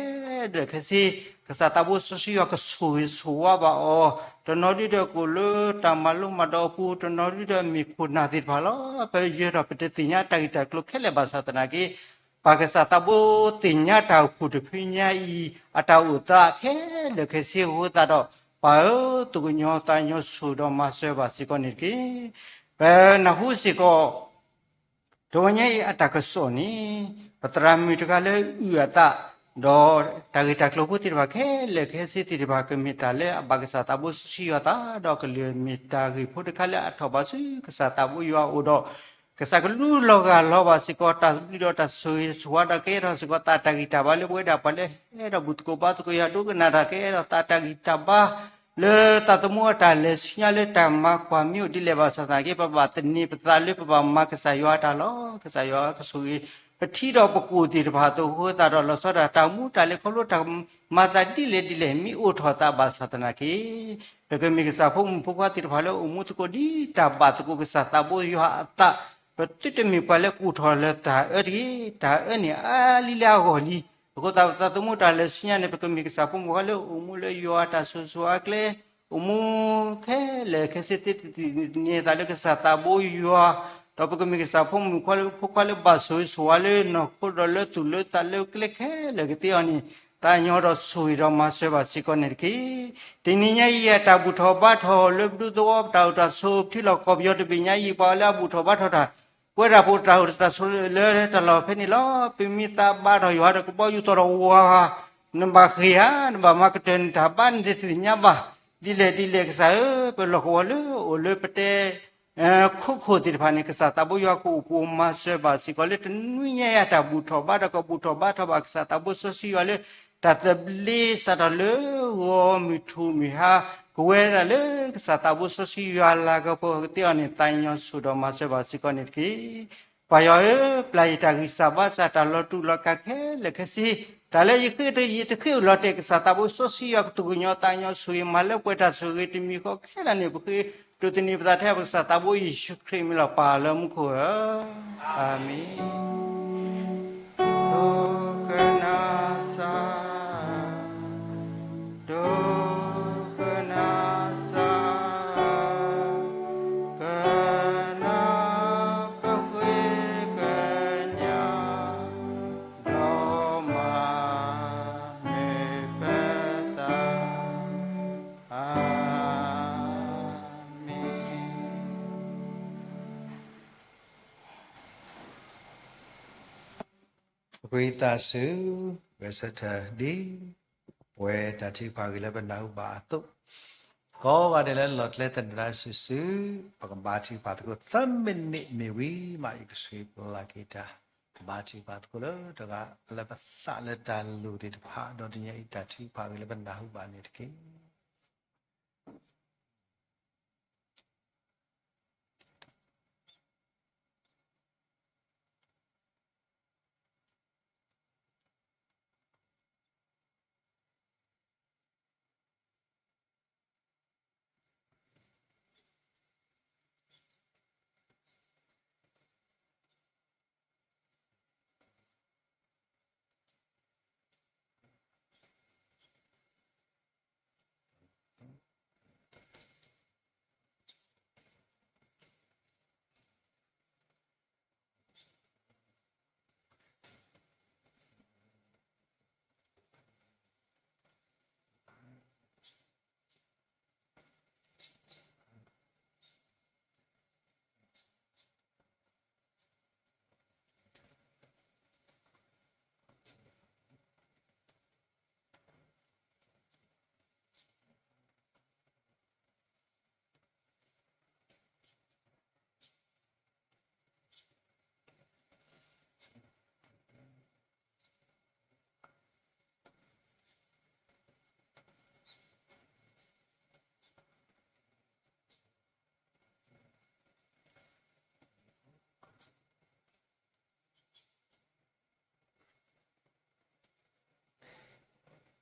လၢာ်ခဲဆ့, ကစၢ်သးဘိစီဆှံယွၤကဆိၣ်ဂ့ၤဆိၣ်ဝါဘၣ်အီၤ, တနီၤဒ်ဒီးကအိၣ်လၢတၢ်မၤလိမၤဒိးအပူၤ, တနီၤဒ်ဒီးမ့ၢ်ခိၣ်နၢ်သ့ၣ်တဖၣ်လီၤ. ပယဲၢ်ထီၣ်ပတသ့ၣ်ညါတၢ်ဂ့ၢ်တၢ်ကျိၤခဲလၢာ်ဘၣ်ဆၣ်သနာ်က့ ပၢ်ကစၢ်သးဘိသ့ၣ်ညါတၢ်အိၣ်ဖှိၣ်တဖုညါအံၤ အတၢ်အိၣ်သးခဲလၢာ်ခဲဆ့အဃိသတးဒီး ပၢ်ဧၢ, သူၣ်ကညီၤသးကညီၤဆိၣ်ဒီးမၤစၢၤဘၣ်စ့ၢ်ကီးန့ၣ်တက့ၢ်. ပနၢ်ဟူစ့ၢ်ကီး တဂီၤညါအံၤအတၢ်ကစီၣ်န့ၣ် ပသရၣ်မုၣ်တဂၤလၢအုၣ်အသး, ဒီးတၢ်ဂ့ၢ်တၢ်ကျိၤဖိသ့ၣ်တဖၣ်ခဲလၢာ်ခဲဆ့သ့ၣ်တဖၣ် ကမ့ၢ်တၢ်လၢအဘၣ်ကစၢ်သးဘိစီဆှံယွၤအသး, ဒီးကလုၢ်မ့ၢ်တၢ်ဂ့ၢ်ဖိတခါလၢအထီၣ်ဘၣ်ဆူကစၢ်သးဘိယွၤအအိၣ်ဒီး ကစၢ်ကလူလီၤဂာ်လီၤဘၣ်စ့ၢ်ကီး တၢ်ဘျုးဒီးတၢ်ဆိၣ်ဂ့ၤဆိၣ်ဝါဒီးကဲထီၣ်စ့ၢ်ကီးသးတၢ်ဂံၢ်တၢ်ဘါလၢပဝဲဒၣ်ပှၤလၢဟဲဒီးဘူၣ်သကိးဘါသကိးယွၤဒိကနၣ်တၢ်ကဲထီၣ်သးတၢ်ဂံၢ်တၢ်ဘါ လၢသးသမူအတၢ်လဲၤဆူညါလၢတၢ်မၤကွၢ်မ့ၢ်အိၣ်ဒ်လဲၣ်ဘၣ်ဆၣ်သနာ်က့ ပဘၣ်သန့ၤပသးလၢပဘၣ်မၤကစၢ်ယွၤအတၢ်လီၤ. ကစၢ်ယွၤကဆိၣ်ဂ့ၤ ပထံဒီးပကီၢ်သ့ၣ်တဖၣ်အသိးအဃိသတးဒီး လီၤဆီဒၣ်တၢ်အိၣ်မူတၢ်လဲၤခီဖျိတၢ်မၤသးဒ်လဲၣ်ဒ်လဲၣ် မ့ၢ်အိၣ်ထီၣ်သးဘၣ်ဆၣ်သနာ်က့ ပကမ့ၢ်ကစၢ်ဖိမုၣ်ဖိခွါသ့ၣ်တဖၣ်လၢအိၣ်မူသကိးဒ်တၢ်ဘၣ်သကိးကစၢ်သးဘိယွၤအသး, ပသုတမ့ၢ်ပှၤလၢကူၣ်ထီၣ်လၢတၢ်အၢတဂ့ၤ, တၢ်အၢန့ၣ်အါလံလၢအဂီၢ်လံ. အဃိသတး ပသးသမူတၢ်လဲၤဆူညါန့ၣ် ပကမ့ၢ်ကစၢ်ဖိမုၣ်ဖိခွါလၢအိၣ်မူလၢယွၤအတၢ်ဆိၣ်ဂ့ၤဆိၣ်ဝါအကျဲ, အိၣ်မူခဲလၢာ်ခဲဆ့သ့တသန့ၤသးလၢကစၢ်သးဘိယွၤ, ဒီးပကမ့ၢ်ကစၢ်ဖိမုၣ်ဖိခွါလၢဖိခွါလၢဘၣ်ဆိၣ်ဂ့ၤဆိၣ်ဝါလၢနီၢ်ခိဒီးလၢသူၣ်လၢသးလၢကျဲခဲလၢာ်ကသ့အီၤန့ၣ် သးကညီၤဒီးဆိၣ်ဂ့ၤဒီးမၤစၢၤဘၣ်စ့ၢ်ကီးန့ၣ်တက့ၢ်. တနံၤညါအံၤအတၢ်ဘူၣ်ထီၣ်ဘါထီၣ်လၢပဒူသဝီပတၢ်အိၣ်တၢ်ဆိး ပထံလီၢ်ကီၢ်ပယီၤတဘ့ၣ်ညါအံၤ ပှၤလၢအဘူၣ်ထီၣ်ဘါထီၣ်တၢ် ပဝဲဒၣ်ပအိၣ်တၢ်အိၣ်တၢ်ဆိးလၢတၢ်လီၢ်ဖဲန့ၣ်လီၤ. ပမ့ၢ်သးဘါထီၣ်ယွၤဒီးကဘီယူၤသီၣ်ဒီးဝၤ, နဘၣ်ဃ့ၢ်ဧါ, နဘၣ်မၤကတၢၢ်နတၢ်ဘါ နတသ့ၣ်ညါဘၣ်, ဒ်လဲၣ်ဒ်လဲၣ်ကစၢ်ဧၢ, ပလီၢ်ကဝီၤလၢအိၣ်လၢပတဲ ခိခိၣ်သ့ၣ်တဖၣ်န့ၣ် ကစၢ်သးဘိယွၤကအိၣ်ပိၢ်မၤစၢၤဘၣ်စ့ၢ်ကီးလၢတနွံညါအံၤ တၢ်ဘူၣ်ထီၣ်ဘါထီၣ်ကဘူၣ်ထီၣ်ဘါထီၣ်ဘၣ်ကစၢ်သးဘိစီဆှံယွၤလၢ တၢ်သဘျ့စးထီၣ်လၢဂီၤမုၢ်ထူၣ်မုၢ်ဟါ ကဝဲဒၣ်လၢကစၢ်သးဘိစီဆှံယွၤလၤကပီၤကသ့အီၤန့ၣ် သးကညီၤဆိၣ်ဒီးမၤစၢၤဘၣ်စ့ၢ်ကီးန့ၣ်တက့ၢ်. ပၢ်ယွၤဧၢ, ပျၢ်ယတၢ်ဂံၢ်စၢ်ဘါစၢ် တၢ်လီၤတူာ်လီၤကာ်ခဲလၢာ်ခဲဆ့, တၢ်လၢယဃ့တယတဃ့အိၣ်လီၤတဲာ် ကစၢ်သးဘိစီဆှံယွၤကသူၣ်ကညီၤသးကညီၤဆိၣ်ဂ့ၤ မၤလၢပှဲၤတၢ်ဆိၣ်ဂ့ၤတမံၤဃီခဲလၢာ်န့ၣ် ပဃ့ဒိးသန့ၤပသးထဲပကစၢ်သးဘိယ့ၣ်ၡူးခရံာ်မံၤလီၤ ပၢ်လၢမူခိၣ်ဧၢ, အၤမ့ၣ်. ဒိကနၣ်စၢ်, ဒိကနၣ်စၢ်, ကနၣ်ပဃ့ကညး, ဒီးမၤမ့ၢ်ပသး, အၤမ့ၣ်. ပဃ့သးဆူ ဂဲၤဆၢထၢၣ်ဒ် ပဝဲတၢ်ထုကဖၣ်ဂ့ၢ်လၢပနၢ်ဟူဘၣ်အသိး, ကိးဂၤဒဲးလၢလီၢ်ကျဲသနၢၣ်စုာ်စုာ် ပကဘါထုကဖၣ်သကိး သၢမံးနံးမ့ၢ်ဝံၤမး ယကဆှၢပျၢ်က့ၤတၢ်ဘါထုကဖၣ်သကိးလၢတဂၤလၢပသးလၢတၢ်လိၣ်သ့ၣ်တဖၣ် ဒီးတနံၤအံၤတၢ်ထုကဖၣ်ဂ့ၢ်လၢပနၢ်ဟူဘၣ်န့ၣ်တက့ၢ်.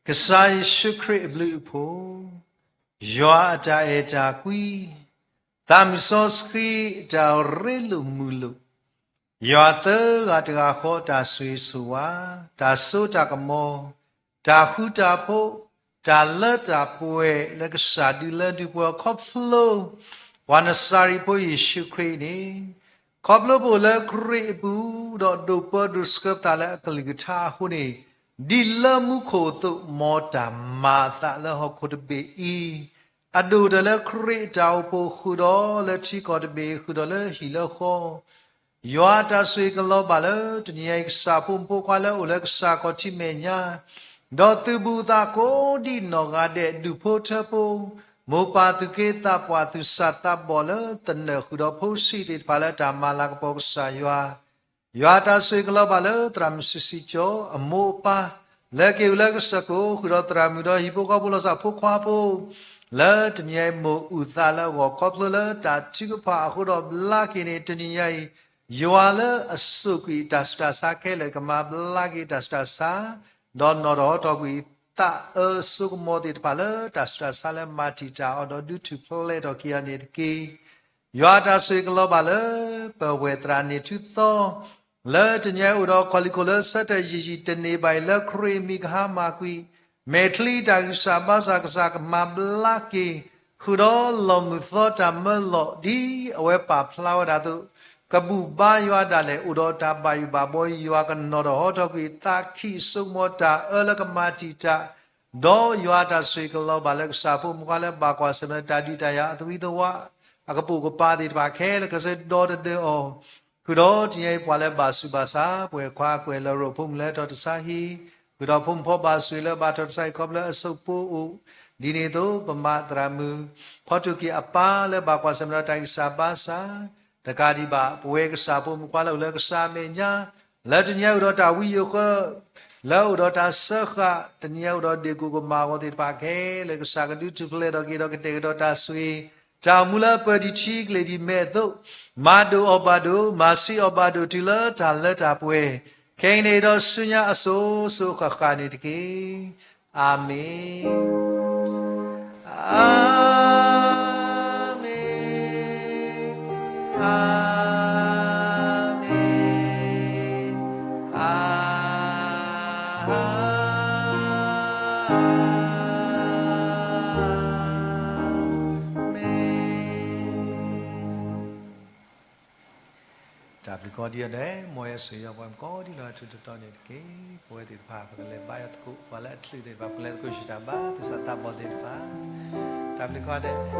ကစၢ်ယ့ၣ်ၡူးခရံာ်အဘျုးအဖှိၣ်, ယွၤအတၢ်အဲၣ်တၢ်ကွံ, သးမုၢ်စီဆှံအတၢ်ရ့လိာ်မုာ်လိာ်, ယွၤသၢဂၤတဂၤဃီတၢ်ဆိၣ်ဂ့ၤဆိၣ်ဝါ, တၢ်စိတၢ်ကမီၤ, တၢ်ဃူတၢ်ဖိး, တၢ်လၢတၢ်ပှဲၤလၢကစၢ်ဒုးလၢဒုးပှဲၤခီဖျိ ပှၤနစၤရ့းဖိယ့ၣ်ၡူးခရံာ်န့ၣ်, ခီဖျိပအိၣ်လၢခရံာ်အပူၤ, ဒီးဒိးပၢဒိးဆှၢပသးလၢအကလုၢ်ကထါအဃိန့ၣ်, ဒ်လၢမူခိၣ်အသိး မ်တၢ်မၤအသးလၢဟီၣ်ခိၣ်တဘ့ၣ်အံၤ, အဒိၣ်တၢ်လၢခရံာ်အတၢ်အိၣ်ဖှိၣ်ဃုာ်ဒီးလၢထံကီၢ်တဘ့ၣ်ဃုာ်ဒီးလၢဟံၣ်လၢဃီ ယွၤတၢ်ဆိၣ်ဂ့ၤကလီၤဘၣ်လၢတနံၤအံၤ ကစၢ်ဖိမုၣ်ဖိခွါလၢအအိၣ်လၢကစၢ်ခီၣ်ထံးမဲာ်ညါ, ဒီးသုးဘူးသးကိးဒံးနီၢ်ဂၤဒဲး ဒူၣ်ဖိထၢဖိ, မိၢ်ပၢ်သူၣ်က့သးပှၢ် သူၣ်စၢ်သးဘီၣ်လၢသနၢၣ်ဃုာ်ဒီးဖိဆံးသ့ၣ်တဖၣ်လၢတၢ်မၤလၤကပီၤကစၢ်ယွၤ ယွၤတၢ်ဆိၣ်ဂ့ၤကလီၤဘၣ်လၢသရၣ်မုၣ်စုစံကၠီ, အမိၢ်အပၢ်, လၢက့ၤအိၣ်လၢကစၢၢ်ခိၣ် ဃုာ်ဒီးသရၣ်မုၣ်ဒီးဟံၣ်ဖိဃီဖိလီၤဆီဖိခွါဖိ, လၢတနံၤအံၤ မိၢ်အုၣ်သးလၢအဂီၢ်ခီဖျိလၢတၢ်ထုကဖၣ်အဃိဒီးဘျါက့ၤန့ၣ် တနံၤအံၤ, ယွၤလၢအစိာ်ကွံာ်တၢ်ဆူးတၢ်ဆါခဲလၢာ် ကမၤဘျါက့ၤတၢ်ဆူးတၢ်ဆါ, ဒီးနီၣ်ထီၣ်ဟီထီၣ်ကွံာ်သးအၢစိကမီၤသ့ၣ်တဖၣ်လၢတၢ်ဆူးတၢ်ဆါလၢမၤတံာ်တာ်အီၤဒီးဒုးထူၣ်ဖျဲးထီၣ်က့ၤအီၤန့ၣ်တက့ၢ်. ယွၤတၢ်ဆိၣ်ဂ့ၤကလီၤဘၣ်လၢ ပဝဲၢ်သရၣ်န့ၣ်ထူသီ, လၢတနံၤအံၤအိၣ်ဒီးခီၣ်လံၣ်ခိၣ်လၢဆၢထၢၣ်ယံာ်ယံာ်တန့ၢ်ဘၣ်အံၤ လၢခရံာ်အမံၤကဟါမၢ်ကွံာ်, မဲာ်ချံတၢ်ဂံၢ်စၢ်ဘါစၢ်ကစၢ်ကမၤဘျါက့ၤ, ဃုာ်ဒီးလီၢ်မုာ်သီတၢ်မၢလီၤ ဒ်အဝဲပာ်ဖျါဝဲဒၣ်အသိး, ကဘူၣ်ဘါယွၤဒၣ်လဲာ် အိၣ်ဒီးတၢ်ဘၣ်ယိၣ်ဘၣ်ဘှီ ယွၤကနီၣ်ထီၣ်ဟီထီၣ်ကွံာ်သးခံစိကမီၤတၢ်အၢလၢကမၤတံာ်တာ်, ဒီးယွၤတၢ်ဆိၣ်ဂ့ၤကလီၤဘၣ်လၢကစၢ်ဖိမုၣ်ခွါလၢဘၣ်ကွၢ်ဆၢၣ်မဲာ်တၢ်ဒုးတၢ်ယၤအသဝံသဝါ, အကပိာ်ကပၤသ့ၣ်တဖၣ်ခဲလၢာ်ကစၢ်ဒီတဒၢအီၤ, ဃုာ်ဒီးတနံၤအံၤပှၤလၢဘၣ်ဆူးဘၣ်ဆါ, ပဝဲခွါကွဲးလၢရိဖုမုၢ်လၢထီၣ်တၢ်ဆါဟံၣ်, ဃုာ်ဒီးဖိမုၣ်ဖိဘၣ်ဆိၣ်ဂ့ၤလၢဘၣ်ထီၣ်တၢ်ဆါဟံၣ်ခီဖျိအစိကပိာ်အိၣ်, ဒ်န့ၣ်အသိး ပမၤသရၣ်မုၣ် ဖီတူၢ်က့ၤအပၢ်လၢဘၣ်ကွၢ်ဆၢၣ်မဲာ်ဒီးတၢ်ဂံၢ်စၢ်ဘါစၢ်, တကးဒံးဘၣ် ပဝဲကစၢ်ဖိမုၣ်ခွါလၢအိၣ်လၢကစၢ်အမဲာ်ညါ, လၢတနံၤအံၤအိၣ်ဒီးတၢ်ဝံယိၤဃၢ, လၢအိၣ်ဒီးတၢ်စၢဃာ်, တနံၤအံၤအိၣ်ဒီးဒ့ၣ်ကူၣ်ကမၣ်အဂီၢ်သ့ၣ်တဖၣ်ခဲလၢာ် ကစၢ်ကဒုးထူၣ်ဖျဲးထီၣ်က့ၤဒီးကတဲာ်ကတီၤတၢ်ဆိၣ်ဂ့ၤ, တၢ်အိၣ်မူလၢပၢၤဒံးထံကလံၤဒံးမဲာ်အသိး, မၤဒိၣ်အီၣ်ဘၣ်ဒိၣ်, မၤဆံးအီၣ်ဘၣ်ဒိၣ်တုၤလၢတၢ်လၢတၢ်ပှဲၤ, ခဲအံၤန့ၣ်ဒီးဆူညါအစိၤစိၤဃၣ်ဃၣ်န့ၣ်တက့ၢ်. အၤမ့ၣ်. အၤမ့ၣ်, အၤမ့ၣ်, အၤမ့ၣ်. တၢ်ဘျုးကိးဒံးအီၤဒဲး မ်ယွၤဆိၣ်ဂ့ၤပှၤကိးဒံးလီၤထူးတတီၤန့ၣ်တက့ၢ်. ပဝဲသ့ၣ်တဖၣ် ပကလဲၤဘါယွၤသကိး ပှၤလၢအချုးသ့ၣ်တဖၣ် ပကလဲၤသကိးဆူတၢ်ဘါ သူၣ်စၢ်သးဘီၣ်သ့ၣ်တဖၣ် တၢ်ဘျုးကိးဂၤဒဲး